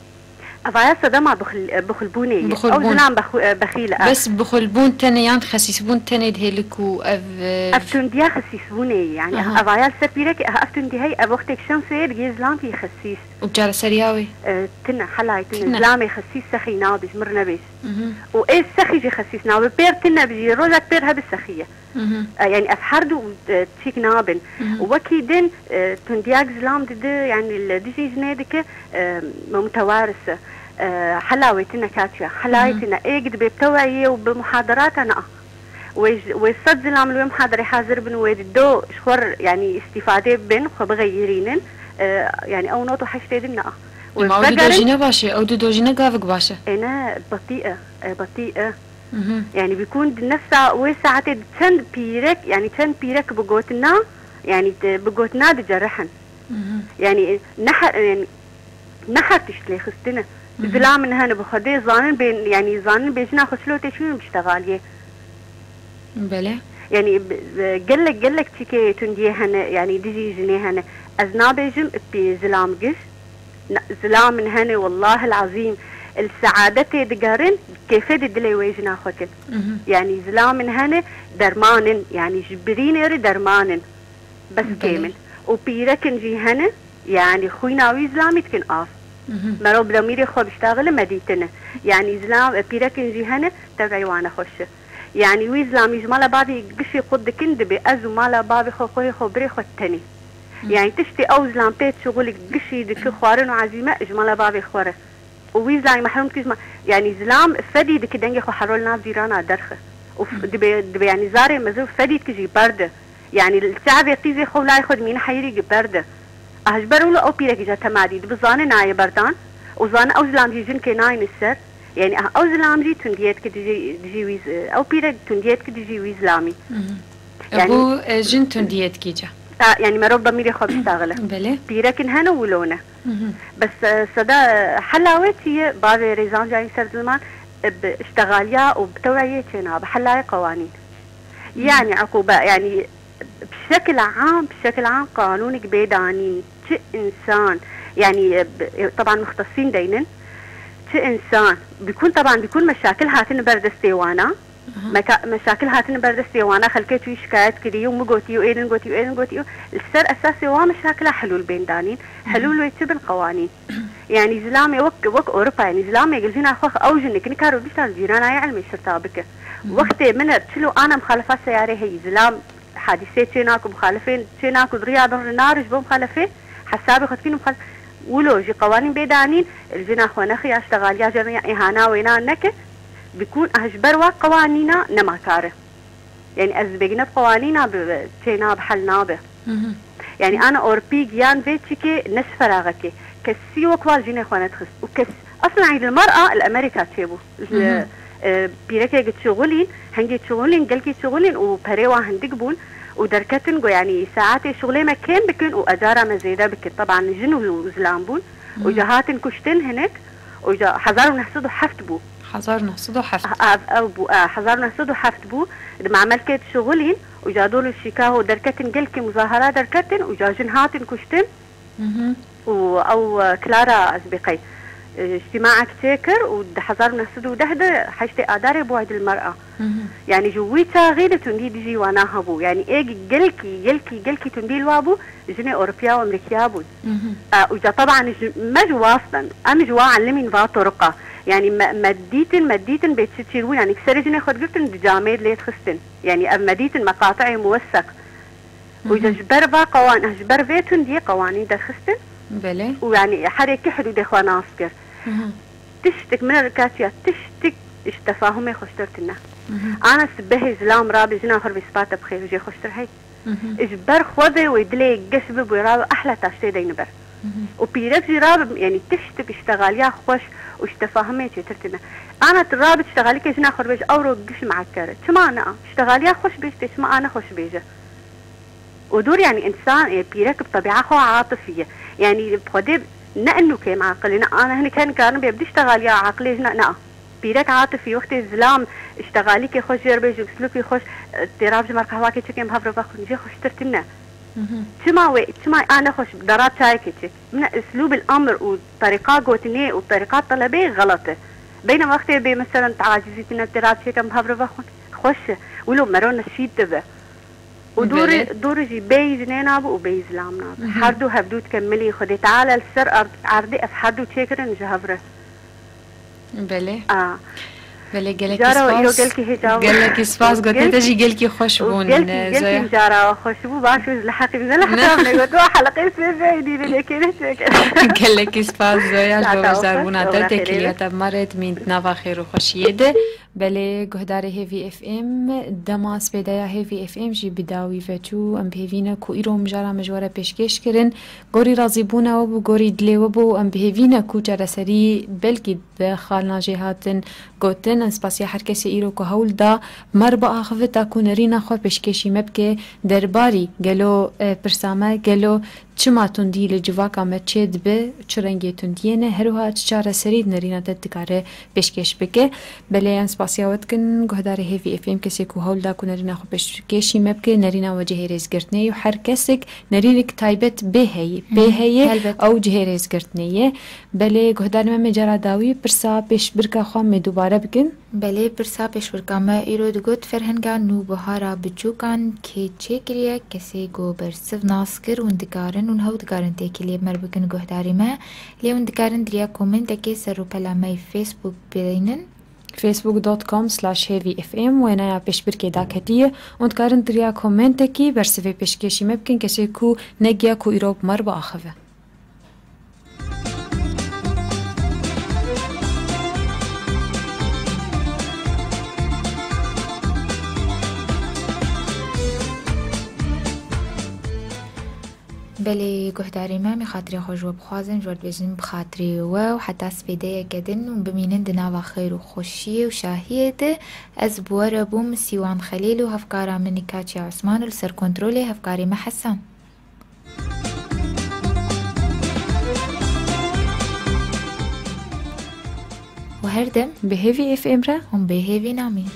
Evaya sedema bixil-, bixilbûnê ye. Bixilbûn. Ew zilam bexu-, e, bexîl e. Bes bixilbûn tenê yan xesîsbûn tenê dihêlik û ev, e, Ev tundiya xesîsbûnê ye. Yanî Aha. Evaya li ser pîrekê, aha, ev tundî hey, ev wextek şemsê ye, digê zilam pî xesîs. Û çareseriya wê? E, tine, helayê tine. Tine. Zilamê xesîs sexî nabêj, mir nebêj. Mhm. Û ê sexî jî xesîs nabe. Pêr tine bijî, rojek pêr hebe sexî ye. Mhm. E, yanî ev her du, e, çîk nabin. Mhm. Wekî din, e, tundiyek zilam didi, yanî li dijî jinê dike, e, mutewaris e. E, hela wê tine katiya. Helayê Mhm. tine. Êk dibe bi teweyê û bi muhaderata na. Wê ji, wê sed zilam li wê muhaderê hazir bin, wê di do ji xwe re, yanî îstîfadê bin, xwe bixeyirînin. E, yanî ew not û heştê din na. Wê Ema ew di vegerin. Dojî ne baş e, ew di dojî ne gavik baş e. Ê ne, betî e, e, betî e. Mhm. Yanî bikûn di nefsa wê saetê di çend pîrek, yanî çend pîrek bi gotina, yanî di, bi gotina dicerihin. Mhm. Yanî ne her, yanî ne her tişt lêxistin e. Mhm. Zilam min hene bi Xwedê zanin bên, yanî zanin bê jina xwe çilo tê çûn biştevaliyê. Belê. Yanî, bi, bi, gelek, gelek çîkê tundiyê hene, yanî dijî jinê hene. Ez nabêjim pî zilam giş. Na, zilamên hene, wellahil azîm, li seadetê digerin, kêfê di dilê wê jina xwe kin. Mhm. Yanî zilamên hene, derman in, yanî ji birînê re derman in. Bes Belê. kêm in. Û pîrekin jî hene, yanî xwîna wî zilamî dikin av. Mhm. Merov bi demîrê xwe biştaxile me dîtine. Yanî zilam, pîrekin jî hene, teveyê wan nexweş e. Yanî wî zilamî ji mala bavê gişê xwe dikin, dibê ez û mala bavê xwe, xwehê xwe, birê xwe tenê. Yanî tiştê ew zilam tê çixulî gişî dike xwarin û ezîme ji mala bavê xwe re. Û wî zilamî mehrûm dike ji ma-, yanî zilam fedî dike dengê xwe helo li nav cîrana derxe. Û f-, dibê, dibê yanî zarê mezin fedî dike jî berde. Yanî li çavê qîzê xwe û layê xwe dimîne heyirî gi berde. Ah, ji ber wilo ew pîrekî jî temadî dibe zane nayê berdan û zane ew zilam jî jinkê nayne ser. Yanî, ah, ew zilam jî tundiyê dike dijî, dijî wî z-, ew pîrek tundiyê dike dijî wî zilamî. Mhm. Yanî Bû, e, jin tundiyê dikî ca. Ta, yanî merov demîrê xwe biştaxile. Belê. Pîrekin hene wilo ne. Mhm. Bes, e, seda, e, hela wê çi ye? Bavê Rêzan Cahîn Serdilman, e, bi iştexaliya û bi teweyê çênabe. Hela ye qewanîn. Yanî uqûbe, yanî bi şekil am, bi şekil am qanûnek bê danîn. Çi însan, yanî, e, bi, e, teban muxtesîn deynin, çi însan, bikûn, teban bikûn meşakil hatine ber destê wana, Aha. meka-, meşakil hatine ber destê wana, xelkê çûyî şikayet kirî û min gotî û ê din gotî û ê din gotî û li ser esasê wan meşakila helûl bên danîn. Helûl wê çi bin qewanîn. Yanî zilamê wek, wek Ewropa, yanî zilamê gel jina xwe ew jinik nikaro bîşta li cîrana yê ilmê şirta bike. Wextê min e çilo ana muxalefa seyarê heyî, zilam hadîsê çê naku, muxalefên çê naku, riya bin rinarij bo muxalefê, hesabê xwe dikîn muxalef-, wilo jî qewanîn bê danîn, li jina xwe nexiya, iştexaliya jê ya îhana wêna neke, bikûn ah ji ber wa qewanîna nema kar e. Yanî ez bêgine bi qewanîna bi, bi çê nabe, hel nabe. Mhm. Yanî ana Ewropî giyan vê çikê ne ji feraxekê. Kesî wek wa jinê xwe nedixist. Û kes, aslında Îd el Mer'a li Amerîka çêbû. Ji, Mhm. e, pîrekê gi çixulîn, hengê çixulîn, gelkî çixulîn û perê wan hindik bûn û derketin got, yanî saetê şixulê me kêm bikin û ecara me zêde bikin. Teban jin û zilam bûn. Û Mhm. ca hatin kuştin hinek. Û ca hezar û neh sed û heft bû. Hezar û neh sed û heft. Ah, ev, ew bû, ah, hezar û neh sed û heft bû. Di mamelkê dişixulîn û ca dor û Chicago derketin, gelkî muzahara derketin û ca jin hatin kuştin. Mhm. Û ew, e, Clara, ez bê qey, e, îctîmaek çêkir û di hezar û neh sed û deh de heştê Adarê bû Îd el Mer'a. Mhm. Yanî ji wî çaxî de tundî dijî wana hebû. Yanî ê gelkî, gelkî, gelkî tundî li wa bû, jinê Ewropiya û Amerîkiya bûn. Mhm. E, û ca teban ji me ji wastan, em ji wa elimîn va turuqa. Yanî me, me dîtin, me dîtin bê çi çîr bûn. Yanî serê jinê xwe digirtin di camê lê dixistin. Yanî ev me dîtin meqati'ê muwesseq. Û Mhm. ji ber va qewan, ji ber vê tundiyê qewanîn derxistin. Belê. Û yanî herêkî hidûdê xwe nas kir. Mhm. Tiştik min re katiya, tiştik ji tefahumê xweştir tine. Mhm. Ana sibehê zilam rabe jina xwe re bê sipate bixêr, jê xweştir hey. Mhm. Ji ber xwe vê wê dilê geş bibû rabe ehla taştê deyni ber. Mhm. Û pîrek jî rabe, yanî tiştik ji texaliya xweş û ji tefahumê çêtir tine. Ana tu rabe ji texalîkê jina xwe re bêje, ewro giş me'ker e. Çima ne? Ji texaliya xweş bêje, tê çima a ne xweş bêje? Û dûr, yanî însan, e, pîrek bi tebîa xwe atifî ye. Yanî bi xwedê ne enû kêm aqil e, ne ana hinek her nikarin bê bi diştexaliya aqilê jina, na. Pîrek atifî, wextê zilam ji texalîkê xwe jê re bêje, uslûkî xweş, e, tê rab ji me re qehwakê çekên bi hev re vexwin, jê xweştir tune. Mhm. Çima wê, çima a ne xweş, derab çayekê çek. Min e, uslûbil emr û terîqa gotinê û terîqa telebê xelet e. Beyne wextê bê, meselen, tacizî tune, tê rab çêkin bi hev re vexwin, xweş e. Wilo mero neşît dibe. Û dûrê, Belê. dûrê jî bêyî jinê nabe û bêyî zilam nabe. Mhm. Her du hevdû dike milî Xwedê Teala li ser erd-, erdê ev her du çêkirin ji hev re. Belê. A. Belê, gelekî Cara îro spas. gelkî hêja bû. Gelekî spas, gotinê te jî gelkî xweş û bûn, gelkî, e, gelkî Zoya. cara xweş bû, baş û ji li heqî min, li heqî min goto, heleqê sê vê dî vê lêkê ne çêkir. Gelekî spas, Zoya, ji bo beşdarbûna te, tê kiliya te bi me re, dimîn di nava xêr û xweşiyê de. Belê, guhdarê Hêvî F M, dema spêdeya Hêvî F M jî bi dawî ve çû. Em bi hêvî ne ku îro mijara me ji we re pêşkêş kirin. Gorî razîbûna we bû, gorî dilê we bû. Em bi hêvî ne ku çareserî belkî bi xalina jê hatin gotin. Em spasiya her kesê îro ku hewl da, me re biaxive ta ku nerîna xwe pêşkêşî me bike. Derbarî gelo, e, pirsa me, gelo Çima tundî li civaka me çêdibe, çi rengê tundiyê ne, her wiha çi çareserî di nerîna te dikare pêşkêş bike. Belê, em spasiya we dikin, guhdarê Hêvî F M, kesê ku hewl da ku nerîna xwe pêşkêşî me bike, nerîna we cihê rêzgirtinê ye û her kesek nerînek taybet bê heye, pê heye, ew cihê rêzgirtinê ye. Belê, guhdarê me, me cara dawî pirsa pêşbirka xwe me dubare bikin. Belê, pirsa pêşbirka me îro digot, ferhenga nûbihara biçûkan kê çêkiriye, kesê ku bersiv nas kir hûn dikarin, hûn hew dikarin têkiliyê bi me re bikin guhdarî me, lê hûn dikarin di riya komentekê ser rûpela me yê Facebook bibînin. Facebook dot com slash H V F M, wêneya pêşbirkê daketiye, hûn dikarin di riya komentekî bersivê pêşkêşî me bikin, kesê ku negiya ku îro bi me re biaxive. Belê guhdarê me, em ê xatirê xwe ji we bixwazin, ji we dibêjin bi xatirê we û heta spêdeyeke din û bimînin di nava xêr û xweşiyê û şahiyê de. Ez bi we re bûm Sîwan Xelîl û hevkara min Nîkaçya Osman û li ser kontrolê hevkarê me Hesan. Û her dem bi Hêvî F M re hûn bê hêvî namîn.